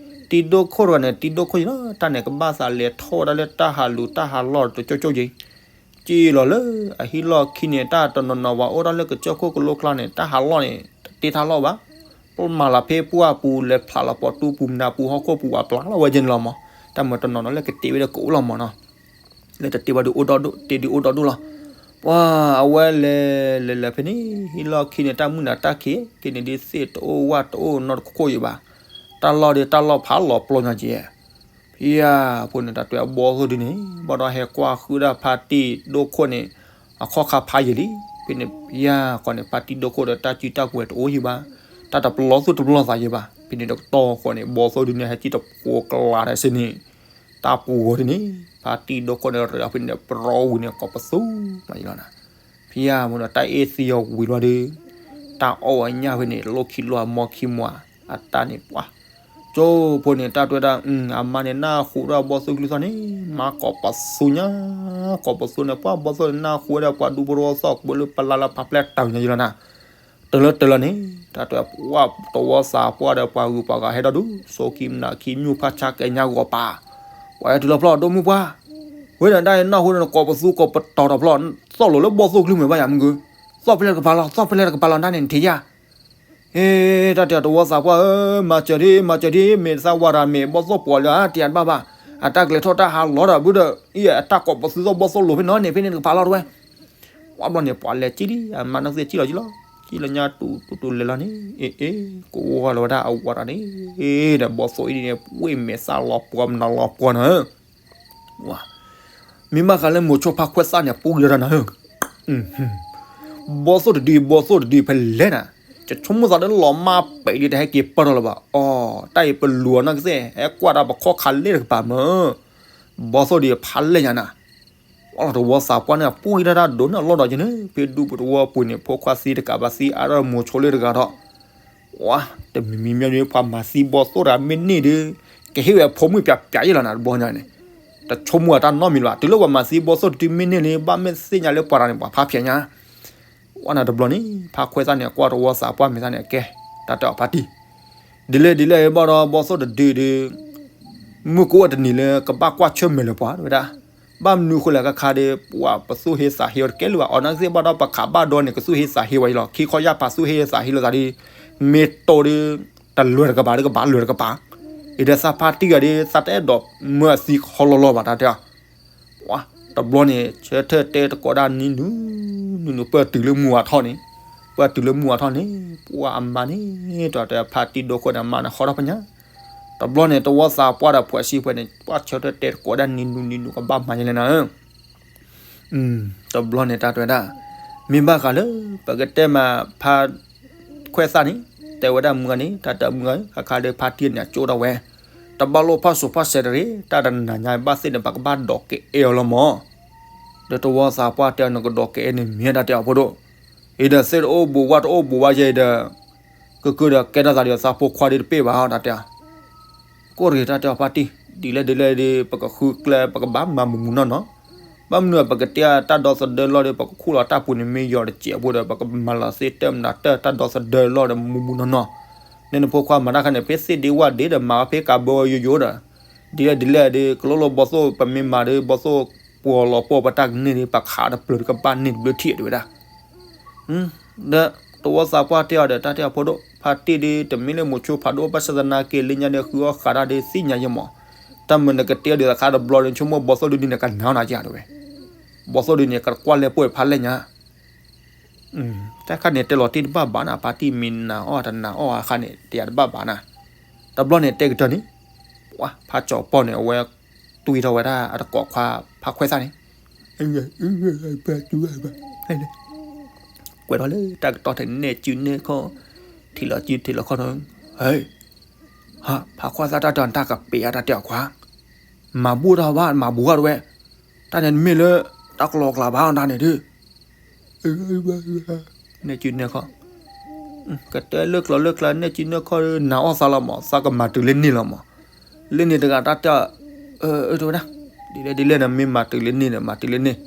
တံၤဒိၣ်ခိၣ်တဂၤန့ၣ် တံၤဒိၣ်ခိၣ်ယလီၤ တၢ်န့ၣ်ကဘၣ်သးလဲၤထီၣ်ဝဲဒၣ်လၢတၢ်ဟးလူၤတၢ်ဟးလီၢ်တကၠိကၠိက့ၤ က့ၤလီၤလၢအဟံၣ်လီၢ်ခံန့ၣ် တၢ်တနီၤနီၤဝဲအိၣ်ဒၣ်လၢကစၢၢ်ခိၣ်ကလိကျါန့ၣ် တၢ်ဟးလီၢ်န့ၣ် တတ့ထီၣ်လီၢ်ဘၣ်, ပမၤလီၤဖဲပှၢ်ပူၤ လဲၤဖျးလီၤပိာ်တူပူၤ မနၤပူၤ ဟီၣ်ခိၣ်ပူၤ ပှၤပျၢ်လီၤဝဲကဲန့ၣ်လီၤမး, တၢ်မၤတနီၤနီၤလၢကတ့ဝဲဒီးကအိၣ်လီၤမးနီၤ, လၢတတ့ဘၣ်ဒုးအိၣ်ဒီးဒိၣ် တ့ဒုးအိၣ်ဒီးဒိၣ်လီၤ. ပှၤအဝဲလဲၤလဲၤလဲၤဖဲန့ၣ် ဟံၣ်လီၢ်ခံန့ၣ် တၢ်မုၢ်နၤတၢ်ခံးက့ၤန့ၣ်ဒ်သ့ၣ်တအိၣ်ဝၣ်တအိၣ်နီတခိၣ်ယံၤဘၣ်, တၢ်လီၢ်ဒီးတၢ်လီၢ်ဖးလီၤပျီညါက့ၤ ဖဲအံၤဖိန့ၣ် တၢ်တဲအဘီၣ်သိၣ်ဒုန့ၣ် ဘၣ်ဒီးဟဲကွၢ်ဃုဒၣ်ဖါတံၢ်ဒိၣ်ခိၣ်န့ၣ် အခီၣ်ခါဖးယံာ်လံ. ဖဲန့ၣ်ဖဲအံၤဃီန့ၣ် ဖါတံၢ်ဒိၣ်ခိၣ်ဒီးတၢ်စုတၢ်ကဝဲၤတအိၣ်ယံၤဘၣ်, တၢ်တပလီၢ်သူၣ်တပလီၢ်သးယံၤဘၣ်. ဖဲန့ၣ်တကတီၢ်ဃီန့ၣ် ဘီၣ်သိၣ်ဒုန့ၣ် ဟဲကံၣ်တဖိးကလးဒီးစ့န့ၣ် တၢ်ပူၤဂီၤဒုန့ၣ် ဖါတံၢ်ဒိၣ်ခိၣ်န့ၣ် ရၤဖဲန့ၣ် ပြီဝံၤန့ၣ် ကိးပသူမးယံၤလီၤနၤ. ဖဲအံၤမ့ၢ်ဒီးတၢ်အ့ၣ်သံအီၤဝံၤလီၤဒီး တၢ်အီၣ်အညၣ်ဖဲန့ၣ် လိၣ်ခံလိၣ်အမီခံမီၤ အတၢ်န့ၣ်ပှၤ ကၠိဖိန့ၣ် တၢ်တဲဝဲဒၣ် အမါန့ၣ် နၢ်ဟူဒီးဘီၣ်သိၣ်ကလုၢ်သီၣ်န့ၣ် မၤကိးပသူညါ, ကိးပသူန့ၣ် ပှၤဘီၣ်သိၣ်န့ၣ် နၢ်ဟူဝဲဒီးပှၤဒူဖိတဝီသီၣ် ကွဲလၢပလါလၢဖးဖျဲၣ်တၢ်ညါယံၤလီၤနၤ. တလၢတလၢန့ၣ် တၢ်တဲဝဲ ပှၤတဝီသးပှၢ်ဒီးပှၤဂုၤပှၤဂၤဟဲဒီးဒုး စိကံမနၤခံမုၢ်ဖးဆါကဲညါဂီၤပၤ ပှၤဟဲတုၤလီၤဖျီၣ် ဒိၣ်မုၢ်ပှၢ်, ဝဲဒၣ်တၢ်န့ၣ် နၢ်ဟူဒီးနကိးပသူကိးပတီၤဒီးဖျီၣ် သီၣ်လိာ်လၢဘီၣ်သိၣ်ကလုၢ်မ့ၢ်ဘၣ်ယၤမုၢ်ဂုၢ်, သီၣ်ဖဲလဲၣ်တကပၤလီၤ သီၣ်ဖဲလဲၣ်တကပၤလီၤ တၢ်န့ၣ်နထံၣ်ယၤ ဟ့ တၢ်တဲတဝီသးပှၢ်ဧၢ, မၤစၢၤဒံး မၤစၢၤဒံး မ့ၢ်သးဝၤတၢ်မ့ၢ်ဘီၣ်သိၣ်ပှီၤလၢအတံၢ်အဘၣ်ဘၣ်, အတၢ်ကလဲၤထီၣ်တၢ်ဟးလီၤဒီးဘုဒီး အံၤအတၢ်ကိးပသူသီၣ်ဘီၣ်သိၣ်လိာ်ဖဲန့ၣ်န့ၣ် ဖဲန့ၣ်တကပၤလီၤတဝဲ ဝံၤဘျီန့ၣ် ပှၤလဲၤကံၣ်ဒံး အမါနီၢ်သ့ၣ်ကံၣ်လီၤကံၣ်လီၤ ကံၣ်လီၤညါတူတူတူလဲၤလီၤန့ၣ် အ့ၣ်အ့ၣ် ကဝီၤလီၤဝဲဒၣ်အဝၤတၢ်န့ၣ် ဒီးဘီၣ်သိၣ်အံၤဒ်န့ၣ် ပှ့ၢ်မဲာ်သၣ်လီၤပှီၤမနုၤလီၤပှီၤနၤဧၢ မ့ၢ်ဘၣ်ဃးလၢမိၤဆိဖါခွဲးသၣ်န့ၣ် ပူၣ်ကံၤဒီးနၤဧၢ, ဘီၣ်သိၣ်တဒု ဘီၣ်သိၣ်တဒုဖဲလဲၣ်နၤ, ယဆိကမိၣ်သးဒီးလီၤမၢ်ပဲာ်ဒံးတဟဲက့ၤပၢၢ်ထီၣ်လၢၤဘၣ်, အီ တၢ်အံၤပလူၤအီၤနီၢ်ကစ့ၢ် ဟဲကွၢ်တၢ်ပခီၣ်ခါလဲၣ်တကပၤမၢ်, ဘီၣ်သိၣ်ဒုဖးလဲၣ်ညါနၤ, ပှၤလီၤတဝီသးပှၢ်န့ၣ် ပူၣ်ကံၤတၢ်တၢ်ဒိးန့ၢ်အလီၢ်ဒီးက့ၤန့ၣ် ဖဲဒူပတဝီပူၤန့ၣ် ဖိခွါသံတကးဘၣ်သံအါထီၣ်မိၤဆိလၢတဂၤဒီး ဝါ တမံၤမံၤမ့ၢ်ဒ်ပှၤမၤသံဘီၣ်သိၣ်တဂၤမ့ၢ်န့ၢ်ဒီး ကဟ့ၣ်ဝဲဖိမုၣ်ပျးပျးယဲလီၤနၤတဘျီညါန့ၣ်, တဆိကမိၣ်အတၢ်နီတမံၤလၢၤဘၣ်, တုၤလၢပှၤမၤသံဘီၣ်သိၣ်တဒုမ့ၢ်န့ၢ်လံ ဘၣ်မ့ၢ်သ့ၣ်ညါလၢပှၤတဂၤန့ၣ် ပှၤဖးဖျဲးညါ, ဝါနၤတဘျီန့ၣ် ဖါခွဲးသၣ်န့ၣ် ကွၢ်တဝီသးပှၢ်မဲာ်သၣ်န့ၣ် ကဲ တၢ်တဲအီၤဖါတံၢ် ဒ်လဲၣ်ဒ်လဲၣ်ဘၣ်ဒီး ဘီၣ်သိၣ်တဒုဒီး မုၢ်ကအိၣ်တနံၤလၢကဘၣ်ကွၢ်ဆၢၣ်မဲာ်လၢပှၤဝဲဒၣ်, ဘၣ်မနုၤဃိလဲၣ်ခါခါဒီး ပှၤပသူၣ်ဟ့သးဟ့အီၤတကဲလၢၤဘၣ်, အီၤနီၢ်ကစ့ၢ်ဘၣ်ဒီး ပခးဘၣ်ဒီးန့ၣ် ကသူၣ်ဟ့သးဟ့ဝဲအံၤလီၤ, ခံခီယၢ်ပၤသူၣ်ဟ့သးဟ့လိာ်သးဒီး မ့ၢ်တိၢ်ဒီး တလွဲၢ်တကပၤဒီးကဘၣ်လွဲၢ်တကပၤ, အံၤဒီးသးဖါတံၢ်ဂၤဒီး သးတအဲၣ်ဒိးမၢအသံခီလီၤလီၤဘၣ်တၢ်တဲ ပှၤတဘျီန့ၣ် ဆၢထၢၣ်တဲတကိးဒၣ်နံၤနူၤ နံၤနူၤပၢၢ်တုၤလၢမုၢ်ဝါထီၣ်န့ၣ်, ပှၤတုၤလၢမုၢ်အထီၣ်န့ၣ် ပှၤအမါန့ၣ် တၢ်တဲဖါတံၢ်ဒိခိၣ်န့ၣ် အမါန့ၣ်ဟီထီၣ်ဖဲညါ, တဘျီန့ၣ် တဝီသးပှၢ်ဒီးဖှဲးဆံဖှဲးန့ၣ် ပှၤဆၢထၢၣ်တဲတကိးဒၣ်နံၤနူနံၤနူကဘၣ်မၤယလဲၣ်နၤဧၢ တဘျီန့ၣ်တၢ်တဲဝဲဒၣ် မ့ၢ်ဘၣ်ဃးလၢ ပကတဲမးဖါခွဲးသၣ်န့ၣ် တဲဝဲဒၣ်မုၢ်ဂၤန့ၣ် တၢ်တဲမုၢ်ဂၤ ခါခါဒီးဖါတံၢ်န့ၣ်အကၠိဒၣ်ဝဲ, တဘၣ်လိၣ်ဖီၣ်စိၤဖီၣ်စဲးတဂ့ၤ တၢ်တနၤညါဘၣ်သ့ၣ်န့ၣ် ပကဘၣ်ဒိးကအဲၣ်အီၤလီၤမး, ဒီးတဝီသးပှၢ်တဲအီၤ နကဒိးကအဲၣ်န့ၣ်မ့ၢ်တၢ်တဲအီၤဖိဒိၣ်, အံၤဒီးသ့ၣ်တအိၣ်ဘူးဝၣ်တအိၣ်ဘူးဝၣ်ယဲအံၤဒီး ကကၢဒီးကဲထီၣ်သးဒီးသးဖိခွါဒ်တပ့ၢ်ဘၣ်တၢ်တဲအီၤ ကိၣ်တဂ့ၤတၢ်တဲအီၤဖါတံၢ်, ဒ်လဲၣ်ဒ်လဲၣ်ဒီး ပကဃုကျဲ ပကဘၣ်မၤမုာ်မုာ်နီၢ်နီၢ်, ဘၣ်မနုၤပကတဲတၢ်ဒီသဒၢလီၢ်ဒီး ပကခူၣ်လီၤတၢ်ပူၤန့ၣ် မ့ၢ်ယီၤတစဲးဖိဒီး ပကမၤလီၤသ့တၢၢ်မနုၤတၢၢ်တၢ်ဒီသဒၢလီၢ်ဒီးမုာ်မုာ်နီၢ်နီၢ်, နဲနဖိခွါမၤတၢ်ခါန့ၣ် ဖဲသ့ၣ်ဒ့ဝၣ်ဒ့ဒီးမၤဖဲကးဘၢယိယိဒီး, ဒ်လဲၣ်ဒ်လဲၣ်ဒီး ကလိလိဘီသိၣ် ပမ့ၢ်မၤဒီး ဘီသိၣ်ပှီၤလီၤပှီၢ်ပတၢ်ကန့ၢ်ဒီး ပခးတပျၢၤတကဘၣ်န့ၢ်တဘျၢထံၣ်တဲဝဲဒၣ် ဒီးတဝီသးပှၢ်တဲအီၤဒီး တၢ်တဲအီၤဖိဒိၣ် ဖါတံၢ်ဒီး တမ့ၢ်လၢမိၤဆိဖးဒိၣ် ဘၣ်ဆၣ်သနာ်က့ လၢညါဒီးဃုအီၣ်ဃးတၢ်ဒီးသ့ၣ်ညါယဲမး, တၢ်မုာ်နကတဲဒီးသခါတဘျီဒီး ဆိကမိၣ်ဘီသိၣ်ဒုန့ၣ် ကနာ်အီၤနၤယၤတဲဝဲ, ဘီသိၣ်ဒုန့ၣ် ကကွၢ်လဲၤပှဲၤဖးလဲၢ်ညါ တၢ်ခါန့ၣ် တဲလီၤတ့ၢ်တဘၣ်ဘၣ်နၤ ဖါတံၢ်မ့ၢ်နာ်အီၣ်တနာ်အီၣ်အခါန့ၣ် တယၤတဘၣ်ဘၣ်နၤ, တဘျီန့ၣ်တဲကတၢၢ်န့ၣ်, ပှၤဖါကၠီၤပီၢ်န့ၣ် အဝဲတွံၢ်ထီၣ်ဝဲဒၣ်အတကိးခွါဖါခွဲးသၣ်န့ၣ် ကွဲးထီၣ်လၢတၢ်ကတီၢ်ထဲန့ၣ် နဲၣ်စုနဲၣ်ခီၣ်, ထံၣ်လီၤစုထံၣ်လီၤခီၣ်ထီၣ်, ဟဲ, ဟး ဖါခွဲးသၣ်တၢ်တၢ်တၢ်ကပ့ၤအါတၢ်တဲအီၤခွါ, မၤဘူၣ်တၢ်ဘၣ် မၤဘူၣ်တၢ်တဝဲ, တၢ်န့ၣ်တမ့ၢ်လၢ တၢ်ကလီကလီဘၣ်အီၤတၢ်န့ၣ်ဒုး နဲၣ်စုနဲၣ်ခီၣ်, ကတဲလၢကျိာ်လၢကျါ နဲၣ်စုနဲၣ်ခီၣ် နာ်အီၣ်သးလီၤမး သးကမၤတုၤလၢန့ၣ်လီၤမး, လၢန့ၣ်တဂၤတၢ်တဲ, အၢ တဲဝဲဒၣ်, ဒ်လဲၣ်ဒ်လဲၣ်န့ၣ် မ့ၢ်မၤတုၤလၢန့ၣ်ဒီး မၤတုၤလၢန့ၣ်,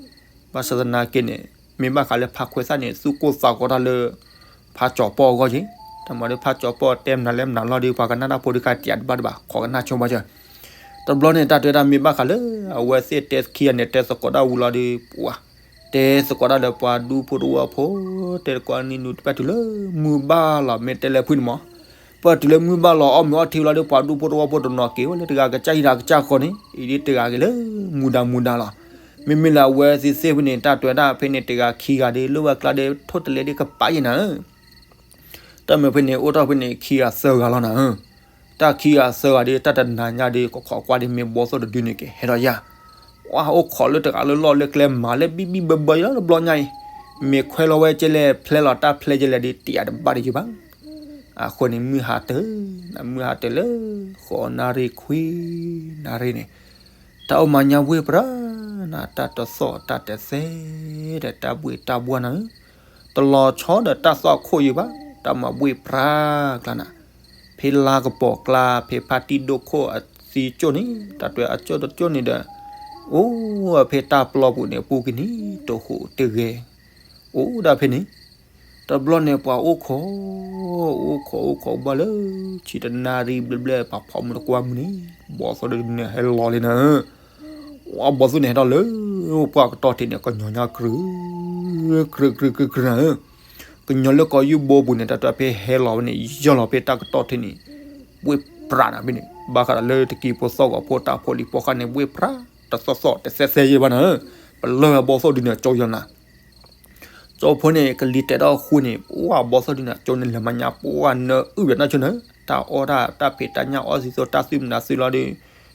ဘၣ်ဆၣ်သနာ်က့န့ၣ် မ့ၢ်ဘၣ်ဃးလၢဖါခွဲးသၣ်န့ၣ် သူၣ်ကိၢ်သးဂီၤတၢ်လၢ ဖါကၠီၤပီၢ်အဂီၢ်က့ၤ, တၢ်မၤလၢဖါကၠီၤပီၢ်တဲမနုၤလဲၣ်မနုၤလီၤဒီး ပှၤကနၣ်တၢ်ဖိတခါတယၤတဘၣ်တဘၣ် ခိးကနၣ်ဆိဘၣ်စၢၤ, တဘျီန့ၣ် တၢ်တဲဝဲဒၣ်မ့ၢ်ဘၣ်ဃးလၢ အဝဲသ့ၣ်တဲသခံဂၤန့ၣ် တဲသကိးတၢ်ဝံၤလီၤဒီး ပှၤ တဲသကိးတၢ်လၢပှၤဒူဖိတဝီဖိ, တဲသကိးနံၤနူၤတပၣ်တုၤလၢမုၢ်ဘၣ်လီၤ မ့ၢ်တဲလၢဖုၣ်န့ၣ်မး, ပၢၢ်တုၤလၢမုၢ်ဘၣ်လီၤအီၣ်မ့ၤအီထံလီၤဒီး ပှၤဒူဖိတဝီဖိတနီၤက့ၤဝဲလၢတဂၤကစၢ်ဟံၣ်တဂၤကစၢ်ဃီန့ၣ် အံၤဒ်တဂၤက့ၤလၢမူဒါမူဒါလီၤ, မ့မ့ၢ်လၢအဝဲသ့ၣ်သ့ၣ်ဖဲန့ၣ် တၢ်တဲဝဲဒၣ်ဖဲန့ၣ် တဂၤခံဂၤဒီး လၢဝဲကျါဒီး ထိၣ်တလဲဒ်ကပာ်ယဲၢ်နၤဧၢ တၢ်မ့ၢ်ဖဲန့ၣ် အိၣ်ထီၣ်ဖဲန့ၣ် ခံဂၤသၢဂၤလီၤနၤဧၢ, တၢ်ခံဂၤသၢဂၤဒီး တၢ်တနၤညါဒီး ကခိးကွၢ်ဒီး မ့ၢ်ဘီသိၣ်တဒုန့ၣ် ကဟဲထီၣ်ယၤ, ပှၤအိၣ်ခိးလၢတဂၤလၢလီၢ်လၢကျဲ မၤလၢဘံၣ်ဘံၣ်ဘၢဘၢလၢတဘျီညါအံၤ, မ့ၢ်ခွဲလီၤဝဲကဲလဲၣ် ဖျဲလီၤတၢ်ဖျဲကဲလဲၣ်ဒီး တယၤတဘၣ်ဒီးယဘၣ်, အဃိန့ၣ် မုၢ်ဟါတၢၢ်, မုၢ်ဟါတၢၢ်လၢ ဃိးနၣ်ရံၣ်ခွံနၣ်ရံၣ်န့ၣ် တၢ်အိၣ်မၤညါဝ့ၢ်ပြၢနၤ တၢ်တသီၣ်တၢ်တသဲဒီး တၢ်ဘှ့ၣ်တၢ်ဘှီနၤဧၢ, တလီၤဆီဒီးတၢ်သွၣ်ခိၣ်ယံၤဘၣ်, တၢ်မၤဘှ့ၣ်ပြၢကျါနၤ, ဖဲလါကပီၤကျါ ဖဲဖါတံၢ်ဒိၣ်ခိၣ်အသံကၠိၣ်န့ၣ် တၢ်တဲအကၠိၣ်တကၠိၣ်န့ၣ်ဒီး အိၣ်ဖဲတၢ်ပျီပူၤန့ၣ် ပူၤကနံၤတဟူးတဂဲၤ, အိၣ်ဒၣ်ဖဲန့ၣ် တဘျီန့ၣ် ပှၤအိၣ်ခိး, အိၣ်ခိးအိၣ်ခိးဘၣ်လၢ ဆံတနၣ်ရံၣ်ဘျဲၣ်ဘျဲၣ် ပှၤဖီမုၢ်တကွၢ်မုၢ်န့ၣ် ဘီသိၣ်ဒုန့ၣ်ဟဲလီၤလံနၤဧၢ, ဝဲဘီသိၣ်န့ၣ်ဟဲထီၣ်လၢ ပှၢ်ကတီၢ်ထံးန့ၣ် ကညီၤညါကြုး, ကြုးကြုးကြုးကြုးနၤဧၢ, ကညီၤလၢကီၢ်ယူၢ်ဘိပူၤန့ၣ် တၢ်တဲဖဲဟဲလီၤဝဲန့ၣ် ယီၢ်လီၤဖဲတၢ်ကတီၢ်ထံးန့ၣ် ဘှ့ၣ်ပြၢနၤဖဲန့ၣ် ဘၣ်ဃးဒီးလၢတကံဖိသီၣ်ဂီၤဖိတၢ်ဖိလံၤဖိဃၢ်န့ၣ် ဘှ့ၣ်ပြၢ တသီၣ်သီၣ်တသဲသဲယဲၢ်ဘၣ်နၤဧၢ, ပလၢၢ်ဝဲဘီသိၣ်ဒုန့ၣ် ကၠီယီၤနၤ ကၠီဖိန့ၣ် ကလံၤတဲာ်ထီၣ်ဃုန့ၣ် ပှၢ်ဘီသိၣ်ဒုန့ၣ် ကၠီန့ၣ်လဲၤမၤညါ ပှၢ်နၢအုၣ်ဘၣ်နီၢ်ဆိနၤ, တၢ်အီၣ်တၢ်တၢ်ဖံးတၢ်ညၣ်အီၣ်သံသိးတၢ်သွံၣ်မနုၤသွံၣ်လီၤဒီး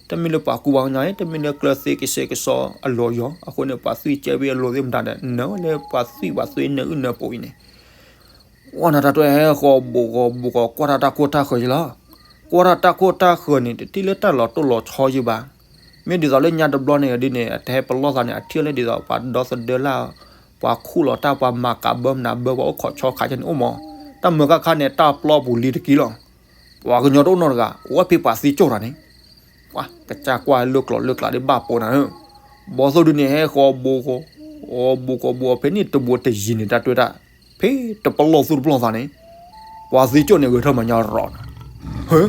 တမ့ၢ်လၢပှၤကူပှၤကညီအံၤ တမ့ၢ်လၢကျၢၤသ့ကစဲးကစီအလီၢ်ယီၤ အဃိန့ၣ် ပှၤသွံၣ်ကဲဝဲအလိၤသ့ၣ်မတၤဒီး နၢဝဲလၢပှၤသွံၣ်ပှၤသွံၣ်နၢအုၣ်နၢပူၤအံၤန့ၣ် ဝဲနတၢ်တွဲဟဲဃီၤဘူးဃီၤဘူးဃီၤ ကွၢ်တၢ်တၢ်ခိၣ်တၢ်ဃၢၤယလီၤ. ကွၢ်တၢ်တၢ်ခိၣ်တၢ်ဃၢၤန့ၣ် တထံၣ်လၢတၢ်လီၤတိၢ်လီၤဆီယဘၣ်. မ့ၢ်ဒ်သိးလၢညါတဘျီန့ၣ်ဒ်န့ၣ် အတဟဲပလီၢ်သးန့ၣ် အထံၣ်လၢဒ်သိး ပှၤဒီသဒၢလၢ်, ပှၤခူၣ်လီၤတၢ် ပှၤမၤကးဘၢမနုၤဘၢ ပှၤအိၣ်ခိးဆီခးကဲန့ၣ်အိၣ်မး. တၢ်မုာ်ခါခါန့ၣ် တၢ်ပျီပူၤလံတက့ၢ်လီၤ. ပှၤကညီတအိၣ်နီတဂၤ အိၣ်ဝဲဖဲပှၤသံကၠိၣ်တၢ်န့ၣ် ပှၤကစၢ်ကွၢ်လၢကျိၤလၢကျါဒ်ဘၣ်ပိာ်နၤဧၢ. ဘီသိၣ်ဒုန့ၣ် ဟဲဃီၤဘူးဃီၤ, အီၤဘူးဃီၤဘူးအီၤဖဲန့ၣ်တဘူးတယံၤန့ၣ် တၢ်တွဲဒၣ် ဖဲတပလီၢ်သူၣ်တပလီၢ်သးန့ၣ် ပှၤသံကၠိၣ်န့ၣ် ဂဲၤထၢၣ်မၤညါရီၤနၤ. ဟဲ,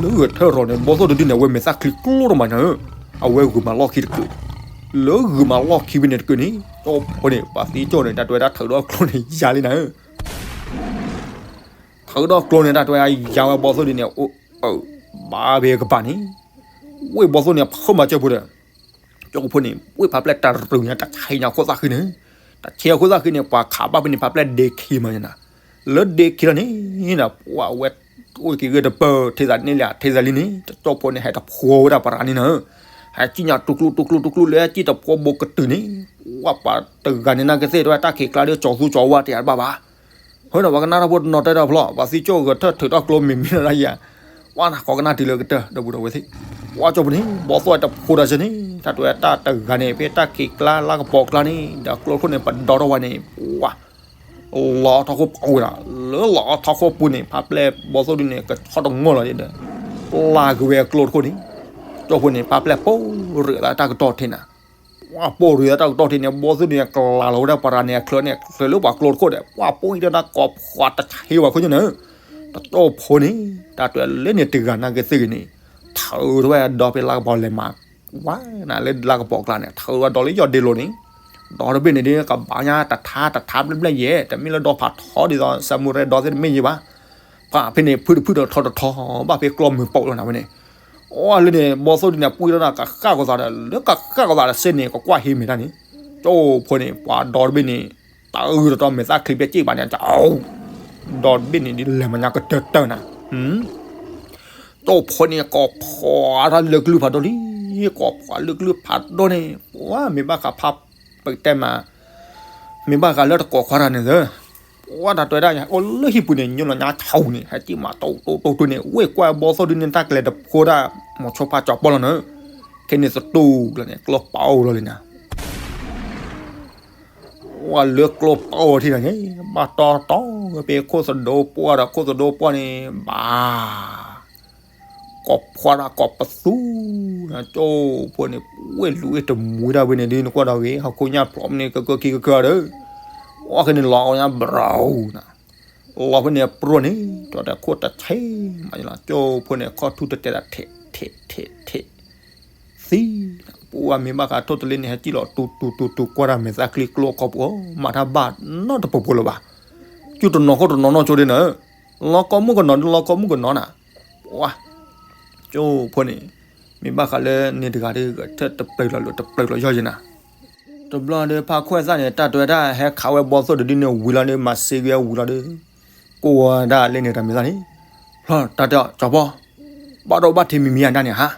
လၢဂဲၤထၢၣ်ရီၤန့ၣ် ဘီသိၣ်ဒုဒုန့ၣ် အဝဲမဲာ်သၣ်ချံကျိတမၤညါဧၢ. အဝဲဂုာ်မၤလီၢ်ခံတကုာ်, လၢဂုာ်မၤလီၢ်ခံဖဲန့ၣ်တကုာ်န့ၣ် ကၠီဖိန့ၣ် ပှၤသံကၠိၣ်န့ၣ် တၢ်တွဲဒၣ်ထုးဒီးကျိန့ၣ် ယၤလံနၤဧၢ. ထုးဒီးကျိန့ၣ် တၢ်တွဲယၤဝဲဘီသိၣ်ဒုန့ၣ် အိၣ်, ဘၣ်ဖဲကပၤန့ၣ် ဝ့ၢ်ဘီသိၣ်န့ၣ် ဖၢမၤစၢၤဖိဒီး ကၠီဖိန့ၣ် ဝ့ၢ်ဖးပျဲၢ်တရူးညါ တၢ်ဆဲးညါခိၣ်သၣ်ဃံန့ၣ်, တၢ်ဆဲးခိၣ်သၣ်ဃံန့ၣ် ပှၤခးဘၣ်ဖဲန့ၣ် ဖးပျဲၢ်ဒ့ခံမၤညါနၤ. လၢဒ့ခံလီၤန့ၣ် ပှၤဝဲအိၣ်က့ၤဂ့ၤတပၢၢ် ထဲသးန့ၣ်လၢထဲသးလံန့ၣ် တကၠီၣ်ဖိန့ၣ် ဟဲတဖှီဝဲဒၣ်ပရၤန့ၣ်နၤ, ဟဲကံၣ်ညါတူကျူတူကျူတူကျူ လၢကံၣ်တဖှီဘိကတုၤန့ၣ်, ပှၤပှၤတဂၤန့ၣ် နာ်က့သ့ၣ်တဝဲတၢ်ခံးကျါဒီး ကၠီၤသူကၠီၤဝါတယၤတဘၣ်ဘၣ်. ဟဲဒီးပှၤကနၣ်တၢ်ဖိတနီၤတဲဒၣ်ဖျီ ပှၤသံကၠိၣ်ဂဲၤထၢၣ်ထုးထီၣ်ကျိမ့ၢ်မ့ၢ်လၢယၤ, ပှၤနၤကိးကနၣ်တုၤလၢကတၢၢ် ဒီပုၢ်ဒီဝဲၢ်သ့ၣ်, ပှၤကၠီၣ်ဖိန့ၣ် ဘီသိၣ်ဝဲတဖှီတၢ်စ့ၢ်န့ၣ် တၢ်တဝဲတၢ်တဂၤန့ၣ် ဖဲတၢ်ခံးကျါလၢကပီၤကျါန့ၣ် ဒီးကျိခိၣ်န့ၣ် ပဒီထီၣ်ဝဲန့ၣ် ပှၤ လီၤထီၣ်ခိၣ်ပူၤဝဲဒၣ်, လၢလီၤထီၣ်ခိၣ်ပူၤန့ၣ် ဖးပျဲၢ်ဘီသိၣ်ဒုန့ၣ် ကဆီတငီၢ်လီၤဒီး ပျၢ်က့ၤဝဲကျိတခိၣ်န့ၣ်, ကၠီၣ်ဖိန့ၣ် ဖးပျဲၢ်ပိၢ်ရ့ၣ်သးတၢ်ကတီၢ်ထဲနၤ, ပှၤပိၢ်ရ့ၣ်သးတၢ်ကတီၢ်ထဲန့ၣ် ဘီသိၣ်ဒုန့ၣ် ကလၤလီၤဝဲဒၣ်ပရၤန့ၣ် အချၢန့ၣ် ချၢလၢပှၤကျိတခိၣ်ဒီး ပှၤပိၢ်အံၤတၢ်ကိးဖှီတဆ့ဝဲခိၣ်ညါနၤ, တကၠီၣ်ဖိန့ၣ် တၢ်တဝဲလၢန့ၣ်တဂၤနာ်က့သ့ၣ်ဂ့ၤန့ၣ် ထုးထီၣ်ဝဲဒီဖဲလၢကပီၤလဲၤမး ဝါနၤလၢလၢကပီၤကျါန့ၣ် ထုးထီၣ်ဝဲဒီလၢယီၢ်ဒ့လိၤန့ၣ်, ဒီတဘ့ၣ်န့ၣ်ဒ်ကဘၣ်ညါတထါတထါဘျဲၣ်ဘျဲၣ်ယဲၢ် တမ့ၢ်လၢဒီဖးထီဒ်သိး စဲမူရဲဒီသ့ၣ်တမ့ၢ်ယဲၢ်ဘၣ်, ပှၤဖဲန့ၣ် ဖုတဖုဒီးထီတထီ ဘၣ်ဖဲကျီမုၢ်ပိာ်လီၤနၤဝဲန့ၣ်, အီလၢန့ၣ် ဘီသိၣ်ဒုန့ၣ် ပှံထီၣ်ဒၣ်ကဃၣ်ကသးဒီး လၢကဃၣ်ကသးဒီးစ့န့ၣ် ကကွၢ်ဟ့မဲာ်တၢ်န့ၣ်, ကၠီၣ်ဖိန့ၣ် ပှၤဒီတဘ့ၣ်န့ၣ် တၢ်အုၣ်တတီၤမဲာ်သၣ်ချံပျဲၢ်စ့ၣ်ဘၣ်န့ၣ် ကၠီၣ် ဒီတဘ့ၣ်န့ၣ်ဒ်လဲၤမၤညါကတၢၢ်တၢၢ်နၤ ကၠီၣ်ဖိန့ၣ် ကိးဖှီတၢ်လၢကလုၢ်ဖးဒိၣ်လံ, ကိးဖှီလၢကလုၢ်ဖးဒိၣ်န့ၣ် ပှၤမ့ၢ်ဘၣ်ဃးဖးပတဲမး, မ့ၢ်ဘၣ်ဃးလၢတကိးခွါတၢ်န့ၣ်သၢ, ပှၤတၢ်တဲဒၣ်ညါ အိၣ်လၢဟံၣ်ပူၤန့ၣ် ညိလီၤညါဆူၣ်န့ၣ် ဟဲကံၣ်မးတိတိတိတိန့ၣ် ဝ့ၢ်ကွၢ်ဘီသိၣ်ဒုန့ၣ် တၢ်ကလဲၤတဖိဒၣ် မိၤဆိဖးကၠီၤပီၢ်လီၤနၤ, ခဲန့ၣ်သတူၢ်လီၤန့ၣ် ကျိပာ်အိၣ်လီၤလံနၤ ဝဲလၢကျိပာ်အိၣ်ထံၣ်တၢ်န့ၣ် ဘၣ်တီတီဖဲခိၣ်သဒိပှၢ်ဒီးခိၣ်သဒိပှၢ်န့ၣ် ဘၣ် ကိးဖှီတၢ်ကိးပသူနၤ ကၠီၣ်ဖိန့ၣ် ဝ့ၢ်လူၤဝ့ၢ်တမှံတၢ်ဝဲန့ၣ်ဒ်နကွၢ်ဒီးဂ့ၤ ဟီၣ်ခိၣ်ညၣ်ဖျိးမ့ၢ်န့ၣ် ကကၢခံကကၢဒီး အီၣ်ခဲန့ၣ်လီၤအီၣ်ညါဘြီနၤ လီၤဖဲန့ၣ်ပြိၢ်န့ၣ် ကၠီၣ်တဲခိၣ်တဆဲးမးလီၤ ကၠီၣ်ဖိန့ၣ် ခီၣ်ထူတတဲဒၣ်ထဲးထဲးထဲးထဲး သံ, ပှၤမ့ၢ်ဘၣ်ဃးထိၣ်တလ့န့ၣ် ဟဲကံၣ်လီၤတူတူတူတူ ကွၢ်တၢ်မဲာ်သၣ်ချံကျိအခီပူၤ မၤတၢ်ဘၣ်နီတပူၤပူၤလၢၤဘၣ်, ကၠူတနီၤခိၣ်တနီၤနီၢ်ကၠိဒ်နၤ, လီၤကိးမုၢ်ကနီၤဒ်လီၤကိးမုၢ်ကနီၤနၤ, ပှၤ, ကၠိဖိန့ၣ်, မ့ၢ်ဘၣ်ဃးလၢန့ၣ်တဂၤဒီး ဂဲၤထၢၣ်တပျုာ်လီၤလၢတပျုာ်လီၤယီၢ်ယဲနၤ တဘျီဒီး ဖါခွဲးသၣ်န့ၣ် တၢ်တဲဝဲဒၣ် ဟဲခးဝဲဘီသိၣ်တဒုန့ၣ်ဝံၤလီၤဒီး မၤစ့ၢ်ကီးဝံၤလီၤဒီး ကိးဝဲဒၣ်လၢန့ၣ်တၢ်မဲာ်သၣ်န့ၣ်, ဖျီတၢ်တဲအီၤ ကၠီၤပီၢ်, ဘၣ်ဒိဘၣ်ထံးမံၤမံၤဧါဒၣ်န့ၣ်ဟါ,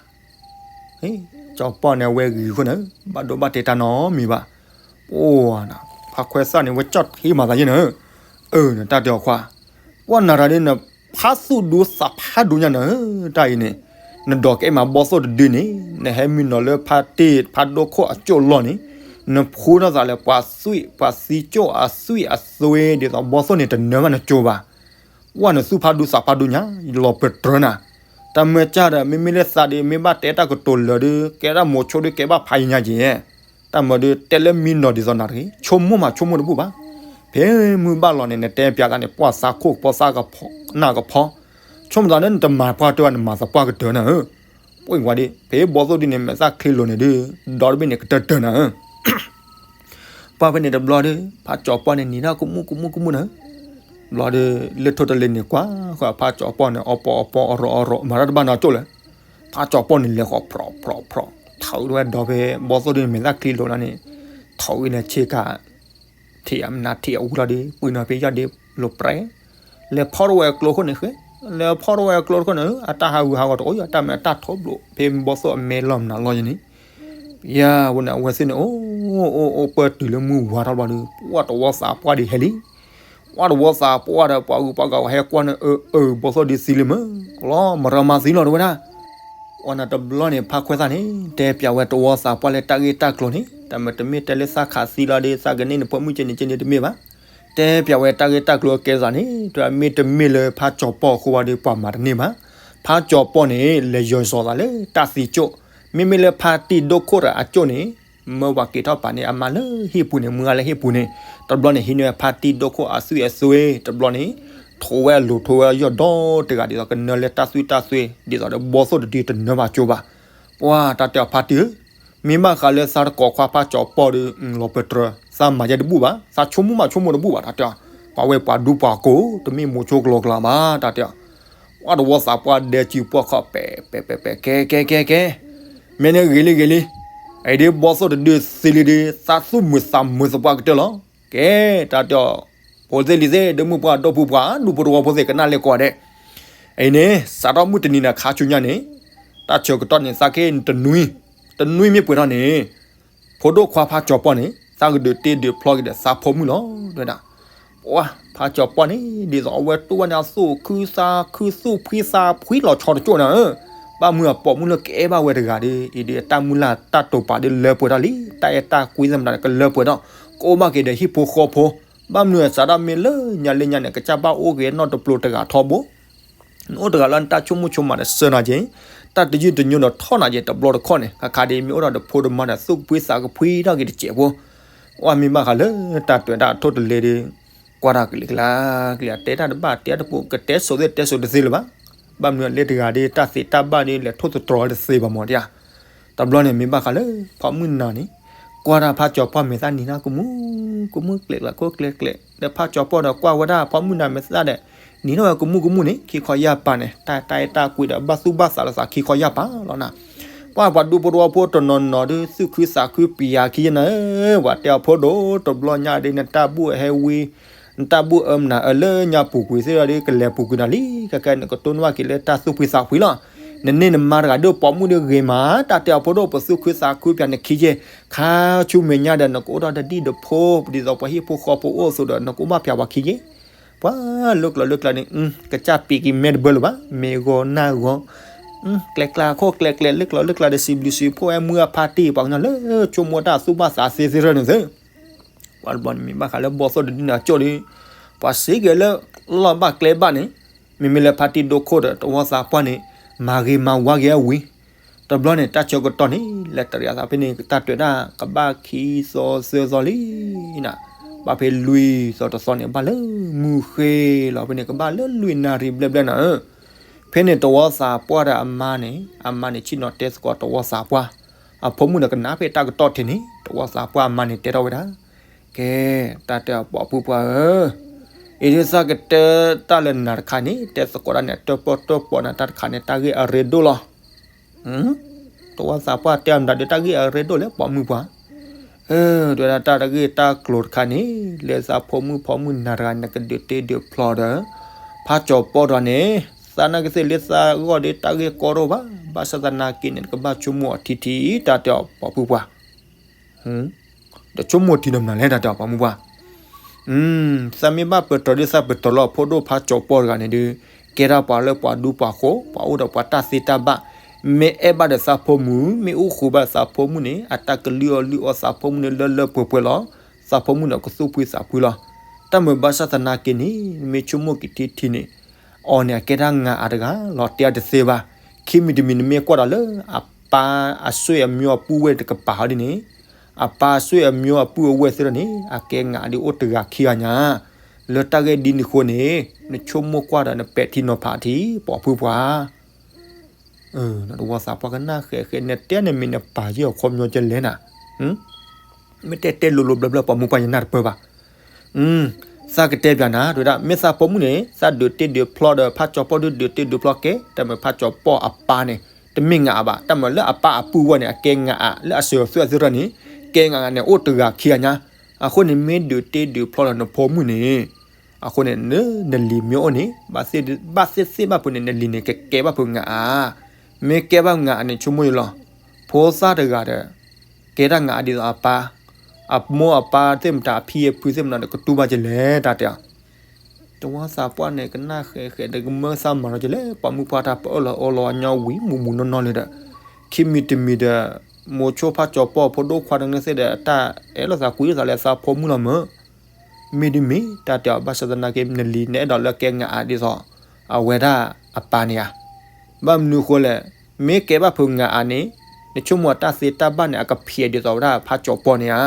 ကၠီၤပီၢ်န့ၣ် အဝဲဂ့ၤဃိန့ၣ် ဘၣ်ဒိဘၣ်ထံးတၢ်နီတမံၤဘၣ်, အိၣ်နၤ, ဖါခွဲးသၣ်န့ၣ် ဝဲကၠီၣ်ထံမၤသးယဲနၤ, အၢ နတၢ်တဲအီၤခွါ, ကွၢ်နၤတၢ်ဒ်န ဖးသူၣ်ဒူသးဖးဒူညါနၤ, တၢ်အံၤန့ၣ်, နဒိးကဲမးဘီသိၣ်တဒုန့ၣ် နဟဲမံနီၤလၢဖါတံၢ်ဖးဒိၣ်ခိၣ်အကၠိၣ်လီၢ်န့ၣ်, နဖှူထီၣ်သးလၢပှၤသွံၣ်ပှၤသံကၠိၣ်အသွံၣ်အသွဲ ဒ်သိးဘီသိၣ်န့ၣ်တနၢဘၣ်နကၠိဘၣ် ကွၢ်နသူၣ်ဖးဒူသးဖးဒူညါ လီၤပတြၢၤနၤ, တၢ်မၢကၢ်ဒီး မ့မ့ၢ်လၢသးဒီး မ့ၢ်ဘၣ်တဲတၢ်ကတိၤလၢာ်ဒီး ကဲဒၣ်မိၤဆိဒီး ကဲဘၣ်ဖးယံၤညါက့ၤ, တၢ်မၢဒီး တဲလၢမံနီၤဒ်သိးနၤတဂ့ၤ ဆိကမိၣ်မးဆိကမိၣ်တဘူၣ်ဘၣ်, ဖဲမုၢ်ဘၣ်လီၤန့ၣ် နတဲပၠးသးန့ၣ် ပှၢ်သးခိၣ်ကဖီသးကဖီ နၢ်ကဖီ, ဆိကမိၣ်သးလၢနတမၤပှၢ်တၢၢ်ဘၣ် နမၤသပှၢ်ကတၢၢ်နၤဧၢ, ပှၤဝဲဒၣ် ဖဲဘီသိၣ်ဒ်န့ၣ် မဲာ်သၣ်ချံလိၤန့ၣ်ဒီး ဒီတဘ့ၣ်န့ၣ် ကတၢၢ်တၢၢ်နၤဧၢ ပှၢ်ဖဲန့ၣ်တဘျီဒီး ဖးကၠီၤပီၢ်န့ၣ် နံၤထီၣ်ကမူၣ်ကမူၣ်ကမူၣ်နၤ, ဘျီဒီး လၢထိၣ်တလ့န့ၣ်ကွၢ်ဃီ ဖးကၠီၤပီၢ်န့ၣ် အီပီအီပီအရီအရီ မၤတၢ်တဘၣ်နီတကၠိၣ်လၢၤ, ဖးကၠီၤပီၢ်န့ၣ် လဲၤဃီၤဖြီဖြီဖြီ, ထုးဝဲဒီးဖဲ ဘီသိၣ်ဒ်န့ၣ် မဲာ်သၣ်ချံလိၤနၤန့ၣ်, ထုးဝဲန့ၣ်ဆ့ကၤ ထံၣ်အမနၤထံၣ်အဝံၤလီၤဒီး ပှ့ၤနီၤဖဲယီၢ်ဒ့လိၤပြဲး, လဲၤဖီၣ်ထီၣ်ဝဲအကျိခိၣ်န့ၣ်ဃဲ, လဲၤဖီၣ်ထီၣ်ဝဲအကျိခိၣ်န့ၣ် အတၢ်ဟးဂူာ်ဟးဂီၤတအိၣ်ယီၤ တၢ်မၤတၢ်ထိးဘျိး ဖဲဘီသိၣ်အမဲလီၤမနၤလီၤယဲန့ၣ်, ယၤဝဲန့ၣ် အဝဲသ့ၣ်န့ၣ် အိၣ်အိၣ်အိၣ်ပၢၢ်တုၤလၢမုၢ်ဝါထီၣ်ဘျီဒီး ပှၢ်တဝီသးပှၢ်ဒံးဟဲလံ, ပှၢ်တဝီသးပှၢ်ဒီး ပှၤဂုၤပှၤဂၤဟဲကွၢ်န့ၣ် အၢ အၢ ဘီသိၣ်ဒ်သံလံမ့ၢ်, လီၤမရၢမၤသံလီၤတဝဲဒၣ် ဝဲန့ၣ်တဘျီန့ၣ် ဖါခွဲးသၣ်န့ၣ် တဲပၠးဝဲတဝီသးပှၢ်လၢတၢ်ဂ့ၢ်တၢ်ကျိၤန့ၣ် တၢ်မ့ၢ်တမ့ၢ်တဲလၢသးခးသံလီၤဒီး သးကန့ၢ်နဖိမုၣ်ကဲန့ၣ်ကဲန့ၣ်တမ့ၢ်ဘၣ်, တဲပၠးဝဲတၢ်ဂ့ၢ်တၢ်ကျိၤကဲသးန့ၣ် တမ့ၢ်တမ့ၢ်လၢဖါကၠီၤပီၢ်အဃိဘၣ်ဒီး ပှၤမၤတန့ၢ်ဘၣ်, ဖါကၠီၤပီၢ်န့ၣ် လဲၤယီၤစီၤသးလၢတၢ်သံကၠိၣ်, မ့မ့ၢ်လၢဖါတံၢ်ဒိၣ်ခိၣ်တဂၤအကၠိၣ်န့ၣ် မၢပှၤက့ၤထီၣ်ပာ်န့ၢ်အမါလၢဟံၣ်ပူၤန့ၣ် မုၢ်ဂၤလၢဟံၣ်ပူၤန့ၣ်, တဘျီန့ၣ် ဟံးန့ၢ်ဝဲဖါတံၢ်ဒိၣ်ခိၣ်အသွံၣ်အသွဲ တဘျီန့ၣ် ထိးဝဲအလိၤထိးဝဲအယီၢ်ဒီတဂၤဒ်သိးကနၢလၢတၢ်သွံၣ်တၢ်သွဲ ဒ်သိးဒီးဘီသိၣ်တဒုတနၢဘၣ်ကၠိဘၣ်, ပှၢ်တၢ်တဲအီၤဖါတံၢ်ဧၢ, မ့ၢ်ဘၣ်ဃးလၢသးတကိးခွါဖါကၠီၤပီၢ်ဒီး လီၤပတြၢၤ သးမၤယဲတဘူၣ်ဘၣ်, သးဆိကမိၣ်မးဆိကမိၣ်တဘူၣ်ဘၣ် တၢ်တဲအီၤ, ပှၤဝဲပှၤဒူပှၤကိၢ် တမ့ၢ်မိၤဆိကလီကလီဘၣ် တၢ်တဲအီၤ, ပှၢ်တဝီသးပှၢ်ဒဲစုပှီၢ်ခီၣ် ပဲာ်ပဲာ်ပဲာ်ပဲာ် ကဲကဲကဲကဲ မ့ၢ်န့ၣ်ဂ့ၤလံဂ့ၤလံ, အအံၤဒ်ဘီသိၣ်တဒုသံလံဒီး သးသူၣ်မုာ်သးမုာ်သပှၢ်ကတၢၢ်လီၤ, ကဲ တၢ်တဲအီၤ, ဖိသ့ၣ်လံၤသ့ၣ် ဒီမုၣ်ပှၢ်ဒီပုၢ်ပှၢ် ဒူဖိတဝီဖိသ့ၣ် ကနၣ်လဲၤကိးဂၤဒဲး. အံၤန့ၣ် စးထီၣ်မုၢ်တနံၤန့ၣ် ခါဆူညါန့ၣ် တၢ်ဆၢကတီၢ်န့ၣ် သးက့တနွံ, တနွံမ့ၢ်ပှဲၤထီၣ်န့ၣ် ဖိဒိၣ်ခွါဖးကၠီၤပီၢ်န့ၣ် သးကဒုးတ့ဒုးဖျီက့ၤဒီးသးဖိမုၣ်လီၤ တဲဝဲဒၣ်. ပှၢ် ဖးကၠီၤပီၢ်န့ၣ် ဒ်သိးအဝဲတူၢ်ဘၣ်န့ၣ် အသူၣ်ခုသးခု သူၣ်ဖှံသးဖှံလီၤဆီတကၠိၢ်န့ၣ်ဧၢ, ဘၣ်မနုၤအပိာ်မုၣ်လၢကအဲၣ်ဘၣ်ဝဲတဂၤဒီး အံၤဒီးအတၢ်မုၢ်လၢ်တၢ်တိာ်ပာ်ဒီးလၢပှဲၤထီၣ်လံ, တၢ်အဲၣ်တၢ်ကွံသ့ၣ်မတၤဒီးကလၢပှဲၤဒီး ကအိၣ်ဘၣ်က့ၤဒီးဟံၣ်ဖိဃီဖိ, ဘၣ်မနုၤစးထီၣ်မ့ၢ်လၢညါလၢညါန့ၣ် ကစၢ်ဘၣ်အိၣ်က့ၤနီတပျိၤတဂၤထီဘိ နအိၣ်တဂၤလၢနတၢ်ဆိကမိၣ်ဆိကမးဒီးစၢၤနၤက့ၤ, တၢ်တယုၢ်တညိဒီးထီၣ်နၤက့ၤတဘျီတခီၣ်န့ၣ် ခါခါဒ်မ့ၢ်အိၣ်ဒီးဖိတမါဒီးသူၣ်ကဖှံသးကဖှံထီၣ်က့ၤတစဲးဖိ, အီၣ်မ့ၢ်ဘၣ်ဃးလၢတၢ်တွဲၤတၢ်အထိၣ်တလဲဒီး ကွၢ်တၢ်ကလံၤကျါ, ကျံၤအတဲတၢ်တဘၣ်တဲတပူၤ ကတဲစိးသ့ၣ်တဲစိးတသ့လၢၤဘၣ်, ဘၣ်မနုၤလၢတဂၤဒီး တၢ်သ့တၢ်ဘၣ်ဒီး လဲၤထိၣ်သတြီၤတသ့ဘၣ်မီၤဒ်ဧါ. တဘျီန့ၣ်မ့ၢ်ဘၣ်ဃးလၢ ဖီမုၢ်နၤန့ၣ် ကွၢ်တၢ်ဖးကၠီၤပီၢ်မဲာ်သၣ်နံၤနီၢ်ကမူၣ်ကမူၣ်ကျဲးကျဲးခိၣ်ကျဲးကျဲး ဒီးဖးကၠီၤပီၢ်ဒီးကွၢ်ဝဲဒၣ်ဖီမုၢ်နၤမဲာ်သၣ်ဒီး နံၤနီၢ်ဝဲကမူၣ်ကမူၣ်န့ၣ် ခံခီယၢ်ပၤန့ၣ် တၢ်တၢ်အဲၣ်တၢ်ကွံဒီးဘၣ်သူၣ်ဘၣ်သးလီၤသးခံခီယၢ်ပၤလီၤနၤ. ပှၢ်ပှၤဒူဖိတဝီဖိတနီၤနီၤဒီး သူၣ်ခုသးခုပံၤယၤခံယဲနၤဧၢ, ပှၤတဲအီၤဖိဒိၣ်တဘျီညါဒီး နတၢ်ဘူၣ်အဟဲဝံ နတၢ်ဘူၣ်အၢမနၤအၢလၢညါပူၤကွံာ်သ့ၣ်ဒီး ကလဲၤပူၤကွံာ်နၤလံ, ကဲကဲနကတိၢ်နီၣ်က့ၤလၢတၢ်သူၣ်ဖှံသးဖှံလီၤ. နန့ၢ်နမါတဂၤဒီးပိာ်မုၣ်ဒီးဂ့ၤမး တၢ်တဲအီၤဖိဒိၣ် ပသူၣ်ခုသးခုပၠးနခံကဲ, ခါဆူမဲာ်ညါဒီး နကအိၣ်ဒီးတဒံၣ်တဖိ ဒ်သိးပှၤဟံၣ်ဖိဃီဖိအိၣ်အသိးဒီး နကအိၣ်ဘၣ်ပၠးပှၤခံကဲ, ပှၤလၢကျိၤလၢကျါန့ၣ် ကစၢ်ပံးက့ၤမဲတဘၢလၢၤဘၣ်, မ့ၢ်ဂီၤနၢ်ဂီၤ ကျဲးကျါခိၣ်ကျဲးကျဲး လၢကျိၤလၢကျါဒီး စံးဘျုးစံးဖှိၣ်ဝဲမုၢ်အဖါတံၢ် ပှၤကညီလၢဆိကမိၣ်တၢ်သူၣ်ဘၣ်သးသ့သ့ၣ်ရၢၣ်န့ၣ်သ့, ပှၤတဘျီန့ၣ်မ့ၢ်ဘၣ်ဃးလၢဘီၣ်သိၣ်တဒုန့ၣ်အကၠိၣ်ဒီး ပှၤစံးက့ၤလၢ လီၢ်ဘၣ်ကျဲဘၣ်န့ၣ်, မ့မ့ၢ်လၢဖါတံၢ်ဒိခိၣ်ဒီး တဝီသးပှၢ်န့ၣ် မၤဂ့ၤမၤဝါက့ၤအဝံၤ တဘျီန့ၣ် တၢ်ဆၢကတီၢ်န့ၣ် လဲၤတရံးအသးဖဲန့ၣ် တၢ်တွဲၤဒၣ်ကဘၣ်ခံသီသၢသီလံနၤ, ဘၣ်ဖဲလွံၢ်သီတသီန့ၣ် ဘၣ်လၢမုၢ်ဃ့လီၤဖဲန့ၣ် ကဘၣ်လၢလွံၢ်နၣ်ရံၣ်ဘျဲၣ်ဘျဲၣ်နၤဧၢ, ဖဲန့ၣ်တဝီသးပှၢ်ဒီးအမါန့ၣ် အမါန့ၣ်ဆ့ၣ်နီၤတဲသကိးတဝီသးပှၢ်, အဖိမုၣ်ဒီးကနၣ်ဖဲတၢ်ကတီၢ်ထံးန့ၣ် တဝီသးပှၢ်အမါန့ၣ်တဲထီၣ်ဝဲဒၣ် ကဲ, တၢ်တဲအီၤပိာ်ဖုပှၢ်ဧၢ, အံၤဒ်သးကတဲတၢ်လၢနၤတခါန့ၣ် တဲသကိးတၢ်န့ၣ် တၢၣ်ပီၣ်တၢၣ်ပီၣ်နၤတၢ်တခါန့ၣ် တၢ်ဂ့ၢ်အရ့ဒိၣ်လီၤ. တဝီသးပှၢ်တဲအီၤမတၤဒီး တၢ်ဂ့ၢ်အရ့ဒိၣ်လဲၣ်ပိာ်မုၣ်ပှၢ်, တဲဝဲဒၣ်တၢ်တဂ့ၢ်တၢ်ကျိၤတခါန့ၣ် လၢသးဖိမုၣ်ဖိမုၣ်နၤတဂၤန့ၣ် ကဒုးတ့ဒုးဖျီဒီး ဖးကၠီၤပီၢ်တဂၤန့ၣ် သးနာ်က့သ့ၣ်လၢသးဂီၢ်ဒီးတၢ်ဂ့ၢ်ကီတအိၣ်ဘၣ်, ဘၣ်ဆၣ်သနာ်က့န့ၣ် နကဘၣ်ဆိကမိၣ်အီၤထံထံ တၢ်တဲအီၤပိာ်ဖုပှၢ် တဆိကမိၣ်ထံဒီးမနုၤလဲၣ် တၢ်တဲအီၤပိာ်မုၣ်ပှၢ်, သးမ့ၢ်ဘၣ်ပၢၤတၢၤဒ်သးပၢၤတၢၤလီၤ ဖိဒိၣ်ဖးကၠီၤပီၢ်တဂၤန့ၣ်ဒီး ကဲထီၣ်ပှၤလၢပှၤဒူပှၤဃိၤ ပှၤအိၣ်ဒီးပှၤတၢ်သ့တၢ်ဘၣ်, မ့ၢ်အဲၣ်ဘၣ်ဒီးသးဖိမုၣ် မ့ၢ်အိၣ်ဃုာ်ဘၣ်သးဖိမုၣ်န့ၣ် အတၢ်ကလုၢ်အီၣ်လုၢ်အီသးဖိမုၣ်န့ၣ်လၢလၢပှဲၤပှဲၤလီၤ, သးဖိမုၣ်န့ၣ်ကသူၣ်ဖှံသးဖှံလီၤ. တၢ်မၤဘၣ်ဆၣ်သနာ်က့န့ၣ် မ့ၢ်ဆိကမိၣ်က့ၤထံထံန့ၣ် အီၤန့ၣ် အကဲတၢ်ငါအါတဂၤလီၤ တဲအီၤတသ့ဘၣ်. ခံမံၤတမံၤ နမ့ၢ်ကွၢ်ဒီးလၢ အပၢ်အဆွေအမျိုးအပုၢ်ဝဲၢ်တကပၤဟီဒ်န့ၣ်, အပၢ်အဆွေအမျိုးအပုၢ်အဝဲၢ်သ့ၣ်ဒီးန့ၣ် အကဲငါအါဒ်အိၣ်တဂၤခံဂၤညါ. လၢတၢ်ဂ့ၢ်ဒ်န့ၣ်အဃိန့ၣ် နဆိကမိၣ်ကွၢ်ဒီးနပဲာ်ထံနီၤဖးထံ ပိာ်ဖုပှၢ် တဝီသးပှၢ်ကနၣ်ဃဲးဃဲး နတဲနမံၤနပၢ်ယဲၢ်အခီပညီကလဲၣ်နၤ, မ့ၢ်တဲတဲလိၤလိၤဘျၢဘျၢ ပိာ်မုၣ်ပှၢ်ယနၢ်တပၢၢ်ဘၣ်. သးကတဲပျးနၤ တဲဝဲဒၣ် မ့ၢ်သးဖိမုၣ်န့ၣ် သးဒုးတ့ဒုးဖျီဒီး ဖးကၠီၤပီၢ်ဒုးဒုးတ့ဒုးဖျီကဲ, တၢ်မ့ၢ်ဖးကၠီၤပီၢ်အပၢ်န့ၣ် တမ့ၢ်ငါအါဘၣ်, တၢ်မ့ၢ်လၢအပၢ်အပုၢ်ဝဲၢ်န့ၣ် အကဲငါအါ လၢအစၢၤအသွဲၣ်အသ့ၣ်ထီၣ်န့ၣ် ကဲငါအါန့ၣ် အိၣ်တဂၤခံဂၤညါ. အဃိန့ၣ် မ့ၢ်ဒုးတ့ဒုးဖျီဒီးနဖိမုၣ်န့ၣ် အဃိန့ၣ် နလံၤမ့ၢ်အိၣ်န့ၣ် ဘၣ်သ့ၣ်သ့ၣ်ဘၣ်ဖုးန့ၣ် နလံၤန့ၣ် ကကဲဘၣ်ဖုးငါအါ. မ့ၢ်ကဲဘၣ်ငါအါန့ၣ် ဆိကမိၣ်ယလီၤ. ဖိသၣ်တဂၤဒီး ကဲတၢ်ငါအါဒ်သိးအပၢ်, အမိၢ်အပၢ်သ့ၣ်မတၤ အဖံအဖုသ့ၣ်မတၤဒီး ကတူၢ်ဘၣ်ကလဲၣ် တၢ်တဲအီၤ. တဝီသးပှၢ်န့ၣ် ကနၣ်ဃဲးဃဲးဒီး ကမၢသးမၤလီၤကလဲၣ် ပိာ်မုၣ်ပှၢ်တၢ်ပအၢၣ်လီၤအီလီၤအညီဝံၤမူးမူးနီၢ်နီၢ်လၢၤဒီး ခံမံၤတမံၤဒီး မိၤဆိဖးကၠီၤပီၢ်ဖိဒိၣ်ခွါတဂၤန့ၣ်သ့ၣ်ဒီး တၢ်အဲၣ်လိာ်သးကွံလိာ်သးလၢသးဖိမုၣ်လီၤမၢ်. မ့တမ့ၢ် တၢ်တဲအီၤ ဘၣ်ဆၣ်သနာ်က့ နလံၤနအဲၣ်ဒိးလၢကဲငါအါဒ်သိး အဝဲဒၣ်အပၢ်န့ၣ်ဧါ. ဘၣ်မနုၤအဃိလဲၣ်, မ့ၢ်ကဲဘၣ်ဖုးငါအါန့ၣ် နဆိကမိၣ်အတၢ်သ့တၢ်ဘၣ်န့ၣ် အကဖျဲးဒ်သိးဝဲဒၣ်ဖးကၠီၤပီၢ်န့ၣ်ဧါ.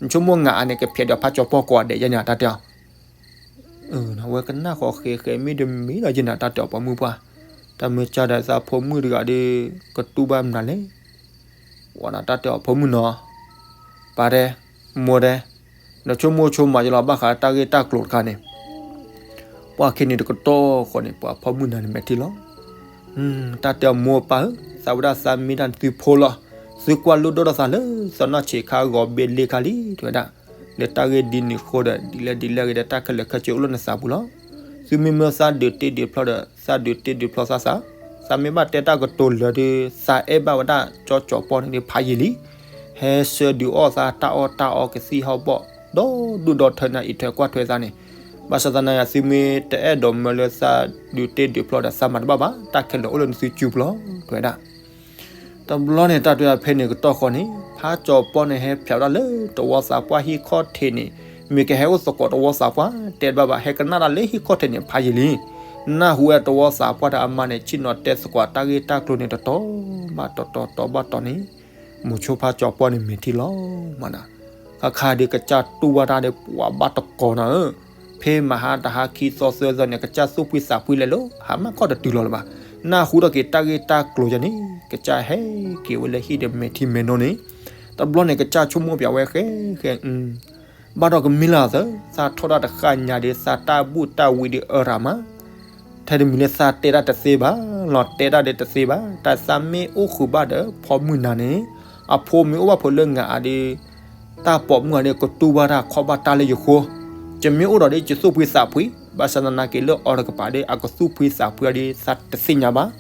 နဆိကမိၣ်ငါအါန့ၣ် ကဖျဲးဒီးဖးကၠီၤပီၢ်ကိးဂၤဒဲးယဲန့ၣ် တၢ်တဲအီၤ. အဝဲကနၣ်ဃီဃဲးဃဲးမ့တမ့ၢ်လီၤယဲန့ၣ် တၢ်တဲအီၤပိာ်မုၣ်ပှၢ်. တၢ်မ့ၢ်ကၢ်ဒီးသးဖိမုၣ်တဂၤဒီး ကတူၢ်ဘၣ်မနုၤလဲၣ်. ဝဲဒၣ်တၢ်တဲအီၤ ဖိမုၣ်နီၤ, ပၢ်တဲ, မိၢ်တဲ, နဆိကမိၣ်ဆိကမးယလီၤ ဘၣ်ဃးတၢ်ဂ့ၢ်တၢ်ကျိၤတခါန့ၣ်, ပှၤခဲန့ၣ်တကတီၢ်ဃီန့ၣ် ပှၤဖိမုၣ်နၤန့ၣ်မဲာ်ထံလီၤ. တၢ်တဲအီၤမိၢ်ပၢ်ဧၢ, သးဝဲဒၣ်သးမ့ၢ်ဒၣ်သုဖိလီၤ. သုကွၢ်လိၣ်ဒိၣ်ထီၣ်သးလၢ သီနီၢ်ဆံးခါဂီၤဘ့လ့ခါလံ တဲဝဲဒၣ်. လၢတၢ်ဂ့ၢ်ဒ်န့ၣ်အဃိဒီး ဒ်လဲၣ်ဒ်လဲၣ်ဂ့ၤဒီး တၢ်ခဲလၢာ်ခဲဆ့အိၣ်လၢနသးပူၤလီၤ. သုမ့ၢ်မၢသးဒုးတ့ဒုးဖျီဒီး သးဒုးတ့ဒုးဖျီသးသး, သးမ့ၢ်ဘၣ်တဲတၢ်ကတိၤလၢာ်ဒီး သးအဲၣ်ဘၣ်ဝဲဒၣ်ကၠီကၠီပီၢ်န့ၣ်ဒီး ဖးယံာ်လံ. ဟဲဆှၢဒုးအီၣ်သးတၢ်အီၣ်တၢ်အီကသံၣ်ဟီၣ်ဘီၣ် ဒီးဒုၣ်ဒီထၢန့ၣ် အံးထွဲကွၢ်ထွဲသးန့ၣ်, ဘၣ်ဆၣ်သနာ်က့ သုမ့ၢ်တအဲၣ်ဒိးမၢလၢသးဒုးတ့ဒုးဖျီဒီး သးမၤတဘၣ်ဘၣ်, တၢ်ခဲလၢာ်အိၣ်လၢနသုစုပူၤလီၤ တဲဝဲဒၣ်. တဘျီန့ၣ် တၢ်တဲဖဲန့ၣ်ကတီၢ်ဃီန့ၣ် ဖးကၠီပီၢ်န့ၣ် ဟဲဖျါဝဲဒၣ်လၢတဝီသးပှၢ်ဟံၣ်ခီၣ်ထံးန့ၣ်, မ့ၢ်ကဟဲအိၣ်သကိးတဝီသးပှၢ် တဲတဘၣ်ဘၣ်, ဟဲကနၣ်တၢ်လၢဟံၣ်ခီၣ်ထံးန့ၣ် ဖးယံာ်လံ. နၢ်ဟူဝဲတဝီသးပှၢ်ဒီးအမါန့ၣ် ဆ့ၣ်နီၤတဲသကိးတၢ်ဂ့ၢ်တၢ်ကျိၤန့ၣ် တတီၤဘၣ်တတီၤ တတီၤဘၣ်တတီၤန့ၣ်, မိၤဆိဖးကၠီပီၢ်န့ၣ် မဲာ်ထံလီၤမးနီၤ. ခါခါဒီး ကစၢ်တူၢ်ဘၣ်တၢ်ဒီး ပှၤဘၣ်တကိးနီၤဧၢ, ဖဲမဟါတဟါခံသီသၢသီန့ၣ် ကစၢ်သူၣ်ဖှံသးဖှံလဲၤလၢ ဟးမၢ်ခီၣ်တတုၤလီၤလၢၤဘၣ်. နၢ်ဟူထီၣ်က့ၤတၢ်ဂ့ၢ်တၢ်ကျိၤယၤန့ၣ် ကစၢ်ဟဲက့ၤဝဲလၢဟံၣ်ဒီးမဲာ်ထံမဲာ်နိန့ၣ်, တဘျီန့ၣ် ကစၢ်ဆိကမိၣ်ပၠးဝဲဃဲဃဲ ဘၣ်ဒီးကမ့ၢ်လၢသၢ သးထီၣ်တၢ်တဃၣ်ညါဒီး သးတၢ်ဘူၣ်တၢ်ဝံၤဒီးအၢရၤမး, ထဲတမံၤလၢသးတဲတၢ်တသ့ဘၣ်လီၤ, တဲတၢ်ဒီးတသ့ဘၣ်, တၢ်သးမ့ၢ်အိၣ်ဃုာ်ဘၣ်ဒီး ဖီမုၢ်နၤန့ၣ်, အဖိမ့ၢ်အိၣ်ဘၣ်ဖိလၢငါအါဒီး တၢ်ပိာ်မုၣ်အါဒီး ကတူၢ်ဘၣ်တၢ်ခီၣ်ဘၣ်တၢ်လၢယဃိ, ယမ့ၢ်အိၣ်ဒီးဒီး ယသူၣ်ဖှံသးဖှံ, ဘၣ်ဆၣ်သနာ်က့လၢအီၤတကပၤဒီး အကသူၣ်ဖှံသးဖှံအါဒီး သးတသ့ၣ်ညါဘၣ်.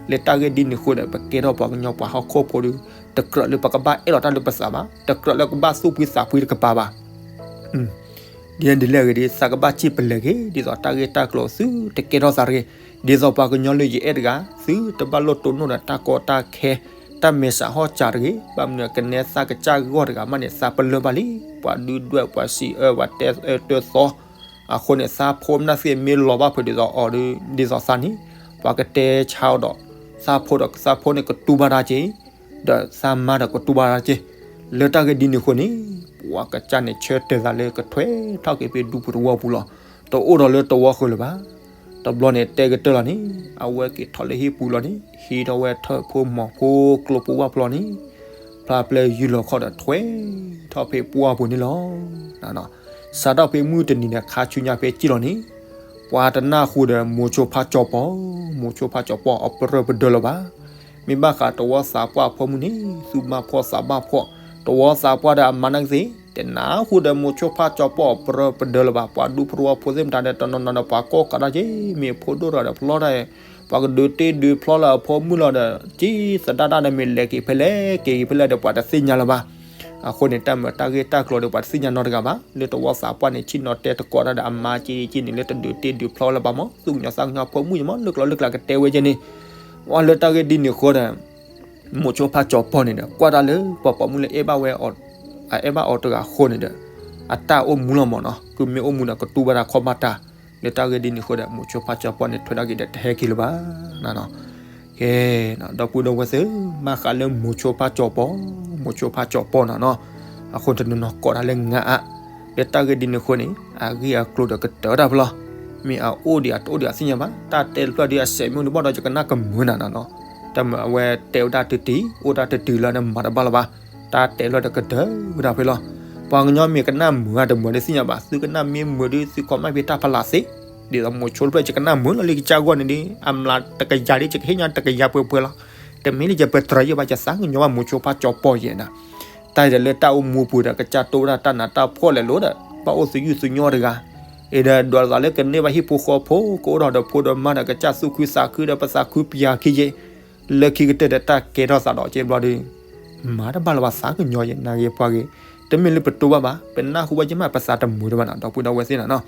လၢတၢ်ဂ့ၢ်ဒ်န့ၣ်အဃိဒီး ပကဲထီၣ်ပှၤကညီပှၤဟီၣ်ခိၣ်ဖိဒီး တကြၢးလၢပကဘၣ်အဲၣ်လီၤတၢ်လၢပသးဘၣ်, တကြၢးလၢကဘၣ်သူၣ်ဖှံသးဖှံတကပၤဘၣ်. ဒ်လဲၣ်ဒ်လဲၣ်ဂ့ၤဒီး သးကဘၣ်စံၣ်ပလဲၤဂ့ၤ, ဒ်သိးတၢ်ဂ့ၢ်တၢ်ကျိၤသုတကဲထီၣ်သးတဂ့ၤ, ဒ်သိးပှၤကညီလၢယအဲၣ်တဂၤ သုတဘၣ်လိၣ်တိၢ်နီၣ်ဒီးတၢ်ကီတၢ်ခဲ, တၢ်မဲာ်ဆှးဟီၣ်စၢ်တဂ့ၤ, ဘၣ်မနုၤကနဲသးကစၢ်ဂီၢ်တဂၤမးန့ၣ် သးပလၢၢ်ဘၣ်လံ, ပှၤဒုၣ်ဒွဲၣ်ပှၤစံးအၢ ပှၤတဲအၢတဲသီ, အဃိန့ၣ် သးဖိမ့ၢ်တသ့ၣ်မ့ၢ်လီၤဘၣ်ဖုးဒ်သိးအီၤဒီး ဒ်သိးသးန့ၣ်, ပှၤကတဲဆါအီၤဒီး သးဖိဒီးသးဖိန့ၣ်ကတူၢ်ဘၣ်တၢ်က့ၤ ဒီးသးမါဒီးကတူၢ်ဘၣ်တၢ်က့ၤ, လၢတၢ်ဂ့ၢ်ဒ်န့ၣ်အဃိန့ၣ်, ပှၤကစၢ်န့ၣ်ဆၢတဲာ်သးလၢကထွဲထီၣ်က့ၤဖဲဒူပူၤတဝီပူၤလီၤ, တအိၣ်ဒီးလၢတဝီဃုာ်လၢၤဘၣ်. တဘျီန့ၣ်တဲကတၢၢ်လီၤန့ၣ်, အဝဲက့ၤထီၣ်လၢဟံၣ်ပူၤလီၤန့ၣ်, ဟံးထီၣ်ဝဲထၢၣ်ဖိမီၤဖိကျိဖိဝၣ်ဖျီန့ၣ်, ဖျါပျဲၢ်ယုၢ်လီၤခီၣ်ဒီးထွဲထီၣ်ဖဲပှၢ်ပူၤန့ၣ်လီၤ. စးထီၣ်ဖဲမုၢ်တနံၤန့ၣ် ခါဆူညါဖဲစံၣ်လီၤန့ၣ်, ပှၤတနၢ်ဟူဒီးမိၤဆိဖးကၠီၤပီၢ်, မိၤဆိဖးကၠီၤပီၢ်အပရၢပဒၢလၢၤဘၣ်. မ့ၢ်ဘၣ်ဃးတဝီသးပှၢ်အဖိမုၣ်န့ၣ် သူၣ်ဘၣ်ဖှီၣ်သးဘၣ်ဖှီၣ်, တဝီသးပှၢ်ဒီးအမါနာ်က့သ့ၣ် တနၢ်ဟူဒီးမိၤဆိဖးကၠီၤပီၢ်အပရၢပဒၢလၢၤဘၣ်. ပှၤဒူဖိတဝီဖိသ့ၣ်မတၤဒီး တနီၤနီၤဒီးပှၤကိးကးတၢ်က့ၤ, မ့ၢ်ဖိဒိၣ်ထီၣ်ဒီးဖျီတၢ်, ပှၤကဒုးတ့ဒုးဖျီလၢအဖိမုၣ်လီၤဒီး ကသဒၣ်တၢ်ဒီးမ့ၢ်လဲၤက့ၤဖဲလဲၣ် က့ၤက့ၤဖဲလဲၣ်ဒီးပှၤတသ့ၣ်ညါလၢၤဘၣ်. အဃိန့ၣ် တၢ်မုာ်တၢ်ဂ့ၢ်တၢ်ကျိၤဒီးပှၤတသ့ၣ်ညါနီတဂၤဘၣ်. လၢတဝီသးပှၢ်န့ၣ် ဆ့ၣ်နီၤတဲသကိးတၢ်ဒီးအမါက့ၤက့ၤန့ၣ် လၢတဒုးတ့ဒုးဖျီလၢၤဘၣ်မး သူၣ်ကညီၤသးကညီၤဖိမုၣ်ယမး လၢကျိၤလၢကျါကတဲဝဲက့ၤန့ၣ်, ဝဲလၢတၢ်ဂ့ၢ်ဒ်န့ၣ်အဃိဒီး မိၤဆိဖးကၠီၤပီၢ်န့ၣ်ဒီး ကွၢ်တၢ်လၢပှၤပိာ်မုၣ်လၢအဲၣ်ဘၣ်ဝဲအီၤ, အအဲၣ်ဘၣ်အီၤတဂၤအဃိန့ၣ်ဒီး အတၢ်အိၣ်မူလီၤမးနီၤ, ကမ့ၢ်အိၣ်မူဒီးကတူၢ်ဘၣ်တၢ်ခီၣ်ဘၣ်တၢ်. လၢတၢ်ဂ့ၢ်ဒ်န့ၣ်အဃိဒီး မိၤဆိဖးကၠီၤပီၢ်န့ၣ် ထွဲထီၣ်က့ၤဒီးတဟဲက့ၤလၢၤဘၣ်. ကဲ, ဒီပုၢ်ဒီဝဲၢ်သ့ၣ်, မ့ၢ်ဃးလၢမိၤဆိဖးကၠီၤပီၢ်, မိၤဆိဖးကၠီၤပီၢ်နီၤနီၤ, အဃိတနီၤနီၤကိးတၢ်လၢငါအါ, လၢတၢ်ဂ့ၢ်ဒ်န့ၣ်အဃိန့ၣ် အဂ့ၢ်အကျိၤဒီးကတၢၢ်တၢ်ဖဲလီၤ. မ့ၢ်အအိၣ်ဒံးအတအိၣ်ဒံးအသ့ၣ်ညါဘၣ်, တၢ်တဲတဖျၢၣ်ဒီးအစဲးမ့ၢ်တဘၣ်ဒီး ယကနၣ်ကမုာ်နၤနီၤနီၤ, တၢ်မုာ်အဝဲတဲဝဲဒၣ်တတုၤ အိၣ်ဒၣ်တတုၤလၢနမၤတဘၣ်လၢၤဘၣ်, တၢ်တဲတဖျၢၣ်ဒီးကတၢၢ်ဝဲဒၣ်ဖဲလီၤ. ပှၤကညီမ့ၢ်ကနၣ်မုာ်ဧါတမုာ်ဒ်သ့ၣ်ညါဘၣ်, သုကနၣ်မ့ၢ်မုာ်ဒီး သု comment ဖဲတၢ်ဖးလၢ်သ့, ဒ်သိးမိၤဆိတဖျၢၣ် ယကနၣ်မုာ်လီၤလၢယကစၢ်ဂီၢ်န့ၣ်ဒီး အမျးတကယၤဒီး ယကဟ့ၣ်ညါတကယၤပှဲၤပှဲၤလီၤ. တမ့ၢ်လၢယပတြၢၤယဲၢ်ဘၣ် ယသးကညီၤဘၣ်မိၤဆိဖးကၠီၤပီၢ်ယဲၢ်နၤ, တၢ်အံၤဒီးလၢတၢ်အိၣ်မူပူၤဒီး ကစၢ်တိၢ်ဝဲဒၣ်တၢ်နးတၢ်ဖှီၣ်လဲၤလိၤဒီး ဘၣ်အိၣ်သယုၢ်သညိတဂၤ, အံၤဒီးဒွးလိာ်သးလၢကန့ၢ်ဘၣ်ဟံၣ်ဖိဃီဖိ ကအိၣ်ဒီးဒီးဖိဒီးမါဒီး ကစၢ်သူၣ်ခုသးခုဒီး ပသးခုပယၤခံက့ၤ, လၢခံကတၢၢ်ဒီးတၢ်ကဲထီၣ်သးဒီးက့ၤဘျီဒီး မၤတဘၣ်လၢၤဘၣ် သးကညီၤယဲၢ် နၤဂ့ၤပှၤဂ့ၤ, တမ့ၢ်လၢပတိၢ်ဘၣ်ဘၣ်, ပနၢ်ဟူဘၣ်ယဲၢ်မး ပသးတမုာ်တဘၣ်နီၤ ဒီပုၢ်ဒီဝဲၢ်သ့ၣ်နီၤနီၤ.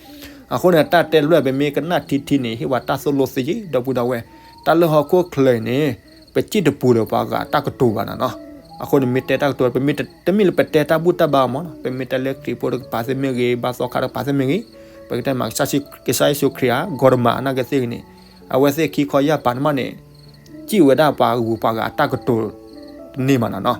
အဃိန့ၣ် တၢ်တဲတဖျၢၣ် ပမ့ၢ်ကနၣ်ထံထံန့ၣ် ဟ့ၣ်ဝဲတၢ်သိၣ်လိသ့ယဲၢ် ဒီပုၢ်ဒီဝဲၢ်, တၢ်လၢဟီၣ်ခိၣ်ချၢအံၤန့ၣ် ပစံၣ်တပူၤလၢၤပှၤဂၤတၢ်ကတိၤဘၣ်နီၤနီၤ. အဃိန့ၣ် မ့ၢ်တဲတၢ်ကတိၤ ပမ့ၢ်တမ့ၢ်လၢပတဲတၢ်ဘူၣ်တၢ်ဘါမးနီၤ, ပမ့ၢ်တဲလၢခရံာ်ဖိတကပၤသ့ၣ်မ့ၢ်ဂ့ၤ, ဘါသီခါတကပၤသ့ၣ်မ့ၢ်ဂ့ၤ, ပကတဲမး ကစၢ်ယ့ၣ်ၡူးခရံာ်ဧါ ဂီၤတမးအနာ်က့သ့ၣ်ဂ့ၤန့ၣ်, အဝဲသ့ၣ်ခံခီယၢ်ပၤန့ၣ်မးန့ၣ် စံၣ်ဝဲဒၣ်ပှၤဂုၤပှၤဂၤအတၢ်ကတိၤတန့ၢ်မးနီၤနီၤ.